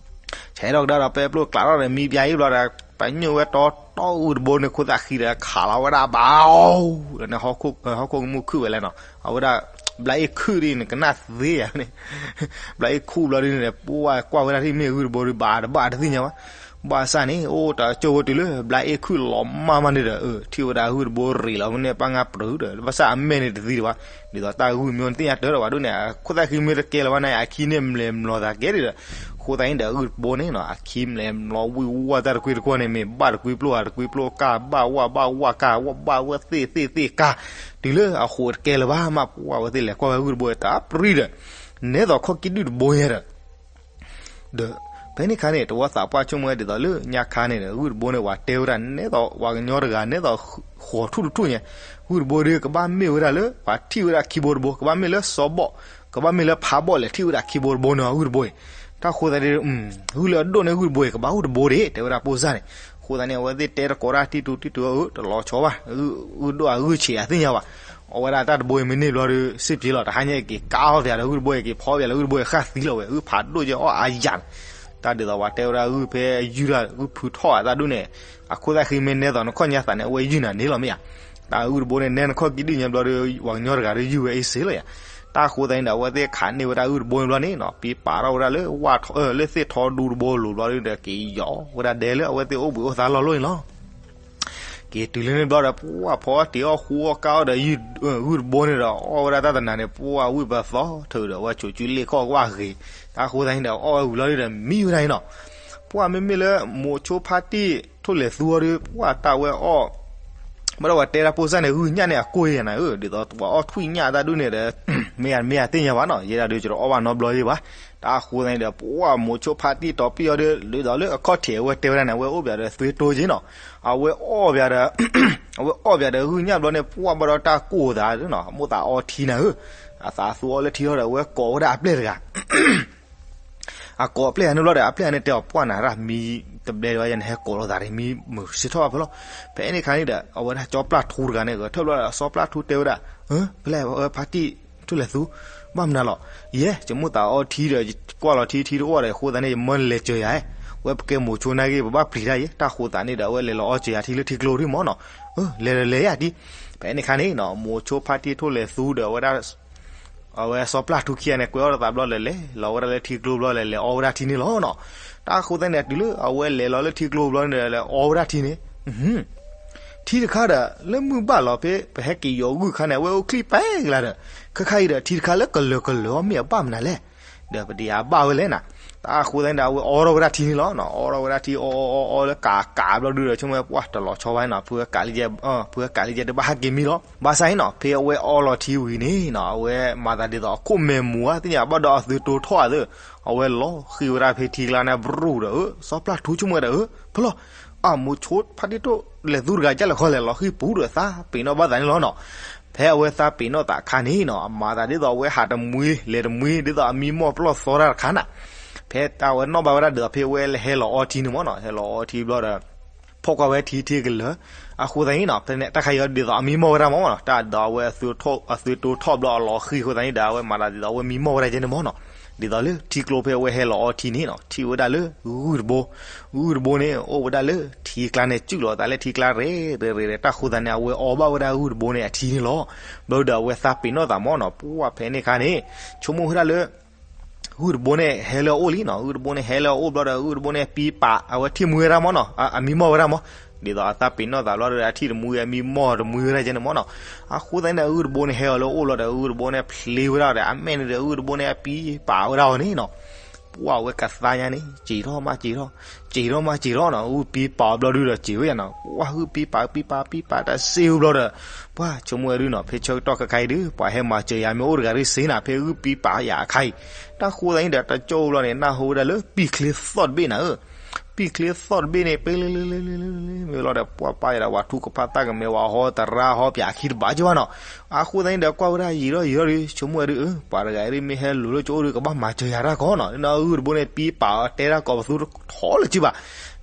ဆဲးထီၣ်ကဒါဒီးပဲပျိၢ်ကျးထီၣ်ဒီးမံပျါအံၤဘျီဒီး ပညိၣ်ဝဲတီတီဂုၢ်တဘိန့ၣ် ခိၣ်သၣ်ဃံဒီးခးလီၤဝဲဒၣ်ဘၣ်အီၤ, ဒီးန့ၣ် ဟီၣ်ခိၣ်ကမူၣ်ခုၣ်ဝဲလဲၣ်နီၤ, အဝဲဒၣ် ဘျါအ့ၣ်ခုၣ်ဒ်န့ၣ် ကနၣ်သ့ယၤန့ၣ်, ဘျါအ့ၣ်ခုၣ်ဘျီဒ်န့ၣ်ဒီး ပှၢ်ကွၢ်ဝဲဒၣ်ထံၣ်မ့ၢ်ဂုၢ်တဘိဒီး ဘၣ်တဘၣ်တသ့ၣ်ညါဘၣ်, ဘၣ်ဆၣ်န့ၣ် အိၣ်တၢ်ကၠိဝဲတုၤလၢ ဘျါအ့ၣ်ခုၣ်လီၤမၢ်မးန့ၣ်ဒီး ထံၣ်ဝဲဒၣ်ဂုၢ်တဘိရ့းလီၤဝဲန့ၣ် ပၢ်ငါပြူၤဒီး ဘၣ်ဆၣ်အမဲာ်န့ၣ်တသံဒံးဘၣ်, ဒ်သိးတၢ်ဂုၢ်မ့ၢ်အိၣ်န့ၣ်သ့ၣ်ညါတၢ်ဒီးဘၣ်ဒ်န့ၣ် ခိၣ်သၣ်ဃံမ့ၢ်တကဲလၢၤဘၣ်န့ၣ် အခံန့ၣ်မျဲၤမျီၤသးကဲဒ်ဒီး, အဃိသတးန့ၣ်ဒီး ဂုၢ်တဘိန့ၣ်နီၤ အခံမျဲၤမျီၤဝံၣ်ဝါတၢ်တကွံတကွီၢ်န့ၣ် မ့ၢ်ဘၣ်တကွံပျိၢ်ဧါတကွံပျိၢ်ကၢ် ဘၣ်ဝၣ်ဘၣ်ဝၣ်ကၢ် ဝၣ်ဘၣ်ဝဲသ့ၣ်သ့ၣ်သ့ၣ်ကၢ်, တုၤလၢအဃိးတကဲလၢၤဘၣ်မး ပှၢ်ဝဲသ့ၣ်လဲၤကွၢ်ဝဲဂုၢ်တဘိတၢ်ပြံဒီး နဲသိးခီၣ်ကံၣ်ဒုၣ်တဘိညါဒီး ဒီး ဖဲန့ၣ်အခါန့ၣ် တဝီသးပှၢ်ဆိကမိၣ်ဝဲဒ်သိးလၢညါခါန့ၣ်ဒီး ဂုၢ်တဘိန့ၣ် ပှၤတဲဝဲဒၣ် နဲသိးပှၤကညီတဂၤ နဲသိးဃိးထူၣ်တထူၣ်ညါ, ဂုၢ်တဘိဒီး ကဘၣ်မ့ၢ်ဝဲဒၣ်လၢ ပှၤထံၣ်ဝဲဒၣ်ခံဘိတဘိ ကဘၣ်မ့ၢ်လၢစီၤဘီၣ် ကဘၣ်မ့ၢ်လၢဖးဘီၣ်လဲၤထံၣ်ဝဲဒၣ်ခံဘိတဘိန့ၣ် ဂုၢ်တဘိအံၤ, တၢ်ဃိသတးဒီး ဂုၢ်လၢအဒိၣ်န့ၢ်ဂုၢ်တဘိအံၤ ကဘၣ်အိၣ်တဘိဒံး တဲဝဲဒၣ်ပိၢ်စၢ်န့ၣ်, အဃိသတးန့ၣ် အဝဲသ့ၣ်တဲတကိးတၢ်တံၢ်တူတံၢ်တူ အၢ တလီၤဆီဘၣ် ဂုၢ်ဒိၣ်အဂုၢ်ဆံးအသ့ၣ်ညါဘၣ်, အဝဲဒၣ်တၢ်တဘိအံၤမ့ၢ်န့ၢ်ဘျီဒီး စံၣ်ပျ့ၤလီၤ တဟါညါအံၤက့ၤကါအီၣ်ပၠးဒီး ဂုၢ်တဘိအံၤက့ၤဖီပၠးလၢ ဂုၢ်တဘိအံၤဃၣ်သံလီၤဝဲ ဂုၢ်ဖးဒိၣ်ကဲအီၣ်အါယၤန့ၣ်, တၢ်ဒ်သိးပှၤတဲဝဲဒၣ်ဂုၢ်ဖဲယုၢ်တၢ် ဂုၢ်ဖုထီၣ်အသးဒ်န့ၣ်, အခိၣ်သၣ်ဃံမ့ၢ်နဲသိးနခီၣ်ညါသးန့ၣ် အဝဲယုၢ်နၤန့ၣ်လီၤမ့ၢ်ဧါ, တၢ်ဂုၢ်တဘိန့ၣ် နဲနခီၣ်ကံၣ်ဒုၣ်ညါဘျီဒီး ပှၤကညီတဂၤဒီးယုၢ်ဝဲအ့စ့လီၤယၤ, တၢ်ဃိသတးန့ၣ်ဒီး အဝဲသ့ၣ်ခးန့ၢ်ဝဲဒၣ်ဂုၢ်တဘိန့ၣ်ဘျီန့ၣ်နီၤ ပံပာ်ထီၣ်ဝဲဒၣ်လၢ လၢသ့ၣ်ထီဒူတဘိလိၤဘျီဒီး က့ၤယီၤဝဲဒၣ်ဒဲလၢအဝဲသ့ၣ်အိၣ်ဘှံးအိၣ်သါလီၢ်လီၢ်န့ၣ်လီၤ. က့ၤတုၤလၢန့ၣ်ဘျီဒီး ပှၢ်ဖီအီၣ်တ့ၤအီၣ်ဃူအီၣ်ကါအီၣ်ဒီး ဂုၢ်တဘိန့ၣ်ဒီး အီၣ်ဝဲဒၣ်တၢ်တနၤန့ၣ် ပှၢ်ဝံၣ်ပသီထုးဒီး အဝဲဆိးစုလ့ၣ်ခီၣ်ကဘၣ်ဂ့ၤ, တၢ်ဃိသတးန့ၣ်ဒီး အီၣ်ဝဲဝံၤလီၤဒီး မံဝဲဒၣ်န့ၣ်နီၤ, ပှၢ်မ့မ့ၢ်လၢ မိၤဆိဖါတံၢ်ထိၣ်လဲၢ်သူအီၤဒီး ပှၢ်တၢ်ဝဲအီၣ် ဘၣ်ဒီးပှၤတဲဒၣ်ပိၢ်စၢ်န့ၣ် ဂုၢ်ညၣ်န့ၣ်အကိၢ်ယဲနၤဧၢ, ဒ်သိးပှၤအီၣ်ထွံၣ်ညၣ်တၢ်ဒ်န့ၣ်ဒီး မ့ၢ်ယမ့ၢ်ယသ့ၣ်ညါဘၣ်နီၤ, ယဲဒၣ်ဒီး ယတအီၣ်ဘၣ်နီတဘျီယဲဘၣ်, တၢ်ဃိသတးန့ၣ်ဒီး ပှၢ်မိၤဆိဖါတံၢ်တီၤပံၣ်အီၤဒီး ဒ်သိးလၢအခီၣ်ထံးအဝဲတဲဝဲဒၣ်န့ၣ် အဝဲအိၣ်ပၠးဒီးသွ့တိက့နီၤ, အဝဲအီၣ်ပၠးဒီး အဝဲအီၣ်ပၠးဒီးဂုၢ်ညၣ်ဘျီန့ၣ် ပှၢ်ဘၣ်ဒီးတၢ်ကိၢ်သးနီၤ, မိၣ်သးအီထံနၤဧၢ, အသးသူအီၤလၢထံလီၤဒီး အဝဲကိးဝဲဒၣ်အပျဲၢ်တဂၤ အကိးအပျဲၢ်ဂၤန့ၣ်ဘျီဒီး အပျဲၢ်ဂၤန့ၣ်တဲအီၤ ပှၢ်နၤရၣ်မံတဘျဲလၢၤဘၣ် ယဲနဟဲကိးလိာ်သးန့ၣ် မံမုာ်စ့ထီၣ်ဘၣ်ဖဲလီၤ, ဖဲန့ၣ်အခါန့ၣ်ဒီး အဝဲဒၣ်စီၤပျၢ်ထူတဂၤန့ၣ် ဂဲၤထၢၣ်ဘျီဒီး စီၤပျၢ်ထူတဲဝဲဒၣ်, ဖဲလဲၣ် ဖါတံၢ်ထိၣ်လဲၢ်သူ, ဘၣ်မနုၤလီၤ, ယဲ ယမိၣ်သးအီထံဒီး ကွၢ်လီၤထံထံတအိၣ်ဒီး အဃိသတးန့ၣ် ယမၢနလဲၤစၢၤယၤ, ဝဲပကဲမိၤဆိနာ်က့ ပဘၣ်ပျံၤတၢ်ယဲ, တၢ်ဃိသတးန့ၣ်ဒီး အဝဲလဲၤလီၤအီစၢၤယၤထံလၢထံကျိဒ်မ့ၢ်နီၤ, လဲၤဒီးလဲၤယၤဒ်, ဖဲန့ၣ်အခါန့ၣ်နီၤ မိၤဆိဖါတံၢ်ထိၣ်လဲၢ်သူဒီး အဝဲဒၣ် အဝဲစီၤပျၢ်ထူခံဂၤန့ၣ် ကွဲးအီၣ်လိာ်သးဘျီလဲၤလဲၤလီၤဝဲဒၣ်လၢထံကျိဘျီလဲၤလဲၤအီဝဲဒၣ်ထံန့ၣ်လီၤနီၤ, တၢ်ဃိသတးန့ၣ် တုၤလၢအဝဲလဲၤလီၤလၢထံကျိဘျီန့ၣ်ဒီး လဲၤအီဝဲဒၣ်ထံန့ၣ်, ထံတခါဒီး လၢမုၢ်ဘၣ်လီၤဖဲ ပဟဲက့ၤယီၤဂုၢ်ခါန့ၣ် အဝဲအိၣ်ချံပှဲၤကလါဒီး, ခဲခါအံၤဒီး ထံတခါလၢကလၢာ်ကလၢာ်အီၤမ့ၢ်အဘၣ်မနုၤလဲၣ်, ဒီးပဒံးအဘၣ်ဝဲလဲၣ်နၤ, တၢ်ဃိသတးန့ၣ်ဒီး အဝဲအီထီၣ်ဝဲဒၣ်ထံန့ၣ်လီၤ, အီထီၣ်ဝဲဒၣ်ထံ အီအီအီလၢကးကးဘျီဒုဒီး ဆိကမိၣ်ဝဲပှၢ်တလီၤဆီဘၣ်နီၤ, ဖုဝဲကးလံကဲ ဖုဝဲကးလံကဲဒီးဘၣ်ဟဲက့ၤမံလီၤ, ဘၣ်ဆၣ်အံၤနီၤ ဖဲအဝဲအီလီၤထံဝံၤန့ၣ်နီၤ အဝဲမၤသးဒ်သိးအခိၣ်မဲာ်မူၤဧါ သ့ၣ်ညါဘၣ်ဒီးအသုးတိၤထီၣ်ဧါသ့, အဝဲလီၤဃံၤဝဲဒၣ်ဖဲထံကျါန့ၣ် ဘြူၤဒီး စီၤပျၢ်ထူဆိကမိၣ်ဝဲဒီး ဖဲလီၤ အမိၤဆိဖါတံၢ်ထိၣ်လဲၢ်သူတဂၤ ကၢ်လဲၤခီလဲၤလီၤဃံၤပူၤဒီး သးပ့ၤနီၣ်ဘၣ်သးန့ၣ်လီၤနီၤ, ဖဲအဝဲသးပ့ၤနီၣ်သးအခါန့ၣ်နီၤ အမၤသးဒ်သိးအဝဲဟးတမှံ လဲၤတမှံ ဒ်သိးအမံမီၢ်ပျီၢ်သီတၢ်တခါနၤ, ဖဲတၢ်ဝဲနီၣ်ဘၣ်ဝဲဒၣ်ဒ်သိးဖဲဝဲဟဲလီၤအီထံန့ၣ်မ့ၢ်နီၤ, ဟဲလီၤအီထံဘျီဒီး ဖီၣ်ကွၢ်ဝဲထံထံကလၢာ်, အဃိသတးန့ၣ်နီၤ ဖဲန့ၣ်တၢ်ခါအံၤဒ်သိးအမံမီၢ်ဝဲဒၣ်မ့ၢ်နီၤ, တၢ်ဒ်သိးအဝဲအသွံၣ်တိၢ်ထီၣ်ဘျီအလီၤဃံၤအဃိသတးန့ၣ်ဒီး အဝဲမၤသးဒ်သိးအဝဲမံမီၢ်ဝဲဒၣ်ကဲန့ၣ်မ့ၢ်နီၤ, ဒ်သိးလၢထံကျိဖဲအဝဲဟဲလီၤအီထံန့ၣ်နီၤ ထံၣ်ဝဲဒၣ်လၢ ဂုၢ်တဘိ, ဂုၢ်တဘိန့ၣ် အိၣ်ဝဲဒၣ်လၢထံကျါန့ၣ်စုၣ်လီၤသးလၢထံကျါရဲၣ်ရဲၣ်ရဲၣ် တၢ်ဃိသတးန့ၣ် အဝဲအီဘၣ်ဝဲဒၣ်ဂုၢ်တဘိန့ၣ်အထံန့ၣ်လီၤ. ဘျီဒီးအဝဲသးပ့ၤနီၣ်သးမ့ၢ်နီၤ, ပှၢ်ဖဲန့ၣ်အခါန့ၣ် ဆိကမိၣ်ဝဲဒၣ်လၢ ဂုၢ်တဘိန့ၣ်ဟဲလၢအအိၣ်လံနီၤ, ဂုၢ်တဘိန့ၣ်ဟဲလၢအအိၣ်ဘျီဒီး ဂုၢ်တဘိန့ၣ်ပံပာ် အဝဲထံၣ်မှံဝဲဒၣ်မ့ၢ်နီၤ, အမံမီၢ်ဝဲဒၣ်မ့ၢ်, ဒ်သိးအသးပ့ၤနီၣ်သးဘျီဒီး အထံၣ်တမှံအမံမီၢ်တမှံဝဲဒၣ်ကဲန့ၣ်မ့ၢ်နီၤ, အဃိသတးန့ၣ်ဒီး ဂုၢ်တဘိန့ၣ်ဟဲအီၤလၢအအိၣ်လီၤဒီး ဂုၢ်တဘိန့ၣ်ဖျ့ဝဲဒၣ်ဒီး အမဲာ်န့ၣ်ဒီး ဂုၢ်တဘိန့ၣ်အပံပာ်ဝဲဒၣ်အီၤန့ၣ်နီၤ ပှၢ်ဝဲကသါညါန့ၣ် စံးထီၣ်မးစံးထီၣ်, စံးထီၣ်မးစံးထီၣ်နီၤ, ဂုၢ်ပံပာ်အီၤဘျီဒုဒီးစံးဝဲယၤနီၤ, ပှၢ်ဂုၢ်ပံပာ်ပံပာ်ပံပာ်တၢ်စ့ဝဲဘျီဒီး ပှၢ်ဆိကမိၣ်ဝဲဒုနီၤ, ဖဲဆၢကတီၢ်ခဲခါအံၤဒု ပှၤဟဲမၤစၢၤယၤမ့ၢ်အိၣ်တဂၤဒုစ့နၤ ဖဲဂုၢ်ပံပာ်ယၤအခါအံၤ, တၢ်ဃိသတးန့ၣ်ဒီး တၢ်ကၠီၣ်ဝဲဘျီန့ၣ် နၢ်ဟူဝဲဒၣ်လၢပံာ်ချ့သီၣ်တဘ့ၣ်နၤဧၢ ပံာ်ချ့သီၣ်တဘ့ၣ်န့ၣ် ပ့လ့လ့လ့လ့လ့လ့လ့ မ့ၢ်လီၤဒီး ပှၢ်ပာ်ယၤဒီး ပှၤထူကဖၣ်သၣ်ကမဲာ် ပှၤဟီတရါဟီပၠးခံတဘၣ်ကၠီဘၣ်နီၤ, အဃိသတးန့ၣ်ဒီး ကွၢ်ဝဲဒၣ်ယံာ်ထီၣ်ယံာ်ထီၣ်ဒီး ဆိကမိၣ်ဝဲဒု ပှၤတဂၤအံၤဒုမ့ၢ်ဟဲလိၤလၢကၠိအိၣ်ဒီး ကဘၣ်မၤစၢၤယၤတၢ်ကီနီၤ, ဂုၢ်တဘိန့ၣ် ပံပာ်အီၤတဲတၢ်ကိးပသူထီလၢကၠီဘၣ်,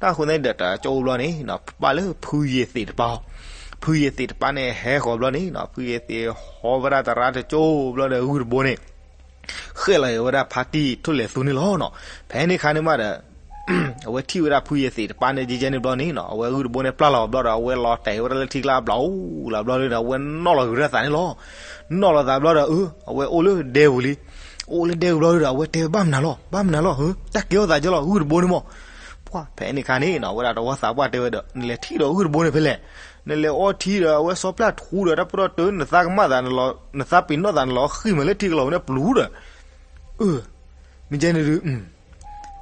တၢ်ဃိသတးန့ၣ်ဒီး တၢ်ကၠီၣ်ဝဲဘျီန့ၣ် ပဘၣ်လၢဖုယ့ၤသ့းတပၤအီၤ, ဖုယ့ၤသ့းတပၤန့ၣ် ဟဲဃီၤဘျီန့ၣ်နီၤ, ဖုယ့ၤသ့းဟီဝဲဒၣ်တရါတကၠိဘျီဒီး ဂုၢ်တဘိန့ၣ် ဃဲၣ်လီၤဝဲဒၣ်ဖါတံၢ်ထိၣ်လဲၣ်သူန့ၣ်လီၤနီၤ, ဖဲန့ၣ်အခါန့ၣ်မးဒီး အဝဲထံၣ်ဝဲဒၣ်ဖုယ့ၤသ့းတပၤန့ၣ် ကဲကဲန့ၣ်ဘျီန့ၣ်နီၤ, အဝဲဂုၢ်တဘိန့ၣ်ပျၢ်လီၤဘျီဒီး အဝဲလီၤတဲာ်ဝဲဒၣ်လၢထံကျါဘျီအိၣ်လီၤဘျီဒီး အဝဲနီၣ်လီၤက့ၤဝဲဒၣ်သးန့ၣ်လီၤ, နီၣ်လီၤသးဘျီဒီး အဝဲအိၣ်လၢဒဲပူၤလံ, အိၣ်လၢဒဲပူၤဘျီဒီး အဝဲတဲဝဲဘၣ်မနုၤလီၤ ဘၣ်မနုၤလီၤ တၢ်ကဲထီၣ်သးကၠီလီၤ ဂုၢ်တဘိန့ၣ်မး, ပှၢ်ဖဲန့ၣ်အခါန့ၣ်နီၤ အဝဲဒၣ်တဝီသးပှၢ်တဲဝဲဒီး နလဲၤထံၣ်ဒီးဂုၢ်တဘိန့ၣ်ဖဲလဲၣ်, နလဲၤအီထံဒီး အဝဲစီၤပျၢ်ထူဒီး တၢ်ပရီၣ်တၢ်နသးကမၣ်သး နသးပ့ၤနီၣ်သး နလီၤဃံၢ်မးလၢထံကလီၤဝဲန့ၣ်ပျူၤဒီး အၢ မ့ၢ်ကဲန့ၣ်ဒု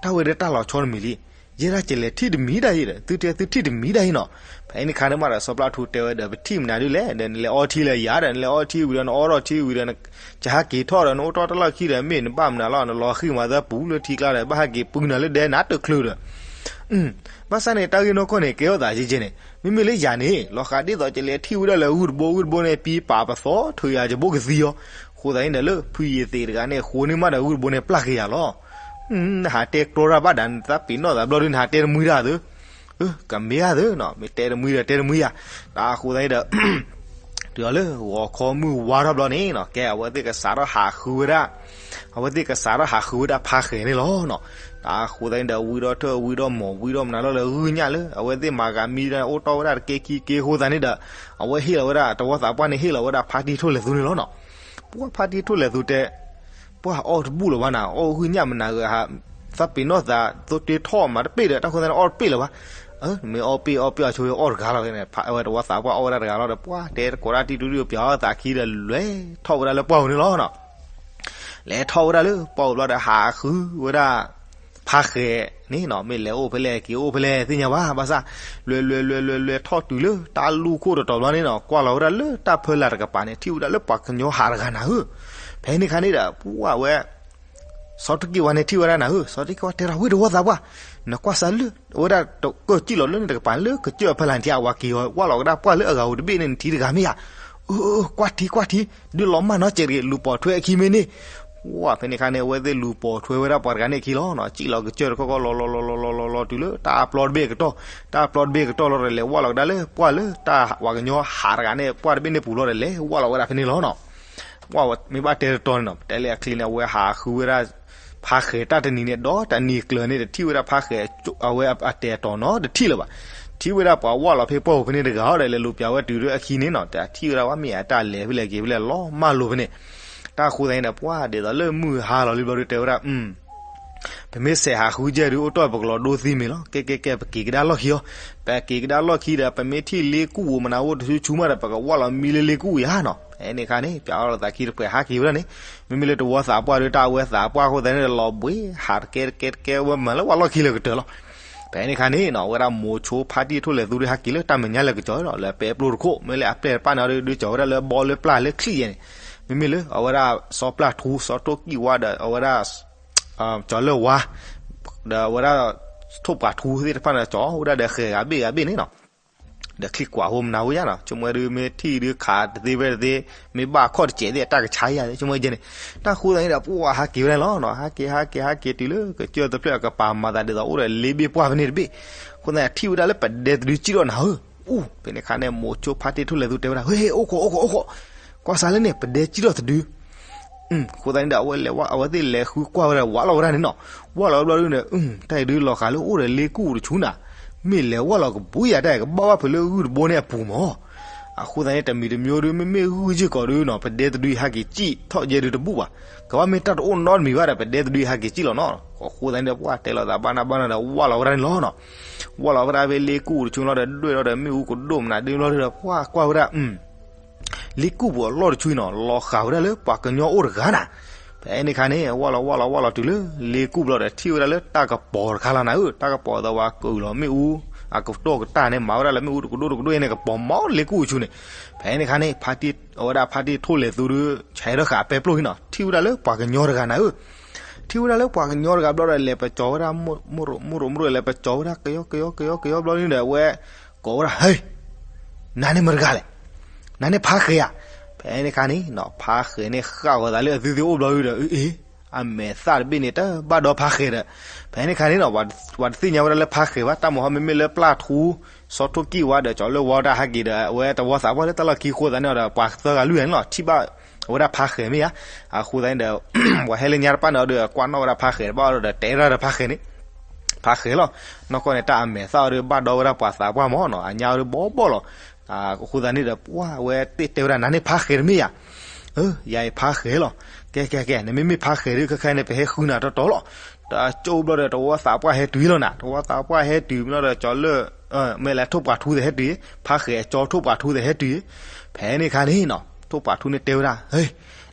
တၢ်ဝဲဒၣ်တၢ်လီၤဆီတမံၤလံ, ယဲဒၣ်ကလဲၤထံၣ်တမံၤဒၣ်အံၤဒီး သုတဲသုထံၣ်တမံၤဒၣ်အံၤနီၤ, ဖဲန့ၣ်အခါန့ၣ်မးဒီး စီၤပျၢ်ထူတဲဝဲဒီး ပထံၣ်မနုၤဒုလဲၣ်ဒီး နလဲၤအီထံလၢယၤဒီး နလဲၤအီထံဝံၤဒီး နအီထီၣ်ထံဝံၤဒီး ကဟးက့ၤထီၣ်ဒီး နအိၣ်တ့ၢ်တၢ်လီၢ်ခံဒီး မ့ၢ်နဘၣ်မနုၤလီၤ နလီၤဃံၢ်မးသးပူၤလၢထံကျါဒီး ဘၣ်ဟဲက့ၤပုၢ်နၤလၢဒဲနၤတချုးဒီး ဘၣ်ဆၣ်န့ၣ် တၢ်ဂ့ၢ်နီၢ်ကီၢ်န့ၣ် ကဲထီၣ်သးကဲကဲန့ၣ် မ့မ့ၢ်လၢယၤန့ၣ် လီၤဃးဒ်သိးကလဲၤထံၣ်ဝဲဒၣ်လၢဂုၢ်တဘိ ဂုၢ်တဘိန့ၣ် ပံပာ်ပသီ ထုးယၤယဘိကသံအီၤ, အဃိသတးန့ၣ်ဒီး လၢဖုယ့ၤသ့းတဂၤန့ၣ် ဃိန့ၢ်မးဒီး ဂုၢ်တဘိန့ၣ်ပျၢ်က့ၤယၤလီၤ, နဟးတဲတြီတၢ်ဘၣ်ဒၣ် နသးပ့ၤနီၣ်သးဘျီဒု နဟးတဲတမှံတၢ်သု, ကမ့ၢ်ဧါသုနီၤ မ့ၢ်တဲတမှံဒီးတဲတမှံယၤ, တၢ်အဃိသတးန့ၣ်ဒီး တုၤအီၤလၢဂီၤခီမုၢ်ဝါထီၣ်ဘျီန့ၣ်နီၤ ကဲအဝဲသ့ၣ်ကစးထီၣ်ဟးဃုဝဲဒၣ် အဝဲသ့ၣ်ကစးထီၣ်ဟးဃုဝဲဒၣ်ဖါဃဲၤန့ၣ်လီၤနီၤ, တၢ်အဃိသတးန့ၣ်ဒီး ဝံထီၣ်ထၢၣ်ဝံထီၣ်မီၢ်ဝံထီၣ်မနုၤလီၤလၢဂုၢ်ညၣ်လၢ အဝဲသ့ၣ်မၤဂၤမံဒီး အိၣ်တီၢ်ဝဲဒၣ်တကဲခံက့အဃိသတးန့ၣ်ဒီး အဝဲဟ့ၣ်လီၤဝဲဒၣ် တဝီသးပှၢ်န့ၣ်ဟ့ၣ်လီၤဝဲဒၣ်ဖါတံၢ်ထိၣ်လဲၢ်သူန့ၣ်လီၤနီၤ, ပှၢ်ဖါတံၢ်ထိၣ်လဲၢ်သူတဲ ပှၢ်အီၣ်တဘူၣ်လၢၤဘၣ်နၤ အီၣ်ဂုၢ်ညၣ်မနုၤဂ့ၤ သးပ့ၤနီၣ်သး သိတ့ထီၣ်မးတပ့ၢ်ဒီး တၢ်ဃိသတးန့ၣ် အီၣ်တပ့ၢ်လၢၤဘၣ်, မ့ၢ်အီၣ်ပ့ၢ်အီၣ်ပ့ၢ်အီၣ်ဆိအီၣ်တဂၤလီၤ, အဝဲတဝီသးပှၢ်အီၣ်ဝဲဒၣ်တဂၤလီၤဒီး ပှၢ်တဲတကိးတၢ်တံၢ်တူၢ်ဒုးပၠးအီၣ်သးခံဒီး လဲၤထီၣ်ဝဲဒၣ်လၢပှၢ်ပူၤန့ၣ်လီၤနီၤ, လဲၤထီၣ်ဝဲဒၣ်လၢပှၢ်ပူၤဘျီဒီး ဟးဃုဝဲဒၣ် ဖါဃဲၤန့ၣ်နီၤ မ့ၢ်လဲၤအိၣ်ဖဲလဲၣ်က့ၤအိၣ်ဖဲလဲၣ်သ့ၣ်ညါဘၣ် ဘၣ်ဆၣ် လဲၤလဲၤလဲၤလဲၤလဲၤထီၣ်တုၤလၢတၢ်လူၢ်ခိၣ်တတီၤဘျီန့ၣ်နီၤ ကွၢ်လီၤဝဲဒၣ်လၢတၢ်ဖၢလာ်တကပၤန့ၣ် ထံၣ်ဝဲဒၣ်လၢပှၤကညီဟးတဂၤနၤဧၢ, ဖဲန့ၣ်အခါန့ၣ်ဒီး ပှၢ်ဝဲ စီၤထူကံၢ်ဝါန့ၣ်ထံၣ်ဝဲဒၣ်နၤဧၢ, စီၤထူကံၢ်ဝါတဲထီၣ်ဝဲတဝီသးပှၢ်, နကွၢ်စၢ်လၢ အဝဲဒၣ်ကၢၢ်စံၣ်လီၤလၢန့ၣ်တကပၤလၢကစၢၢ်အဖီလာ်န့ၣ် ထံၣ်အဝၤက့ၤဝဲလီၤကဒါပှၢ်လၢအဂၤဧိၤတဘ့ၣ်န့ၣ် နထံၣ်တဂၤမ့ၢ်ဧါ, အၢ ကွၢ်ထံကွၢ်ထံ, ဒုးလီၤမၢ်နီတစဲးတဂ့ၤ လူၤပိာ်ထွဲအခံမ့ၢ်န့ၣ်, ဝဲဖဲန့ၣ်အခါန့ၣ် အဝဲသ့ၣ်လူၤပိာ်ထွဲဝဲဒၣ်ပှၤတဂၤန့ၣ်အခံလီၤနီၤ, စံၣ်လီၤကစၢၢ်တခီခီလီၤလီၤလီၤလီၤလီၤလီၤလီၤတုၤလၢတၢ်ပျီတဘ့ၣ်ကတီၢ်, တၢ်ပျီတဘ့ၣ်ကတီၢ်လီၤဒီး လဲၤဝဲလီၤကဒါလၢပှၢ်လၢတၢ်ပှၤကညီဟးတဂၤန့ၣ် ပှၢ်တဘ့ၣ်န့ၣ်ပူၤလီၤဒီး လဲၤဝဲလီၤဝဲဒၣ်ဖဲန့ၣ်လီၤနီၤ ပှၢ်မ့ၢ်ဘၣ်တဲတတီၤန့ၣ်နီၤ ပတဲလၢအချံန့ၣ် အဝဲဟးဃုဝဲဒၣ် ဖါဃဲၤတၢ်တနံၤန့ၣ် ဒီးတနံၤကျၢၤန့ၣ် တထံၣ်ဝဲဒၣ်ဖါဃဲၤ အဝဲအတဲာ်တီၤနီတထံၣ်လၢၤဘၣ်. ထံၣ်ဝဲဒၣ်ပှၤဝဲလီၤဖဲပှၢ်ပူၤဖဲန့ၣ်တဂၤဒီး လဲၤလူၤပၠးဝဲတုၤလၢအခံန့ၣ်နီၤ တထံၣ်ဝဲဒၣ်ဝဲမ့ၢ်အတၢ်လဲၤဖဲလဲၣ်က့ၤဖဲလဲၣ် လီၤမၢ်လိာ်ဖဲန့ၣ်. တၢ်ဃိသတးန့ၣ်ဒီး ပှၢ်ဒ်သိးလၢမုၢ်ဟါလီၤလံဘျီဒုးတဲဝဲဒၣ် ပမ့ၢ်စဲးဟးဃုကဲဒုး အိၣ်တီၢ်ပကလီၤဒိသံမ့ၤလီၤ. ကဲကဲကဲ ပက့ၤကဒါလီၢ်ခံအီၤ. ပက့ၤကဒါလီၢ်ခံဒီး ပမ့ၢ်ထံၣ်လ့ကူၣ်ဧိၤမနုၤအိၣ်တဆူဆူမးဒီး ပကဝဲလီၤမံလၢလ့ကူၣ်ဧါနီၤ. ဖဲန့ၣ်အခါန့ၣ် ပၠးအီၤလိာ်သးခံတပှဲၤဟးက့ၤဝဲဒၣ်န့ၣ်. မ့မ့ၢ်လၢတဝီသးပှၢ်ဒီး တၢ်အဝဲသးပှၢ်အဃိသတးန့ၣ်ဒီး လီၤဘှံးဟးတကဲတကဲဝဲမၤလၢဝဲလီၢ်ခံလၢကတၢၢ်လီၤ. ဖဲန့ၣ်အခါန့ၣ်နီၤ အဝဲဒၣ်မိၤဆိဖါတံၢ်ထိၣ်လဲၢ်သူဒီး ဟဲက့ၤလၢတၢ်မဲာ်ညါလၢကစီၤဒီး လၢပဲပျိတခိၣ် မ့ၢ်လၢအပျဲၢ်တပၣ်န့ၣ်ဒီး ဒုးကၠီၤဝဲဒၣ်လၢဘီလၢပျၢ်လၢချံၣ်ယဲန့ၣ်. မ့မ့ၢ်လၢအဝဲဒၣ်စီၤပျၢ်ထူ စီၤထိၣ်ကံၣ်ဝါဒီး အဝဲဒၣ် ကၠီၤလၢၢ်ဝါ ဒီးအဝဲဒၣ် ထိၣ်ပှာ်ထူသ့ၣ်တဖၣ်န့ၣ် ကၠီၤဝဲဒၣ်ဒီးဃဲၤဂၤဘ့ၣ်ဂၤဘ့ၣ်န့ၣ်နီၤ. ဒီး ဒီးချံကွၢ်ဖိမနၤဝဲယါနီၤ, ဆိကမိၣ်ဝဲဒုး မ့ၢ်ထံၣ်ဒုးခးတသ့ဝဲတသ့, မ့ၢ်ဘၣ်ခီၣ်တစဲးသ့ၣ် အတၢ်ကဆါယၤသ့ၣ် ဆိကမိၣ်ဝဲကဲန့ၣ်, တၢ်ဃိသတးန့ၣ်ဒီး ပှၤဟးက့ၤဝဲဒၣ်လီၤနီၤ, ဟးက့ၤ ဟးက့ၤ ဟးက့ၤတုၤလၢကစၢၢ်တဖျၢၣ် အကပၤမၤသးဒ်သိးအိၣ်ဒီးလ့ဘ့ၣ်ပှၢ်ဖဲန့ၣ်တဘ့ၣ်, အဃိသတးန့ၣ် ထံၣ်ဝဲဒၣ်လၢပဒဲတဒုစံၣ်ထီၣ်နၤဧၢ, အိၣ် ဖဲန့ၣ်အခါန့ၣ် မိၤဆိဖါတံၢ်ထိၣ်လဲၤသူတဲဝဲဒၣ်, ဟ့ၣ် အိၣ်ခိး အိၣ်ခိး အိၣ်ခိး, ကွၢ်စးလၢန့ၣ် ပဒဲစံၣ်ထီၣ်တဒု အဃိသတးန့ၣ်ဒီး အဝဲလဲၤဝဲ အဝဲသ့ၣ်လဲၤဃုကွၢ်ဝဲဒၣ် ဝးလီၤဝဲဒၣ်န့ၣ်နီၤ, ဝးလီၤဝဲဘျီဒုန့ၣ် တၢ်အံၤဒုးလီၤဃာ်လၢအိၣ်ဒီးလ့ကူၣ်တဆူနၤ, မ့ၢ်လဲၤဝးလီၤကဘူးယၤ တၢ်အံၤကဘၣ်ဘၣ်ဖုးလၢဂုၢ်တဘိန့ၣ်အပူၤမၢ်, အဃိသတးန့ၣ် တမံၤတမံၤဒုး မ့မ့ၢ်ဂုၢ်စ့ၢ်ကီးဒုနီၤ ပဒဲတဒုအံၤဟးက့ၤစံၣ်ထီၣ်ယဲဒုးတဘူၣ်ဘၣ်, ကဘၣ်မ့ၢ်တၢ်တအိၣ်နီတမံၤဘၣ်ဒီး ပဒဲတဒုအံၤဟးက့ၤစံၣ်လီၤနီၤ, အဃိသတးန့ၣ်ဒီး ပှၤတဲလီၤသးဘၣ်နၢ်ဘၣ်နၢ်ဒီး ဝးလီၤဝဲဒၣ်န့ၣ်လီၤနီၤ, ဝးလီၤဝဲဒၣ်ဖဲလ့ကူၣ်တဆူလီၤဒီး ဒွဲၣ်ထီၣ်ဒီးမ့ၣ်အူကဒိၣ်မနုၤဒုလီၤဒီး ပှၤကွၢ်ဝဲဒၣ် လ့ကူၣ်ပူၤအလီၢ်တဆူအံၤနီၤ လီၤဃာ်ဝဲဒၣ်လၢပှၤကညီအိၣ်တဂၤနၤ, ဖဲန့ၣ်အခါန့ၣ် ဝးလီၤဝးလီၤဝးလီၤတုၤလၢလ့ကူၣ်ဘျီဒီး ထံၣ်ဝဲဒၣ်လၢတၢ်ကပီၤတခါလီၤနၤဧၢ, တၢ်ကပီၤသးဝးကုာ်လီၤမ့ၣ်အူ အကတီၢ်ကတၢၢ်န့ၣ် မၤဝဲဒၣ်လၢမ့ၣ်အူတကဒိၣ်တကဒိၣ်အံၤန့ၣ် ကပီၤမးလ့ကူၣ်အဆူန့ၣ်, ဖဲန့ၣ်အခါန့ၣ် ဖါတံၢ် အဝဲဒၣ်ဖါတံၢ်ထိၣ်လဲၤသူဒုး ဆဲးထီၣ်ဃာ်အပဲပျိၢ်ဟံနီၤ ထံၣ်ဝဲဒၣ်လၢပှၤကညီတဂၤနၤဧၢ, ထံၣ်ဝဲဒၣ်လၢပှၤကညီတဂၤဘျီဒီး လဲၤပကၠီၤဝဲဒၣ် မိၢ်ရိၣ်မိၢ်ရိၣ်လဲၤပကၠီၤဝဲဒၣ် ကယီကယီကယီကယီဘျီန့ၣ်ဒီး အဝဲကိးဝဲဒၣ် ဟဲ, နၤန့ၣ်မတၤတဂၤလဲၣ်, နၤန့ၣ်ဖါဃဲဧါ, ဖဲန့ၣ်အခါန့ၣ်နီၤ ဖါဃဲန့ၣ်ဃၣ်ဂီၤသးလၢအသုသ့ၣ်အိၣ်ဘျီဒုဒီး အ့ အမဲာ်သၣ်တဘ့ၣ်န့ၣ် တဘၣ်ဒီဖါဃဲဒီး, ဖဲန့ၣ်အခါန့ၣ်နီၤ ပှၤတသ့ၣ်ညါဝဲဒၣ်လၢဖါဃဲဘၣ် တၢ်မဟီမ့မ့ၢ်လၢပျၢ်ထူ ဆီထိၣ်ကံၢ်ဝါဒီး ကၠီၤလၢဝါတၢ်ဟးက့ၤဒီး အဝဲတဝီသးပှၢ်လၢတၢ်လီၢ်ခံအဃိသတးန့ၣ်ဒီး ပှၤသၢဂၤလွံၢ်ဂၤန့ၣ်လီၤ ထံၣ်ဘၣ်ဝဲဒၣ်ဖါဃဲမ့ၢ်ဧါ, အဃိသတးန့ၣ်ဒီး ပှၤဟဲလၢညါတဖၣ်န့ၣ်ဒီး ကွၢ်နီၣ်ဝဲဒၣ်ဖါဃဲတဖၣ်ဒီး တဲဝဲဒၣ်ဒီးဖါဃဲန့ၣ် ဖါဃဲလီၤ, နီၢ်ကီၢ်န့ၣ် တၢ်အမဲာ်သၣ်အီၤဒီး ဘၣ်ဒီဝဲဒၣ်ပှၤသးပှၢ်မးနီၤ အညါအီၤဒီးဘီဘီလီၤ, အဃိသတးန့ၣ်ဒီး ပှၤဝဲသ့ၣ်တဲဝဲဒၣ် နၤန့ၣ်ဖါဃဲတမ့ၢ်ဧါ, ယၤအံၤဖါဃဲလီၤ, ကဲကဲကဲ နမ့မ့ၢ်ဖါဃဲဒီး ခဲခါန့ၣ် ပဟဲဃုနၤတီတီလီၤ, တကၠိဘျီဒီး တဝီသးပှၢ်ဟဲတုၤလီၤနၤ တဝီသးပှၢ်ဟဲတုၤဘျီဒီး ကၠီၤလၢ မ့ၢ်လဲၤထိၣ်ပှၤထူသဟဲတုၤ, ဖါဃဲအကၠီထိၣ်ပှၤထူသဟဲတုၤ, ဖဲန့ၣ်အခါန့ၣ်နီၤ ထိၣ်ပှၤထူန့ၣ်တဲဝဲဒၣ် ဟဲ,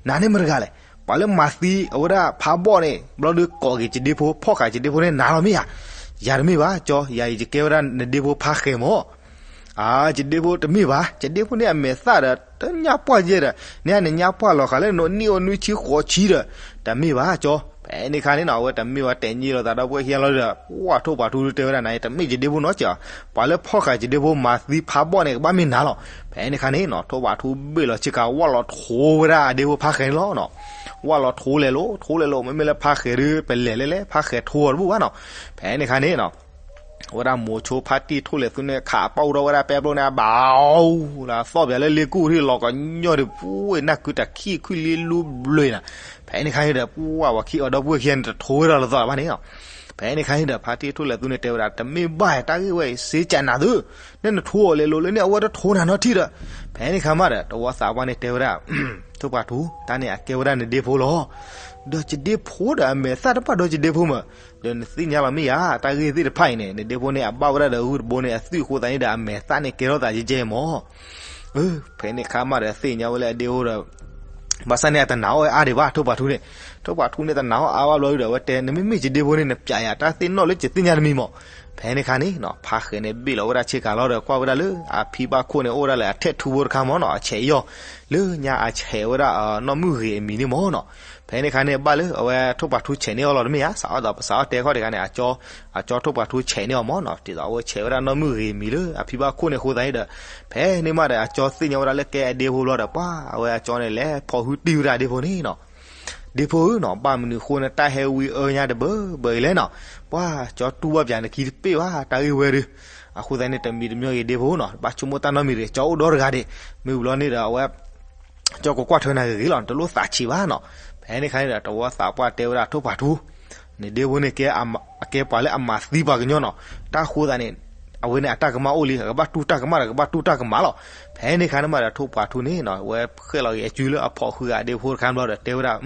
နၤန့ၣ်မတၤတဂၤလဲၣ်, ပှၤလၢမၤသံအဝဲဒၣ်ဖးဘီၣ်န့ၣ် ဘျီဒီးကိးက့ၤယဒ့ဖိ ဖီၣ်ဃာ်ယဒ့ဖိန့ၣ်နၤလီၤမ့ၢ်ဧါ, ယၤတမ့ၢ်ဘၣ် ကၠီၤ ယၤအံၤယကဲဝဲဒၣ်နဒ့ဖိဖါဃဲမး အၢ ယဒ့ဖိတမ့ၢ်ဘၣ် ယဒ့ဖိန့ၣ်အမဲာ်သၣ်ဒီး တညၣ်ပှၢ်ယဲဒီး န့ၣ်နညၣ်ပှၢ်လီၤဃာ်လၢနံၣ်အိၣ်နွံဆံဃိးဆံဒီး တမ့ၢ်ဘၣ်ကၠီၤ, ဖဲန့ၣ်အခါန့ၣ်နီၤ အဝဲတမ့ၢ်ဝဲတဲာ်ညံလိာ်သးဒီပုၢ်ဝဲၢ်ခံဂၤလီၤဒီး ပှၤထိၣ်ပှၤထူတဲဝဲဒၣ် နၤအံၤတမ့ၢ်ယဒ့ဖိနီတစဲးဘၣ်, ပှၤလၢဖီၣ်ဃာ်ယဒ့ဖိမၤသံဖးဘီၣ်န့ၣ် ကဘၣ်မ့ၢ်နၤလီၤ, ဖဲန့ၣ်အခါန့ၣ်နီၤ ထိၣ်ပှၤထူဘ့ၣ်လီၤဆ့ကၤ ဝၣ်လီၤထိဝဲဒၣ်အဒ့ဖိဖါဃဲန့ၣ်လီၤနီၤ, ဝၣ်လီၤထိလဲၤလိၤ ထိလဲၤလိၤ မ့မ့ၢ်လၢဖါဃဲဒီး ပလဲၤလဲၤလဲၤ ဖါဃဲထိအီၤတဘူၣ်ဘၣ်နီၤ, ဖဲန့ၣ်အခါန့ၣ်နီၤ ဝဲဒၣ်မိၤဆိဖါတံၢ်ထိၣ်လဲၤသူန့ၣ် ခးပာ်အိၣ်ထီၣ်ဝဲဒၣ်ပဲပျိၢ်န့ၣ် အဘၣ်အူလၢသီၣ်ပၠးလၢလ့ကူၣ်ထံၣ်လီၤကညီဒီး ပူၤဝဲနၢ်ကုတၢ်ခံခုၣ်လံလူဘျုးနၤ, ဖဲန့ၣ်အခါန့ၣ်ဒီး ပှၤဝၤခံအီၤဒီပုၢ်ဝဲၢ်ခံဂၤန့ၣ် တထိဝဲဒၣ်လီၤသီၣ်လၢၤဘၣ်န့ၣ်နီၤ, ဖဲန့ၣ်အခါန့ၣ်ဒီး ဖါတံၢ်ထိၣ်လဲၤသူန့ၣ်တဲဝဲဒၣ် တမ့ၢ်ဘၣ်တၢ်ဂ့ၢ်ဝဲအံၤ စ့ကနၤသု, နနထိအီၤလဲၤလိၤလၢန့ၣ် အဝဲတထိနၤနီတထံၣ်ဒီး, ဖဲန့ၣ်အခါမးဒီး တဝီသးပှၢ်န့ၣ်တဲဝဲဒၣ် ထိၣ်ပှၤထူ တၢ်န့ၣ်အကဲဝဲဒၣ်နဒ့ဖိလီၤ, ဒီးယဒ့ဖိဒီးအမဲာ်သၣ်တဘၣ်ဒီးယဒ့ဖိမး, ဒီးနသ့ၣ်ညါလီၤမ့ၢ်ဧါ တၢ်ဂ့ၢ်သ့ၣ်တဖၣ်အံၤန့ၣ် နဒ့ဖိန့ၣ် အဘၣ်ဝဲဒၣ်ဒီးဂုၢ်တဘိန့ၣ် အသွံၣ်အဃိသတးန့ၣ်ဒီး အမဲာ်သၣ်န့ၣ်ကဲထီၣ်သးယဲၢ်ယဲၢ်မး, ဖဲန့ၣ်အခါမးဒီးသ့ၣ်ညါဝဲလၢအဒ့ဖိဒီး ဘၣ်ဆၣ်န့ၣ် အတနာ်အီၤအါဒံးဘၣ် ထိၣ်ပှၤထူန့ၣ်, ထိၣ်ပှၤထူန့ၣ်တနာ်အီၤအါဘၣ်ဘျီဒီး အဝဲတဲ နမ့မ့ၢ်ယဒ့ဖိန့ၣ် နပျးယၤတၢ်သ့ၣ်နီၣ်လၢယသ့ၣ်ညါတမံၤမး, ဖဲန့ၣ်အခါန့ၣ်နီၤ ဖါဃဲန့ၣ်ဘ့ၣ်လီၤဝဲဒၣ်ဆ့ကၤလီၤဒီး ကွၢ်ဝဲဒၣ်လၢအဖံဘၣ်ခိၣ်န့ၣ် အိၣ်ဝဲဒၣ်လၢအထဲးထူဖိတခါမးနီၤ အဆဲးအယီၢ်, လၢညါအဆဲးဝဲဒၣ်နီၢ်မုၢ်ဂ့ၤအမံၤန့ၣ်မးနီၤ, ဖဲန့ၣ်အခါန့ၣ် ဘၣ်လၢအဝဲထိၣ်ပှၤထူဆဲးန့ၢ်အီၤလီၤတမ့ၢ်ဧါ စးအီၣ်သးပစးအီၣ်တဲခီၣ်တခါန့ၣ် အကၠီထိၣ်ပှၤထူဆဲးန့ၢ်အီၤမးနီၤ ဒ်သိးအဝဲဆဲးဝဲဒၣ်နီၢ်မုၢ်ဂ့ၤအမံၤလၢအဖံဘၣ်ခိၣ်န့ၣ်အဃိသတးန့ၣ်ဒီး, ဖဲန့ၣ်မးဒီးအကၠီသ့ၣ်ညါဝဲဒၣ်လၢကဲအဒ့ဖိဘျီဒီး ပှၤအဝဲအကၠီန့ၣ် လဲၤဖီၣ်ဟုတံၢ်ဝဲဒၣ်ဒ့ဖိန့ၣ်နီၤ ဒ့ဖိဧၢနီၤ ဘၣ်မနုၤအဃိန့ၣ် တၢ်ဟဲဝံအၢညါတဘၢဘၢအံၤလဲၣ်နီၤ, ပှၤကၠီတူၢ်ဘၣ်ပၠးနခံတပ့ၢ်ဘၣ် တၢ်ဂ့ၢ်ဝဲဒုး, အဃိသတးန့ၣ် တမံၤတမံၤဂ့ၤဒ့ဖိနီၤ ဘၣ်ဆိကမိၣ်တၢ်နီတမံၤတဂ့ၤ ကၠီအိၣ်ဒီတဂၤဒံး, မ့ၢ်ဝံၤလီၤန့ၣ်ဒီးအဝဲ ကၠီကကွၢ်ထွဲနၤဂ့ၤဂ့ၤလီၤ တလိၣ်သးဆံးဘၣ်နီၤ, ဖဲန့ၣ်အခါန့ၣ်ဒီး တဝီသးပှၢ်တဲဝဲဒၣ်ထိၣ်ပှၤထူ နဒ့ဖိန့ၣ်ကဲ အကဲပှၤလၢအမၤသံပှၤကညီနီၤ, တၢ်ဃိသးန့ၣ် အဝဲန့ၣ်အတၢ်ကမၣ်အိၣ်လံ အကဘၣ်တူၢ်တၢ်ကမၣ်ဒီးကဘၣ်တူၢ်တၢ်ကမၣ်လီၤ, ဖဲန့ၣ်အခါန့ၣ်မးဒီးထိၣ်ပှၤထူန့ၣ်နီၤ အဝဲဃဲၣ်လီၤက့ၤအစုလၢအဖီၣ်ဃုာ်အဒ့ဖိတခါဘျီဒီးတဲဝဲဒၣ်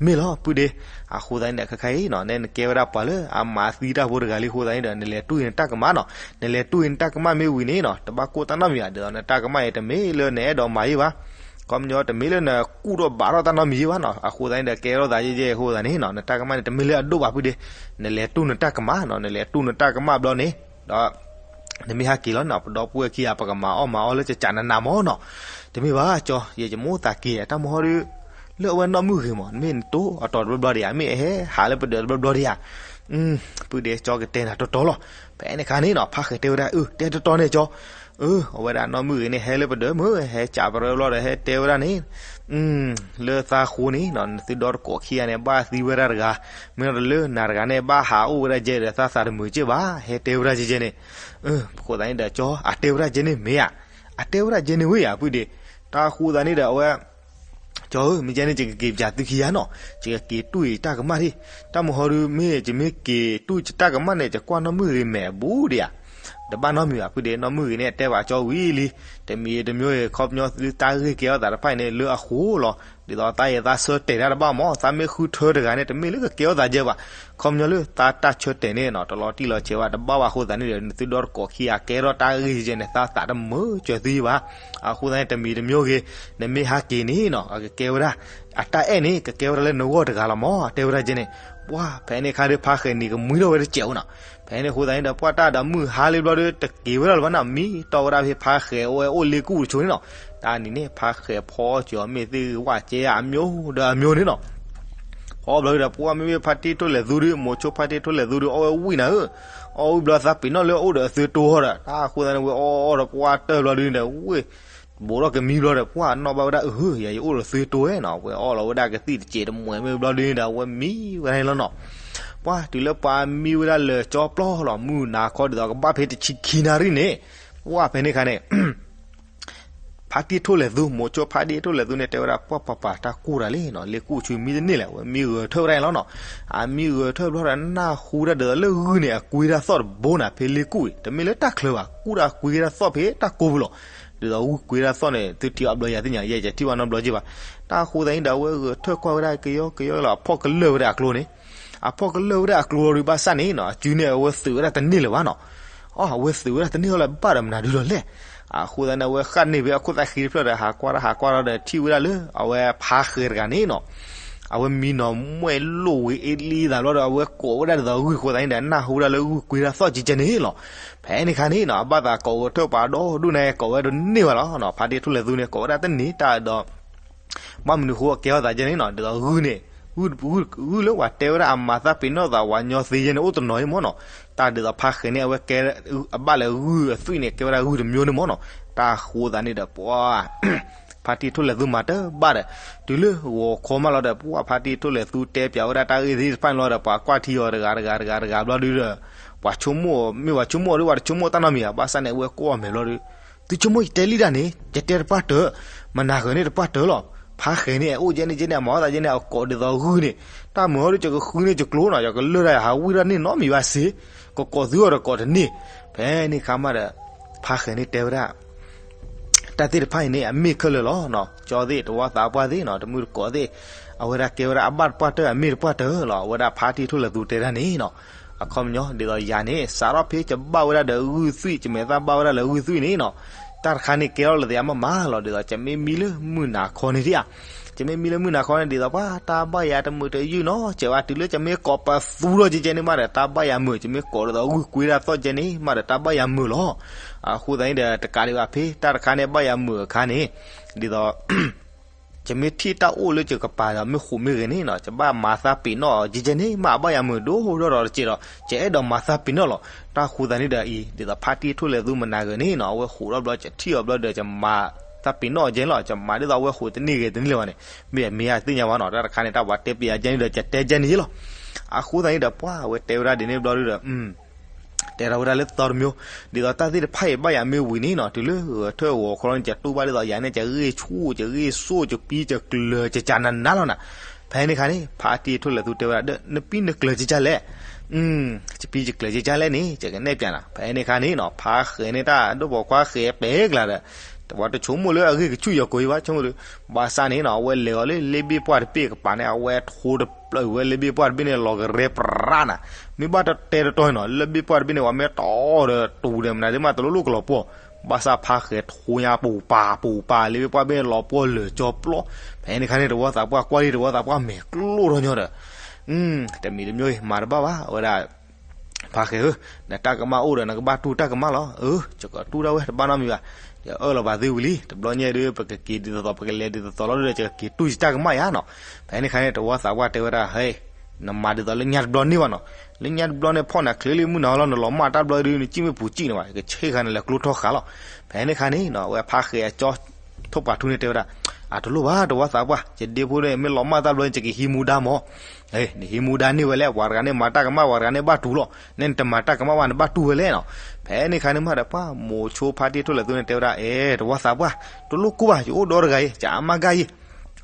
မ့ၢ်လီၤ ပုၢ်ဒ့, အဃိသတးန့ၣ်ဒီး ခဲခါအံၤနီၤ နဲနကဲဝဲဒၣ်ပှၤလၢအမၤသံတၢ်ဖိတဂၤလံအဃိသတးန့ၣ်ဒီး နလဲၤတူၢ်အံၤနတၢ်ကမၣ်နီၤ, နလဲၤတူၢ်အံၤနတၢ်ကမၣ်မ့ၢ်ဝံၤန့ၣ်နီၤ တဘၣ်ကိၢ်တၢ်နီတမံၤဘၣ် ဒ်သိးနတၢ်ကမၣ်အံၤတမ့ၢ်လၢနအဲၣ်ဒိးမၤယံၤဘၣ်, ခီပညီတမ့ၢ်လၢနကူၣ်ထီၣ်ဘၣ်ထီၣ်တၢ်နီတမံၤယံၤဘၣ်နီၤ, အဃိသတးန့ၣ်ဒီး ကဲထီၣ်သးယဲၢ်ယဲၢ်အဃိသတးန့ၣ်နီၤ နတၢ်ကမၣ်န့ၣ် တမ့ၢ်လၢအဒိၣ်ဘၣ်ပုၢ်ဒ့, နလဲၤတူၢ်နတၢ်ကမၣ်နီၤ, နလဲၤတူၢ်နတၢ်ကမၣ်ဘျီန့ၣ်, ဒီး နမ့ၢ်ဟဲက့ၤလီၤနီၤ ပဒီပုၢ်ဝဲၢ်ခံဂၤ ပကမၤအီၣ်မၤအီလၢကစၢ်နးနးမးနီၤ, တမ့ၢ်ဘၣ်ကၠီ ယယမိၣ်သးက့ၤ တၢ်မဟီဒုး လၢအဝဲနီၢ်မုၢ်ဂ့ၤမး မ့ၢ်နတိၢ်အတီၤတဘျီဘျီဒံးဧါ မ့ၢ်အဟဲဟးလၢပဒၢးတဘျီဘျီဒံးဧါ, ပုၢ်ဒ့ကၠီကတဲနၤတီတီလီၤ, ဖဲန့ၣ်အခါန့ၣ်နီၤ ဖါဃဲၤတဲဝဲဒၣ် အၢ တဲတီတီန့ၣ်ကၠီ, အဝဲဒၣ်နီၢ်မုၢ်ဂ့ၤန့ၣ် ဟဲလၢပဒၢးမုၢ် ဟဲကးပရၢဘျီဒီး ဟဲတဲဝဲဒၣ်န့ၣ်, လၢသးဃိန့ၣ် နသုဒီတကိးခံဂၤန့ၣ် ဘၣ်သံဝဲဒၣ်တဂၤ, မ့ၢ်ဒီးလၢနၤတဂၤန့ၣ် ဘၣ်ဟးအိၣ်ဝဲဒၣ်ကဲဒီး သးသးတမုာ်ကဲဘၣ်, ဟဲတဲဝဲဒၣ်ကဲကဲန့ၣ်. အဃိသတးန့ၣ်ဒီး ကၠီ အတဲဝဲဒၣ်ကဲန့ၣ်မ့ၢ်ဧါ, အတဲဝဲဒၣ်ကဲန့ၣ်ဝဲဧါ ပုၢ်ဒ့ၣ်. တၢ်ဃိသတးန့ၣ်ဒီး အဝဲ ကၠီဧၢ, မ့ၢ်ကဲန့ၣ် ယကက့ၤပၠးသုခံဂၤနီၤ, ယကက့ၤတူၢ်ယတၢ်ကမၣ်ဒၣ်. တၢ်မဟီဒုး မ့ၢ်ယမ့ၢ်က့ၤတူၢ်ယတၢ်ကမၣ်န့ၣ် ယကွၢ်နီၢ်မုၢ်ဂ့ၤမဲာ်ဘူးဒံးဧါ. တဘၣ်နီတမံၤဘၣ် ပုၢ်ဒ့ၣ်, နီၢ်မုၢ်ဂ့ၤန့ၣ် အတဲဘၣ်ကၠီဝံၤလံ. တမံၤတမံၤ ခီပညီသုတၢ်ဂ့ၢ်ကဲထီၣ်သးတဖၣ်အံၤန့ၣ် လၢအဃိလီၤ. ဒ်သိးသးယဲ သးဆၢတဲာ်တၢ်တဘၣ်မး, သးမ့ၢ်ဃုထၢတဂၤန့ၣ် တမ့ၢ်လၢကကဲထီၣ်သးယဲဘၣ်. ခီပညီလၢသးတၢ်ဆၢတဲာ်န့ၣ်နီၤ တလီၤတံၢ်လီၤဆဲးဘၣ် တဘၣ်ဘၣ်. အဃိသတးန့ၣ်ဒီး နသုဒီတကိးခံဂၤ ကဲထီၣ်တၢ်ဂ့ၢ်ကဲန့ၣ် သးသးတမုာ်ကဲသုယဲဘၣ်. အဃိသတးန့ၣ် တမံၤတမံၤဂ့ၤ, နမ့ၢ်ဟးက့ၤန့ၣ်နီၤ အကကဲဝဲဒၣ် အတၢ်အဲၣ်န့ၣ် ကကဲဝဲဒၣ်လၢနဂီၢ်တဂၤလီၤမး, တဲဝဲဒၣ်ကဲန့ၣ်. ပှၢ် ဖဲန့ၣ်အခါဒီး ဖါဃဲၤန့ၣ် ကမှံထီၣ်ဝဲတစဲးအိၣ်နီၤ. ဖဲန့ၣ်အဃိသတးန့ၣ်ဒီး ပှၢ်တၢ်ဒီးမုၢ်ဟါလံဘျီဒီး တက့ၤဝဲဒၣ်လၢၤဘၣ်နီၤ, မံတီၢ်ဝဲဒၣ်ဖဲဖါဃဲၤအဝဲအိၣ်လ့ကူၣ်တဆိးန့ၣ်နီၤ. တၢ်နံၤန့ၣ် ဖါဃဲၤဖီအီၣ်စၢၤအီၤ မ့ၢ်သ့ၣ်ဂ့ၤဝၣ်ကဲအမျိုးဒီးအမျိုးန့ၣ်နီၤ. ဖီအီၣ်ဘျီဒီး ပှၢ်မ့မ့ၢ်ဖါတံၢ်ထိၣ်လဲၣ်သူဒီး မိၤဆိဖါတံၢ်ထိၣ်လဲၣ်သူဒီး အီၣ်ဝဲဝံၣ်နၤဧၢ, အီၣ်ဝံၣ်ဘျီသးပ့ၤနီၣ်လၢအအိၣ်ဒီးအသုတိထီၣ်ဒီး တၢ်အဃိသတးန့ၣ် ဝဲအီၣ်အီၣ်ဒီးပှၢ်တၢၢ်ဘျီဒီး ဝ့ၢ် ဘူးထီၣ်ကမံဘျီဒီး ပှၢ်နီၣ်ဘၣ်ဝဲဒၣ် အၢ ယၤယအိၣ်ဒီးသုတိဝဲနီၤ. ဝဲအီၣ်လီၤဝဲဒၣ်ကသံၣ်တစဲးတမှဲးမ့ၢ်ဘျီဒီး အဝဲမံဝဲဒၣ်န့ၣ်လီၤနီၤ. ပှၢ်တုၤလၢပှၤမံဝဲဒၣ်လၢာ်ကၠီပျီလီၤ မုၢ်နၤခီဒ်သိးကဘၣ်ဖဲတဆံခံနၣ်ရံၣ်န့ၣ်, ပှၢ်ဖဲန့ၣ်အခါန့ၣ် ဖါတံၢ်ထိၣ်လဲၣ်သူ မိၤဆိဖါတံၢ်ထိၣ်လဲၣ်သူန့ၣ် တဲဝဲဒၣ် ပှၢ်ပှၢ်ပှၢ် တၢ်ကိၢ်တၢ်လံနီၤ, လ့ကူၣ်ဆူမံတန့ၢ်လဲၣ်, အဝဲမံဂဲၤထၢၣ်ဝဲဒၣ်န့ၣ်လီၤနီၤ. အမံဂဲၤထၢၣ်ဘျီဒီး နၢ်ဟူဒၣ်ဒ်သိးလၢဂုၢ်န့ၣ် အကွ့တၢ်သီၣ်တဘိနၤ ဖဲလ့ကူၣ်အံၤ, တမ့ၢ်လၢတၢ်ချၢဘၣ်, ကူၣ်ဒီးအကွ့တၢ်သီၣ်ဖဲတၢ်ကိၢ်ပူၤလီၤ. ဒ်သိးဂုၢ်ကွ့တၢ်သီၣ်န့ၣ် သုထံၣ်အီၤဘျီယၤသ့ၣ်ညါ, ယဲယထံၣ်ဘၣ်နီတဘျီက့ဘၣ်. တၢ်အဃိသတးန့ၣ်ဒီး အဝဲဂဲၤထၢၣ်ကွၢ်ဝဲဒၣ်ကယီကယီလီၤ, အဖီၣ်ကလၢာ်ဝဲဒၣ်အကျိန့ၣ် အဖီၣ်ကလၢာ်ဝဲဒၣ်အကျိလီၤဒုး ဘၣ်ဆၣ်န့ၣ်နီၤ အစုန့ၣ် အဝဲသုးဝဲဒၣ်တန့ၢ်လၢၤဘၣ်နီၤ. အဝဲသုးဝဲဒၣ်တန့ၢ်လၢၤဘၣ်ဒီး မနုၤဒုလီၤလဲၣ်. အဃိသတးန့ၣ် အဝဲဃၣ်န့ၢ်ဖဲအခိၣ်သၣ်ဃံတဖျၢၣ်ဒီး ဟးကွၢ်တၢ်ဟးကွၢ်တၢ်ဒီး ထံၣ်ဝဲဒၣ်လၢ အဝဲဖါဃဲၤတဂၤန့ၣ်နီၤ, အဝဲမံနီၤ မွဲၢ်လိၣ်ဝံၤအ့လံသးဘျီဒီး အဝဲကိးဝဲဒၣ်ဒ်သိးဂုၢ်အဃိသတးန့ၣ်ဒီး နၢ်ဟူဝဲဒၣ်လၢဂုၢ်ကွ့တၢ်သီၣ်ကဲကဲန့ၣ်လီၤ. ဖဲန့ၣ်အခါန့ၣ်နီၤ အဘၣ်သးကိးဂဲၤထၢၣ်ပှၤဒီဒူၣ်န့ၣ် ကိးဝဲတန့ၢ်ဘၣ်လီၤ. ဖါတံၢ်ထိၣ်လဲၣ်သူန့ၣ် ကိးဝဲဒၣ်တန့ၢ်တၢ်ဒီး ဘၣ်မနုၤဃိကဲထီၣ်သးကဲန့ၣ်နီၤ, ဒ်သိးဂုၢ်န့ၣ် ဂုၢ်လၢပှၤတဲဝဲဒၣ်အမၤသးပ့ၤနီၣ်သး ပှၤညီသ့ယဲန့ၣ် အိၣ်တနီၤအံၤမ့ၢ်နီၤ. တၢ်ဒ်သိးဖါဃဲၤန့ၣ် အဝဲကဲ အဘၣ်လၢဂုၢ်အသွံၣ်န့ၣ် ကဲဝဲဒၣ်ဂုၢ်တမျိုးန့ၣ်မ့ၢ်နီၤ. တၢ်ဃိသတးန့ၣ်ဒီး ပှၤ ဖါတံၢ်ထိၣ်လဲၣ်သူမၤတဘၣ်ဒီး တုၤလၢဂီၤခီမးလီၤဒီး ပှၤဖါတံၢ်ထိၣ်လဲၣ်သူတဲပၠးဝဲဒၣ်တၢ်ဂ့ၢ်သ့ၣ်တဖၣ်န့ၣ်လီၤဒီး ပှၤကွၢ်ထံအီၤတဂၤတဂၤတဂၤတဂၤဘျီဒုဒီး ပှၤဆိကမိၣ် မ့ၢ်ပှၤဆိကမိၣ်ဒီး ပှၤတဆိကမိၣ်တၢ်နီတမံၤဘၣ်. ဘၣ်ဆၣ်န့ၣ် အဝဲကိးအမဲာ်ဘျီဒီး သုဆိကမိၣ်ယတဲလံဒၣ်န့ၣ် ယတဲတပှၢ်တၢၢ်, မနၤဃၢၤန့ၣ်တပှၢ်တၢၢ်လီၤ. ဖါဃဲၤန့ၣ် အအိၣ်ကဲန့ၣ်ကဲန့ၣ် အမၤအီၣ်သးကဲန့ၣ် အကိးဒ်သိးဂုၢ်န့ၣ် တၢ်မုာ်ဟီဒီး ယကဃုန့ၢ်ယကျိနီၤ, ယကလၢာ်တၢ်ယဟးဝံၣ်တၢ်န့ၣ်နီတမံၤဘၣ်စ့ၢ်, ကကိးသုအီၤဒီးကိးတန့ၢ်. ဖဲန့ၣ်အခါမးဒီး ဖါဃဲၤန့ၣ်တဲဝဲဒၣ် တၢ်သ့ၣ်တဖၣ်အံၤန့ၣ် အမ့ၢ်ခဲလၢာ်လီၤ. ကၠီသ့ၣ် တဝီသးပှၢ်သ့ၣ်နီၤ တမုၢ်တကိးသ့ၣ် အဝဲဒၣ်ကဲဝဲဒၣ်အဘၣ်တပှၢ်တၢၢ် အမ့ၢ်တပှၢ်တၢၢ်လီၤ. အဝဲဒၣ်ဖါတံၢ်ထိၣ်လဲၣ်သူတဲဒၣ်န့ၣ်နီၤ အခီပညီ ဒ်သိးယၤန့ၣ် စးထီၣ်ဖဲယဘၣ်ဝဲဒၣ်ဒီးဂုၢ်သွံၣ် ယမဲာ်သၣ်ဘၣ်ဝဲဒၣ်လၢဂုၢ်သွံၣ်န့ၣ်နီၤ တၢ်တခါန့ၣ်ကဲထီၣ်လၢယၤမးမးလီၤ. ဒ်သိးယမ့ၢ်မံလၢမုၢ်နၤခီန့ၣ်ဧါ, ယမ့ၢ်မံလၢမုၢ်နၤခီန့ၣ် ဒ်သိးပှၤတၢ်ဘၣ်ယၤတမုာ်တယုၢ်နီတစဲးဘၣ်. တုၤလၢယမ့ၢ်ကိးပသူထီၣ်ကဲကဲန့ၣ်မးဒီး တၢ်ဘၣ်ယၤမုာ်, ယမ့ၢ်ကိးဒ်သိးဂုၢ်ကွ့တၢ်သီၣ်ကဲန့ၣ်မးဒီး တၢ်ဘၣ်ယၤမုာ်လီၤ. အဃိသတးန့ၣ်ဒီး တကးဒံးဘၣ်ဖဲတၢ်တခါန့ၣ် ဘၣ်ယၤမုာ်အခါန့ၣ် ဒ်သိး ယမ့ၢ်ထံၣ်တၢ်အိၣ်လၢယကပၤဒီး မ့ၢ်ဃိးမ့ၢ်ဂ့ၤန့ၣ်နီၤ ယဘၣ်မၤသးပ့ၤနီၣ်အီၤ ကဲကဲန့ၣ်မး အဘၣ်ယၤမုာ်ဒိၣ်ဒိၣ်ဒီးတစဲးဒီး ယအဲၣ်ဒိးမၤသးပ့ၤနီၣ်လီၤ. တၢ်ဃိသတးန့ၣ်ဒီးအံၤ ဒ်သိးဖါတံၢ်ထိၣ်လဲၣ်သူမနၤဂ့ၤန့ၣ်နီၤ အဝဲဃိးထီၣ်ဘျီ ယထံၣ်အီၤဘျီဒီး ယမၤသးပ့ၤနီၣ်အီၤကဲန့ၣ်လီၤ. ယမၤဒ်သိးအဝဲဃိးတန့ၢ်ဂ့ၤတန့ၢ်လၢၤဘၣ်န့ၣ် မ့ၢ်အမ့ၢ်ယသ့ၣ်ညါဘၣ်နီၤ တၢ်တခါန့ၣ် တၢ်ပှၤတဲပျးယဲန့ၣ်ဒီး ယတဲကဲန့ၣ်လီၤ. အဃိသတးန့ၣ်ဒီး ပှၤအဝဲတဲဝဲဒၣ်ဒ်န့ၣ်ဘျီဒီး တဲထီၣ်ဝဲဒၣ်လၢသီတမံၤ ဒ်သိးတၢ်သ့ၣ်တဖၣ်အံၤ ဘၣ်ယၤမ့ၢ်ဝံၤန့ၣ်နီၤ တုၤလၢဂဲၤထၢၣ်ဂီၤခီလီၤန့ၣ် ယတူၢ်ဘၣ်ဒ်သိးယၤန့ၣ် ယဂ့ၢ်ဆူၣ် ယဂ့ၢ်စိၣ် ယပံ ယကျၢၤ ယကနးနးလီၤနၤ. ဖဲန့ၣ်အခါန့ၣ် ဖါတံၢ်ထိၣ်လဲၣ်သူတဲဝဲဒၣ်ဒီး နပံနကျၢၤကဲကဲလဲၣ်, ယပံယကျၢၤကဲကဲလဲၣ်န့ၣ် ယကနဲၣ်ပျးနၤ. ဖဲန့ၣ်အခါန့ၣ်နီၤ ဖါဃဲၤန့ၣ် တၢ်ဒိၣ်ပိာ်ခွါဃဲၤပဲာ်ကျါဒီး တဝီတဆိကမိၣ်လၢအဂ့ၢ်ကဆူၣ်ယီၤကိးအံၤဘၣ် ဆိကမိၣ်ဒီး ဘၣ်ဆၣ်န့ၣ်နီၤ အဝဲလဲၤအီၤလၢလ့ဘ့ၣ်ပှၢ်တဘ့ၣ်ကပၤန့ၣ် အဝဲထိတပျၢၤဝဲလ့ဘ့ၣ်ပှၢ်တဘ့ၣ်န့ၣ် လီၤကရဲပြးနၤ. မ့ၢ်ဘၣ်တတဲတတီၤန့ၣ်နီၤ လ့ဘ့ၣ်ပှၢ်တဘ့ၣ်န့ၣ် ပှၤမ့ၢ်တီဒီးတူၤဒီးမနုၤဒ်မး တလိၣ်လိၣ်ကလီၤပှီၢ်. ဘၣ်ဆၣ်ဖါဃဲၤထိညါပူၤပာ်ပူၤပာ် လ့ဘ့ၣ်ပှၢ်တဘ့ၣ်န့ၣ် လီၤပှီၢ်လၢာ်ကၠီပျီ. ဖဲန့ၣ်အခါန့ၣ် တဝီသးပှၢ်ကွၢ်လံ တဝီသးပှၢ်မဲာ်ကျိၣ်ထီၣ်ညီဒီး တမံၤတမံၤမၤတဘၣ်ဘၣ် အဝဲဒၣ် ဖါဃဲၤဧၢ, နတၢ်ကမၣ်အိၣ်ဒီး နကဘၣ်တူၢ်တၢ်ကမၣ်လီၤ. အၢ ယကတူၢ်ဒၣ်ဝဲ တဘၣ်နီတမံၤဘၣ်. ယအၢၣ်လီၤဘၣ်သုဝံၤလံ တဘျီညါဒီး ပကက့ၤဒ်သိးသိး ပကလဲၤဒ်သိးသိးလီၤဒီး ယကက့ၤတူၢ်ယတၢ်ကမၣ်ယါနီၤ. ဖဲန့ၣ်အခါန့ၣ် တဝီသးပှၢ်တဲဝဲဒၣ် ဟဲ နမၤဒ်သိးလၢညါတဘျီန့ၣ်ဘၣ်နီၤ, လၢညါတဘျီန့ၣ်ဖီၣ်နၤချ့လၢမုၢ်နၤလီၤ နလီၤမၢ်တၢ်ဘျီဒုး နစံၣ်မ့ၢ်ပူၤစံၣ်န့ၣ်ဘၣ် ကဆ့ၣ်ဃာ်နလဲၤကျိထီၣ်ဃာ်လီၤ. ဖဲန့ၣ်ခါန့ၣ်နီၤ အဝဲဖါဃဲၤအကၠီ ထိၣ်ပှာ်ထူန့ၣ်တဲဝဲဒၣ်, အတလိၣ်ဘၣ် တဝီသးပှၢ် ယဒ့ဖိန့ၣ် မ့ၢ်လီၤမၢ်တၢ်ဘျီန့ၣ် ယကဟံးမူဒါမၢ်, နဟံးမူဒါန့ၢ်ဝဲလဲၣ် ပှၤတဂၤန့ၣ်မၤတၢ်ကမၣ် ပှၤတဂၤန့ၣ်ဘၣ်တူၢ်လီၤ, နဲနတမၤတၢ်ကမၣ်ဘၣ် နဘၣ်တူၢ်ဝဲလဲၣ်နီၤ. ဖဲန့ၣ်ခါန့ၣ်မးဒီး ပှၤမိၤဆိဖါတံၢ်ထိၣ်လဲၤသူန့ၣ်တဲဝဲဒၣ် အဲ တဝီသးပှၢ် တလိၣ်ကိၢ်ဘၣ် ယအိၣ်ဒီတဂၤအံၤ ကအါမးဂၤအံၤ.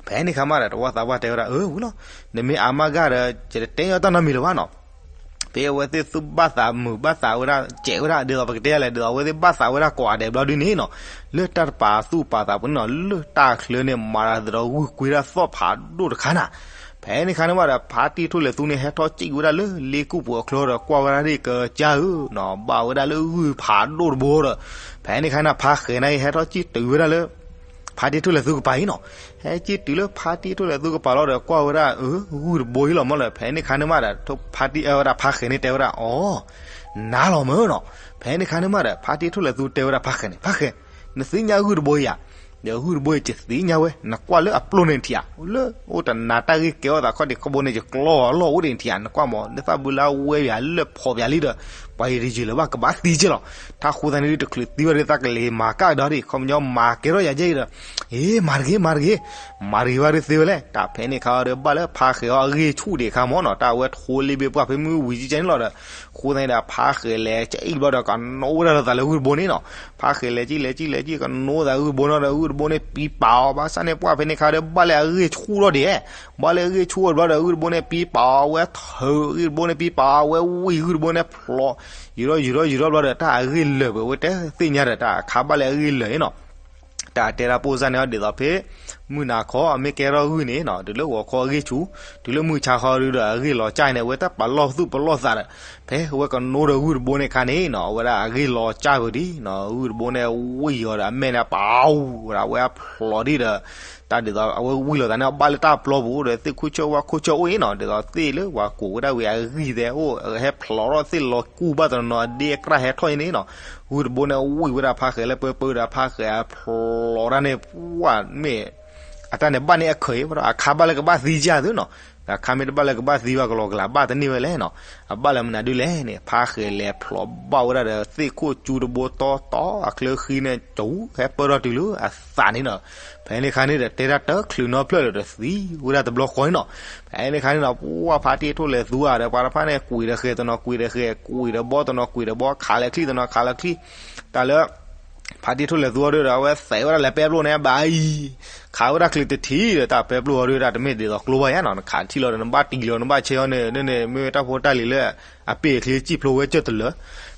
ဖဲန့ၣ်ခါမးဒီး တဝီသးပှၢ်တဲဝဲဒၣ် အၢ ဝံၤလီၤ, နမ့ၢ်အါမးဂၤဒီး ယတတဲညီတၢ်နီတမံၤလၢၤဘၣ်နီၤ. ဖဲအဝဲသ့ၣ်သူၣ်ဘၣ်သးမုာ်ဘၣ်သးဝဲဒၣ် စဲးဝဲဒၣ် ဒ်သိးပကတဲလဲၣ် ဒ်သိးအဝဲသ့ၣ်ဘၣ်သးဝဲဒၣ်ကိးဂၤဒဲးဘျီဒုန့ၣ်နီၤ, လၢတၢ်တပာ်သူၣ်ပာ်သးပူၤန့ၣ်နီၤ လၢတၢ်ချၢန့ၣ် မၤတၢ်သဒီးဂုၢ်ကွံဒၣ်သီၣ်ဖးဒိၣ်တခါနၤ. ဖဲန့ၣ်ခါန့ၣ်မးဒီး ဖါတံၢ်ထိၣ်လဲၤသူန့ၣ် ဟဲထီၣ်စံၣ်ဝဲဒၣ်လၢလ့ကူၣ်ပူၤအချၢဒီး ကွၢ်ဝဲဒၣ်ဒ်ကစၢ်ဧၢနီၤ ဘၣ်ဝဲဒၣ်လၢဂုၢ်ဖးဒိၣ်တဘိဒီး ဖဲန့ၣ်ခါန့ၣ် ဖါဃဲၤန့ၣ် ဟဲထီၣ်စံၣ်တုၤဝဲဒၣ်လၢ ဖါတံၢ်ထိၣ်လဲၤသူကပၤအံၤနီၤ. ဟဲစံၣ်တုၤလၢဖါတံၢ်ထိၣ်လဲၤသူကပၤလီၤဒီး ကွၢ်ဝဲဒၣ် အၢ ဂုၢ်တဘိအံၤလီၤမးဒီး ဖဲန့ၣ်ခါန့ၣ်မးဒီး ဖါတံၢ်ဝဲဒၣ်ဖါဃဲၤန့ၣ်တဲဝဲဒၣ် အီ နၤလီၤမၢ်နီၤ. ဖဲန့ၣ်ခါန့ၣ်မးဒီး ဖါတံၢ်ထိၣ်လဲၤသူတဲဝဲဒၣ်ဖါဃဲၤန့ၣ် ဖါဃဲၤ နသ့ၣ်ညါဂုၢ်တဘိအံၤဧါ, ဒီးဂုၢ်တဘိအံၤ ယသ့ၣ်ညါဝဲ နကွၢ်လၢအပျိၢ်န့ၣ်ထံၣ်ဧါ, လၢအိၣ်တနၤတၢ်ဂ့ၢ်ကဲထီၣ်သးခီၣ်ဒံးခီၣ်ဘိန့ၣ် ယကျီအလီၢ်အိၣ်ဒံးထံၣ်ဧါ, နကွၢ်မး လၢသၣ်ဘုလၢအဝဲပၠးလၢဖီးပၠးလံဒီး ပှၤယတယုာ်လၢၤဘၣ် ကဘၣ်သံကဲလီၤ. တၢ်ဃိသတးန့ၣ်ဒုး တချုးသံဘၣ်ဒုး သးကလဲၤမၤကၢ်ကဒီးဒံး ခီပညီမၤကဲထီၣ်ယၤယဲအံၤဒီး အ့ မၤတဂ့ၤ မၤတဂ့ၤ, မၤတဂ့ၤဘၣ်ဒုးသ့ဝဲလဲၣ်. တၢ်ဖဲန့ၣ်ခါအီၤဒီး ဘၣ်လၢဖါဃဲၤအီၤအဂ့ၢ်ဆူၣ်ဒံးခါမၢ်နီၤ, တၢ်အဝဲထိလ့ဘ့ပှၢ်ဖဲမုၢ်ဝံၤကဲန့ၣ်လီၤဒီး ဃိသတးန့ၣ်ဒီး ဖါဃဲၤလဲၤကံၣ်ဘျီဒီး ကနိဝဲဒၣ်လီၤသးလၢဂုၢ်တဘိန့ၣ်နီၤ. ဖါဃဲၤလဲၤကံၣ်လဲၤကံၣ်လဲၤကံၣ် ကနိသးဂုၢ်တဘိန့ၣ်ဒီး ဂုၢ်တဘိန့ၣ်ပံပာ်အီၤ ဘၣ်ဆၣ်န့ၣ်ပှၢ်ဖဲန့ၣ်ခါဒီး ဘၣ်လၢအဂ့ၢ်ဆူၣ်ထီၣ်ဒံး, ဘၣ်လၢအဂ့ၢ်ဆူၣ်ထီၣ်ဘျီဒီး ဂုၢ်တဘိန့ၣ်ပံပာ်အီၤ အဝဲထုးဂုၢ်တဘိန့ၣ်ပံပာ်အီၤ အဝဲဝံၢ်ဂုၢ်တဘိန့ၣ်ဖျိး ယူၤထီၣ်ယူၤထီၣ်ယူၤထီၣ်ဘျီဒီး တၢ်အဂ့ၢ်လၢာ်ဘၣ် အဝဲတဲသ့ၣ်ညါဒီး တၢ်အခါဘၣ်လၢအဂ့ၢ်လၢာ်န့ၣ်နီၤ. တၢ်တဲဒၣ်ပိၢ်စၢ်န့ၣ်အီၤဒ်သိးဖဲ မုၢ်နၤခီအမ့ၢ်ကဲထီၣ်ဂုၢ်န့ၣ်နီၤ တုၤလၢဂီၤခီအဂ့ၢ်ဆူၣ်, တုၤလၢမုၢ်ဆါခီဒုဒီး အဂ့ၢ်လီၤကၢ်န့ၣ် အဝဲတၢ်ပာ်လီၢ်သူၣ်ပာ်လီၢ်သးဒီး ဖဲအဝဲကနိဒီးဂုၢ်တဘိန့ၣ်ခါန့ၣ်နီၤ အဝဲဒၣ်အဂ့ၢ်လီၤကၢ်ဝဲဒံးနီၤ ဂုၢ်တဘိန့ၣ်ဝံၢ်အီၤဒီး အမဲာ်န့ၣ်ပာ်ဝဲဒၣ် အဝဲအဖျိးဒံးဒီး တၢ်ဒ်သိးအဝဲဝံၢ်လီၤသးန့ၣ် အဘၣ်လၢတၢ်ပျီပူၤဒီး သ့ၣ်ခိၣ်ဆၢဝါခိၣ်ဆၢအိၣ်အံၤနီၤ ဒ်သိးသ့ၣ်လၢပှၤကိးဝဲဒၣ်ဝံၤအဂံၢ်သဲးအိၣ် ဟဲဖျိးထီၣ်သ့ၣ်လီၤကူၢ်ဘၣ်တနီၤနီၤ အဒ့အကြၢ်ဟဲထီၣ်အံၤန့ၣ်နီၤ ဂုၢ်တဘိန့ၣ်ဝံၢ်ဝဲဒၣ်ဖါဃဲၤလၢပၢပၢဒီး ဖါဃဲၤအဖျိးတၢ်န့ၣ် ပှၢ်မ့ၢ် အတၢ်န့ၣ်ဘၣ်န့ၢ်အခၢးအံၤ ဘၣ်ဒီးအခါဘၣ်လၢကဘၣ်သံကၢ်သုနီၤ, အခါမ့ၢ်တဘၣ်လၢကဘၣ်သံဘၣ်ကလီၤကလးဘၣ်တန့ၢ်ဝဲလဲၣ်နီၤ, အဘၣ်လၢမနုၤဒုလဲၣ်န့ၣ် ဖါဃဲၤလဲၤဖျိးဘၣ်ဝဲဒၣ်ဒီး သ့ၣ်ခိၣ်ကၠူတဘိတီတီအချၢဃံန့ၣ် ကဟဲပၢၢ်ထီၣ်တုၤလၢအသးန့ၣ်နီၤ, ဖဲန့ၣ်ခါန့ၣ်ဒီး တဲဒၣ်တချုးနီဖျၢၣ်လၢၤဒီးသံဝဲဒၣ်တဘျီဃီန့ၣ်နီၤ, ဖဲန့ၣ်ခါန့ၣ်နီၤ ပှၢ်ဖါတံၢ်ထိၣ်လဲၤသူဧါဒီး ပှၤတဖၣ်န့ၣ် ကွံာ်ဒီးဃဲၤတနီၤ ကွံာ်ဒီးဃဲၤ ကွံာ်ဒီးဘီတနီၤ ကွံာ်ဒီးဘီ ခးလၢချံၣ်တနီၤ ခးလၢချံၣ်, တၢ်လၢ ဖါတံၢ်ထိၣ်လဲၤသူအီၤဒုဒီး အဝဲသဲးဝဲဒၣ်လၢပဲပျိန့ၣ် ဘၣ်အံၤ, ခးဝဲဒၣ်ချံတထံၣ်ဒီး တၢ်ပဲပျိအီၤဒုဒီး တမ့ၢ်ဒ်သိးကျိဘၣ်ယါနီၤ, နခးထံၣ်လီၤဒီး နဘၣ်တံၢ်လီၤ နဘၣ်ဆဲးအီၤန့ၣ် န့ၣ်မ့ၢ်ဝဲတၢ်ဖိတၢ်လံၤလၢ အပ့ၢ်အချံစံၣ်ဖျိဝဲကၢၢ်တလၢာ်,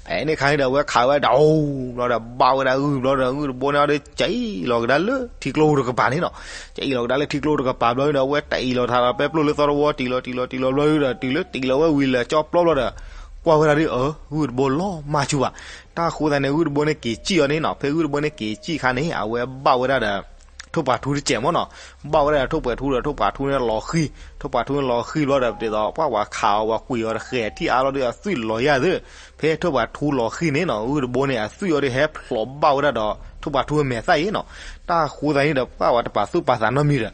ဖဲန့ၣ်ခါန့ၣ်ဒီး အဝဲခးဝဲဒၣ် ဘျီဒီး ဘၣ်ဝဲဒၣ်ဂုၢ်ဘျီဒီး ဂုၢ်တဘိန့ၣ်အီၤဒီး ကံၣ်လီၤကဒါလၢထံကျိတကပၤန့ၣ်နီၤ, ကံၣ်လီၤကဒါလၢထံကျိတကပၤဘျီဒီး အဝဲတံၢ်လီၤထးဒီးပဲပျိလၢသီတဝီ တံၢ်လီၤ တံၢ်လီၤ တံၢ်လီၤဘျီဒီး တုၤလၢတံၢ်လီၤဝဲဝံၤလၢာ်ကၠီပျီဘျီဒီး ကွၢ်ဝဲဒၣ်ဒ်အၢ ဂုၢ်တဘိလီၤမၢ်ဆူၣ်ဘၣ်, တၢ်ဃိသတးန့ၣ် ဂုၢ်တဘိန့ၣ်က့ၤစံၣ်အီၤန့ၣ်နီၤ, ဖဲဂုၢ်တဘိန့ၣ်က့ၤစံၣ်ခါန့ၣ် အဝဲဘၣ်ဝဲဒၣ်ဒီး ထိၣ်ပှာ်ထူတစဲးမ့ၢ်နီၤ, ဘၣ်ဝဲဒၣ်ဒီးထိၣ်ပှာ်ထူဒီး ထိၣ်ပှာ်ထူန့ၣ်လီၤဃံၤ, ထိၣ်ပှာ်ထူန့ၣ်လီၤဃံၤဘျီဒီး ဒ်သိး ပှၢ်ဝဲခးအီၤ ဝဲကွံာ်အီၤတဃဲၤထံၣ်အါလီၤဒီး အသွံၣ်လီၤယၤသ့, ဖဲထိၣ်ပှာ်ထူလီၤဃံၤန့ၣ်နီၤ ဂုၢ်တဘိန့ၣ် အသွံၣ်အီၤဒီးဟဲဖျိးဘၣ်ဝဲဒၣ်ဒီး ထိၣ်ပှာ်ထူအမဲာ်သၣ်အံၤနီၤ, တၢ်ဃိသတးန့ၣ်ဒီး ပှၢ်ဝဲတပာ်သူၣ်ပာ်သးနီတမံၤဒီး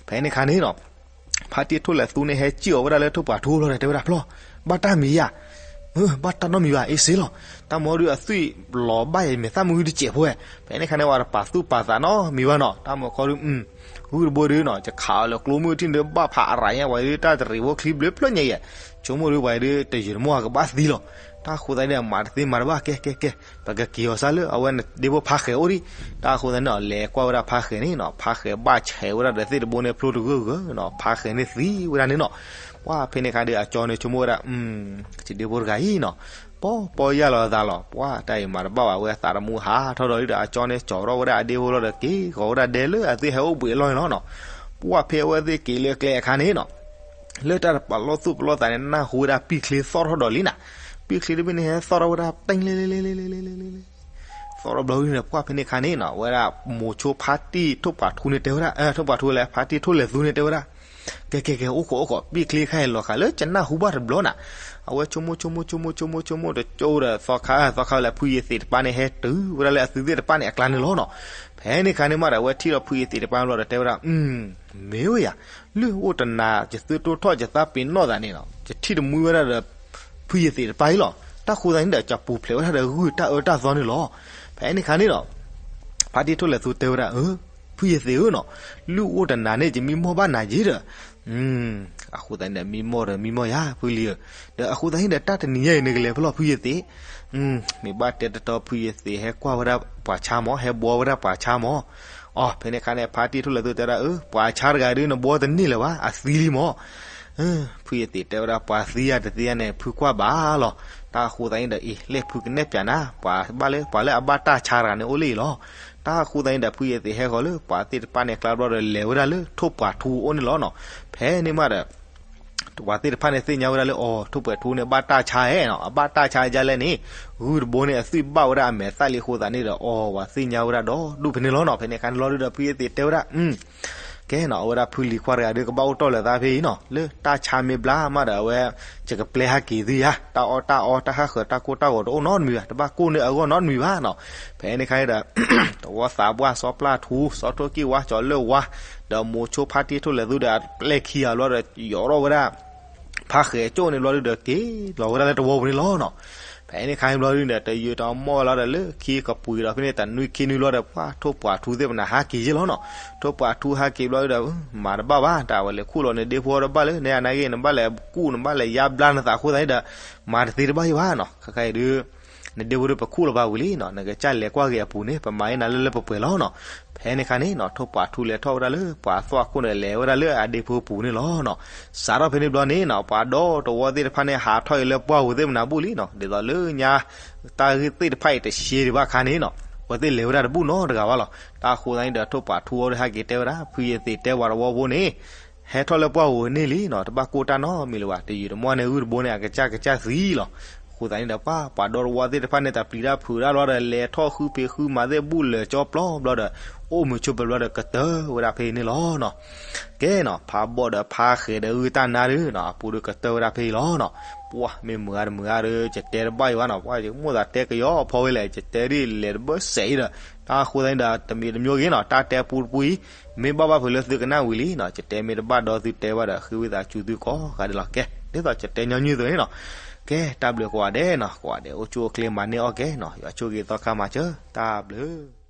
ဖဲန့ၣ်ခါန့ၣ်နီၤ ဖါတံၢ်ထိၣ်လဲၤသူန့ၣ် ဟဲစံၣ်အီၤဝဲဒၣ်လၢထိၣ်ပှာ်ထူလီၤဒီး တဲဝဲဒၣ်ဖျီ, ဘၣ်တၢ်မံၤယၤ, ဘၣ်တၢ်နီတမံၤဘၣ် အ့စ့လီၤ, တၢ်မၤဒုးအသွံၣ်လီၤဘၣ်ယၤ မဲာ်သၣ်မုၢ်ဒုးတစဲးဖိဝဲ, ဖဲန့ၣ်ခါန့ၣ် ဝဲတပာ်သူၣ်ပာ်သးနီတမံၤဘၣ်နီၤ, တၢ်မၤခီဒုး ဂုၢ်တဘိဒုးနီၤ ယခးအီၤလၢကျိမုၢ်ထံၣ်ဒုး ဘၣ်ဖးအရၤညါ ပှၤဒုးတၢ်တရံးဖိချံဘျုးဖျၢၣ်ညါယဲ, ဆိကမိၣ်ဒုး ပှၤဒုးတယုာ်တမီၢ်ကဘၣ်သံလီၤ, တၢ်ဃိသတးန့ၣ် အမၤတသ့မၤတဘၣ် ကဲ ကဲ ကဲ ပကက့ၤအီၤစၢ်လၢအဝဲဒ့ဖိဖါဃဲၤအိၣ်ဒံး, တၢ်ဃိသတးန့ၣ် အလဲၤကွၢ်ဝဲဒၣ်ဖါဃဲၤန့ၣ်နီၤ, ဖါဃဲၤဘၣ်ဆဲးဝဲဒၣ်ဒီးသ့ၣ်တဘိန့ၣ်ဖျိတဂၢၢ်ဂၢၢ်နီၤ, ဖါဃဲၤန့ၣ်သံဝဲဒၣ်န့ၣ်နီၤ, ပှၢ်ဖဲန့ၣ်ခါဒုး အကၠီန့ၣ်ဆိကမိၣ်ဝဲဒၣ် ယဒ့ဖိတဂၤအံၤနီၤ, ပီပီယၢ်လီၤသးလီၤ, ပှၢ်တၢ်အံၤမၤတဘၣ်ဘၣ် အဝဲသးတမူဟးထီၣ်ဒီးဒုးဒီး အကၠီန့ၣ်ကၠီထီၣ်ဝဲဒၣ်အဒ့ဖိလီၤဒီး က့ၤဃီၤဝဲဒၣ်ဒဲလၢအသ့ၣ်ဟဲအိၣ်ဘှံးအလီၢ်န့ၣ်လီၤနီၤ, ပှၢ်ဖဲအဝဲသ့ၣ်က့ၤလၢကျဲအခါန့ၣ်နီၤ လၢတၢ်တပာ်လီၢ်သူၣ်ပာ်လီၢ်သးန့ၣ် နၢ်ဟူဝဲဒၣ်ပံၣ်ချ့သီၣ်ထီၣ်ဒီးလံနၤ, ပံၣ်ချ့တဘ့ၣ်န့ၣ် ဟဲသီၣ်ထီၣ်ဝဲဒၣ် ပတ့ၢ်လ့လ့လ့လ့လ့လ့လ့လ့, သီၣ်ထီၣ်ဘျီဒုးန့ၣ် ပှၢ်ဖဲန့ၣ်ခါန့ၣ်နီၤ ဝဲဒၣ်မိၤဆိဖါတံၢ်ထိၣ်ပှာ်ထူန့ၣ်တဲဝဲဒၣ်, ထိၣ်ပှာ်ထူလဲၣ် ဖါတံၢ်ထိၣ်လဲၤသူန့ၣ်တဲဝဲဒၣ် ကဲကဲကဲ အိၣ်ခိးအိၣ်ခိး ပ့ၢ်ချ့ခါအံၤလီၤဃာ်လၢကနၢ်ဟူဘၣ်တဘျီနၤ, အဝဲဆိကမိၣ်ဆိကမိၣ်ဆိကမိၣ်ဆိကမိၣ်ဆိကမိၣ်တကၠိဒီး သီခါသီခါဝဲလၢဖုယသံးတပၤန့ၣ် ဟဲတုၤဝဲဒၣ်လၢအသုသ့ၣ်တပၤန့ၣ်အကျါန့ၣ်လီၤနီၤ. ဖဲန့ၣ်ခါန့ၣ်မးဒီး အဝဲထံၣ်ဒီးဖုယသံးတပၤဘျီဒီးတဲဝဲဒၣ်, မ့ၢ်ဝဲယၤ, လုၢ်အိၣ်တနၤ ယသုတိၢ်ထီၣ်ယသးပ့ၤနီၣ်သးန့ၣ်နီၤ ယထံၣ်တမှံဝဲဒၣ်ဒီး ဖုယသံးတပၤအံၤလီၤ. တၢ်ဃိသတးန့ၣ်ဒီး ကပူၤဖျဲးဝဲဒၣ်ဒီးဂုၢ်တၢ်အၢတၢ်သီန့ၣ်လီၤ. ဖဲန့ၣ်ခါန့ၣ်ဒီး ဖါတံၢ်ထိၣ်လဲၢ်သူတဲဝဲဒၣ်, ဖုယသံးဧၢနီၤ, လုၢ်အိၣ်တနၤန့ၣ် ယမံမီၢ်ဘၣ်နၤယ့ဒီး အဃိသတးန့ၣ်ဒီး မံမီၢ်ဒီးမံမီၢ်ယၤ ဖုလံၤဧၢ, ဒီးအဃိသတးန့ၣ်ဒီး တၢ်တနံၤညါအံၤ နကလဲၤဖဲလဲၣ်ဖုယသံး. မ့ၢ်ဘၣ်တဲတတီ ဖုယသံးဟဲကွၢ်ဝဲဒၣ်ပှၤဆါမး ဟဲဘှီဝဲဒၣ်ပှၤဆါမး. အီၤ ဖဲန့ၣ်ခါန့ၣ် ဖါတံၢ်ထိၣ်လဲၢ်သူတဲဒၣ်, ပှၤဆါတဂၤဒုး နဘှီတန့ၢ်လၢၤဘၣ် အသံလံမး. ဖုယသံးတဲဝဲဒၣ် ပှၤသံဧါတသံဧါန့ၣ် ဖုကွၢ်ဘၣ်လီၤ. တၢ်အဃိသတးန့ၣ်ဒီး အ့ လၢဖုကနဲၣ်ပၠးနၤ ပှၤဘၣ်လၢ ပှၤလၢအဘၣ်တၢ်ဆါတဂၤန့ၣ်အိၣ်လၢအံၤလီၤ. တၢ်အဃိသတးန့ၣ်ဒီး ဖုယသံးဟဲဃီၤလၢပှၤသ့ၣ်တဖၣ်န့ၣ်အကျါဘျီဒီး လဲၤဝဲဒၣ်လၢထိၣ်ပှာ်ထူအအိၣ်န့ၣ်လီၤနီၤ. ဖဲန့ၣ်မးဒီး ပှၤသ့ၣ်တဖၣ်န့ၣ်သ့ၣ်ညါဝဲဒၣ်လၢ အီၤ ထိၣ်ပှာ်ထူန့ၣ် ဘၣ်တၢ်ဆါဧါနီၤ, အဘၣ်တၢ်ဆါဒ်လဲၣ်န့ၣ် ဂုၢ်တဘိန့ၣ် အသွံၣ်ဘၣ်ဝဲဒၣ်အမဲာ်သၣ်လံအဃိသတးန့ၣ်ဒီး အီၤ ပှၤသ့ၣ်ညါဝဲဒၣ်ဒီးဒူၣ်ဖဲန့ၣ်လီၤနီၤ. ဖဲန့ၣ်ခါန့ၣ်လီၤဒုဒီး ဖုယသံးတဲဝဲဒၣ် ကဲနီၤ အဝဲဒၣ်ဖုလံၤခွါတဂၤဒီး ကဘၣ်အိၣ်တီၢ်လၢာ်သးဖဲအံၤနီၤ, လၢတၢ်ဆါမ့ၢ်ဘျါမးဒီး အဝဲ ယကပျဲဟဲက့ၤသုယၤ, တၢ်အီၣ်တၢ်အီ တၢ်ဟးဃၢၤ တၢ်ကိၢ်တၢ်ဂီၤတအိၣ်နီတမံၤဘၣ်, တဘၣ်ကိၢ်န့ၢ်အဂီၢ်နီတမံၤဘၣ်နီၤ. ဖဲန့ၣ်ခါန့ၣ်ဒီး သဝီသးပှၢ် စီၤပျၢ်ထူ စီၤထိၣ်ကံၣ်ဝါ ကၠီၤလၢၢ်ဝါ ဒီးမိၤဆိဖါတံၢ်ထိၣ်လဲၢ်သူဒီး အပျဲၢ်ခံဂၤဘျီဒီး ယီၤထီၣ်ဝဲဒၣ် ဖါဃဲၤကၠိၣ်န့ၣ်ဘျီဒုဒီး က့ၤလီၤဝဲဒၣ်လၢတဝီပူၤန့ၣ်လီၤနီၤ. ဖဲန့ၣ်ခါန့ၣ်ဘျီဒုန့ၣ် တယုၢ်တမီၢ်လီၤဒီး လၢခံကပှ့ၤဒီးဖဲန့ၣ် တနွံခံနွံဘျီဒီး ပှၤထိၣ်ပှာ်ထူသ့ၣ်ပနၢ်ဟးက့ၤယ့ၢ်လီၤနီၤ. ထိၣ်ပှာ်ထူဟးက့ၤဘျီဒုဒီး မၤတဘၣ်ဘၣ် တၢ်ဝဲလဲၤခူၣ်လီၤနဒ့ဖိတဘၣ်လၢ နဲအနၢ်ဂ့ၢ် နဘၣ်လဲၤကူၣ် နဘၣ်လဲၤယါဘျါနသးအဃိသတးန့ၣ်ဒီး မၤတသ့တဘၣ်ယံၤဘၣ်နီၤ. ခဲခါအံၤဒု နဒ့ဖိဒုပခူၣ်လီၤပာ်ဝံၤလံနီၤ, နကစၢ်လဲၤကွၢ်က့ၤအပူၤန့ၣ် ပမၤအ့ၣ်နၤလၢလၢပှဲၤပှဲၤလီၤနီၤ. ဖဲန့ၣ်ခါန့ၣ်နီၤ ထိၣ်ပှာ်ထူလဲၤထီၣ်ဝဲဒၣ်လၢပှၤသွၣ်ခိၣ်န့ၣ် လဲၤဝဲဒၣ်လၢအဒ့ဖိပူၤန့ၣ်လီၤနီၤ. စးထီၣ်ဖဲန့ၣ်ဘျီန့ၣ်နီၤ ပှၤဒီတဝီသ့ၣ်တဖၣ်န့ၣ် ဟးထီၣ်အံၤလၢပှၢ်ပူၤသ့ၣ်မနၤဘူၣ်လံနီၤ, ဒ်သိးလၢညါ တၢ်ဂ့ၢ်သ့ၣ်တဖၣ်အံၤတရှဲဒံးဘၣ်ခါန့ၣ်နီၤ အဝဲသ့ၣ်လဲၤဝဲဒၣ်တဘူၣ်နီတဂၤဘၣ်လီၤ. တၢ်အဃိသတးန့ၣ်ဒီး ထိၣ်ပှာ်ထူအီၤဒီးဟဲက့ၤတဲဝဲဒၣ် ဖုယသံးတဲပှၤတဝီဖိန့ၣ် ဟဲထီၣ်လၢပှၢ်ပူၤန့ၣ်လံနီၤ, တဘၣ်ကိၢ်တၢ်နီတမံၤလၢၤဘၣ်, တယုၢ်တမီၢ်န့ၣ် ဂုၢ်တဘိန့ၣ် အကစၢ်ကစၢ်သံလီၤ. အဃိသတးန့ၣ်ဒီး ပှၤ ပှၤဒီတဝီသ့ၣ်တဖၣ်န့ၣ် တၢ်ပျံၤတၢ်ဖုးတၢ်ဘျီဒီး လဲၤထီၣ်ဃုဖံးဃုမၤသ့ၣ်ဘူၣ်လၢာ်ကၠီပျီဘျီဒီး အိၣ်မုာ်ဆိးပၢၤဘျီဒီး ကတၢၢ်ဝဲဒၣ်ဖဲအံၤန့ၣ်လီၤနီၤ. ကဲနီၤ ဖးဘီၣ်ဒီးဖးဃဲၤဒီးဂုၢ်တၢ်နါဒုနီၤ အပူၤဒုကတၢၢ်ဝဲဒၣ်ဖဲအံၤလီၤနီၤ. ပှၤမ့ၢ်မုာ်ဂၤတမုာ်ဂၤဒီး ယတဲတဘၣ်အံၤဘၣ်နီၤ, ပှၤယမိၣ်သးတဲကယီၤဖီဝဲလဲၣ် ယတဲဒ်လဲၣ်တဘၣ်စဲးအံၤဒီး တၢ်အဃိသတးန့ၣ်ဒီး တမံၤတမံၤဂ့ၤနီၤ တၢ်တဲပူတပူအံၤ မ့ၢ်ဘၣ်ဘၣ်ဖုးလၢသုကနၣ်ဝံၤလံနီၤ, ယတဲမ့ၢ်တဘၣ်ဒီးသုတဲဘၣ်ဒီး ဃ့ဝံသးစူၤသုကိးဂၤဒဲးလီၤ. ကဲ ဒ်သိးယတဲညီနုၢ်အသိးန့ၣ်နီၤ, ကဲ တၢ်ဘျုးကိးဂၤဒဲးနီၤ, ကိးဂၤဒဲး အိၣ်ဆူၣ်အိၣ်ချ့မၤန့ၢ်အီၣ်ကဲနီၤ, ယွၤဆိၣ်ဂ့ၤသီခါမၤစၢၤ, တၢ်ဘျုး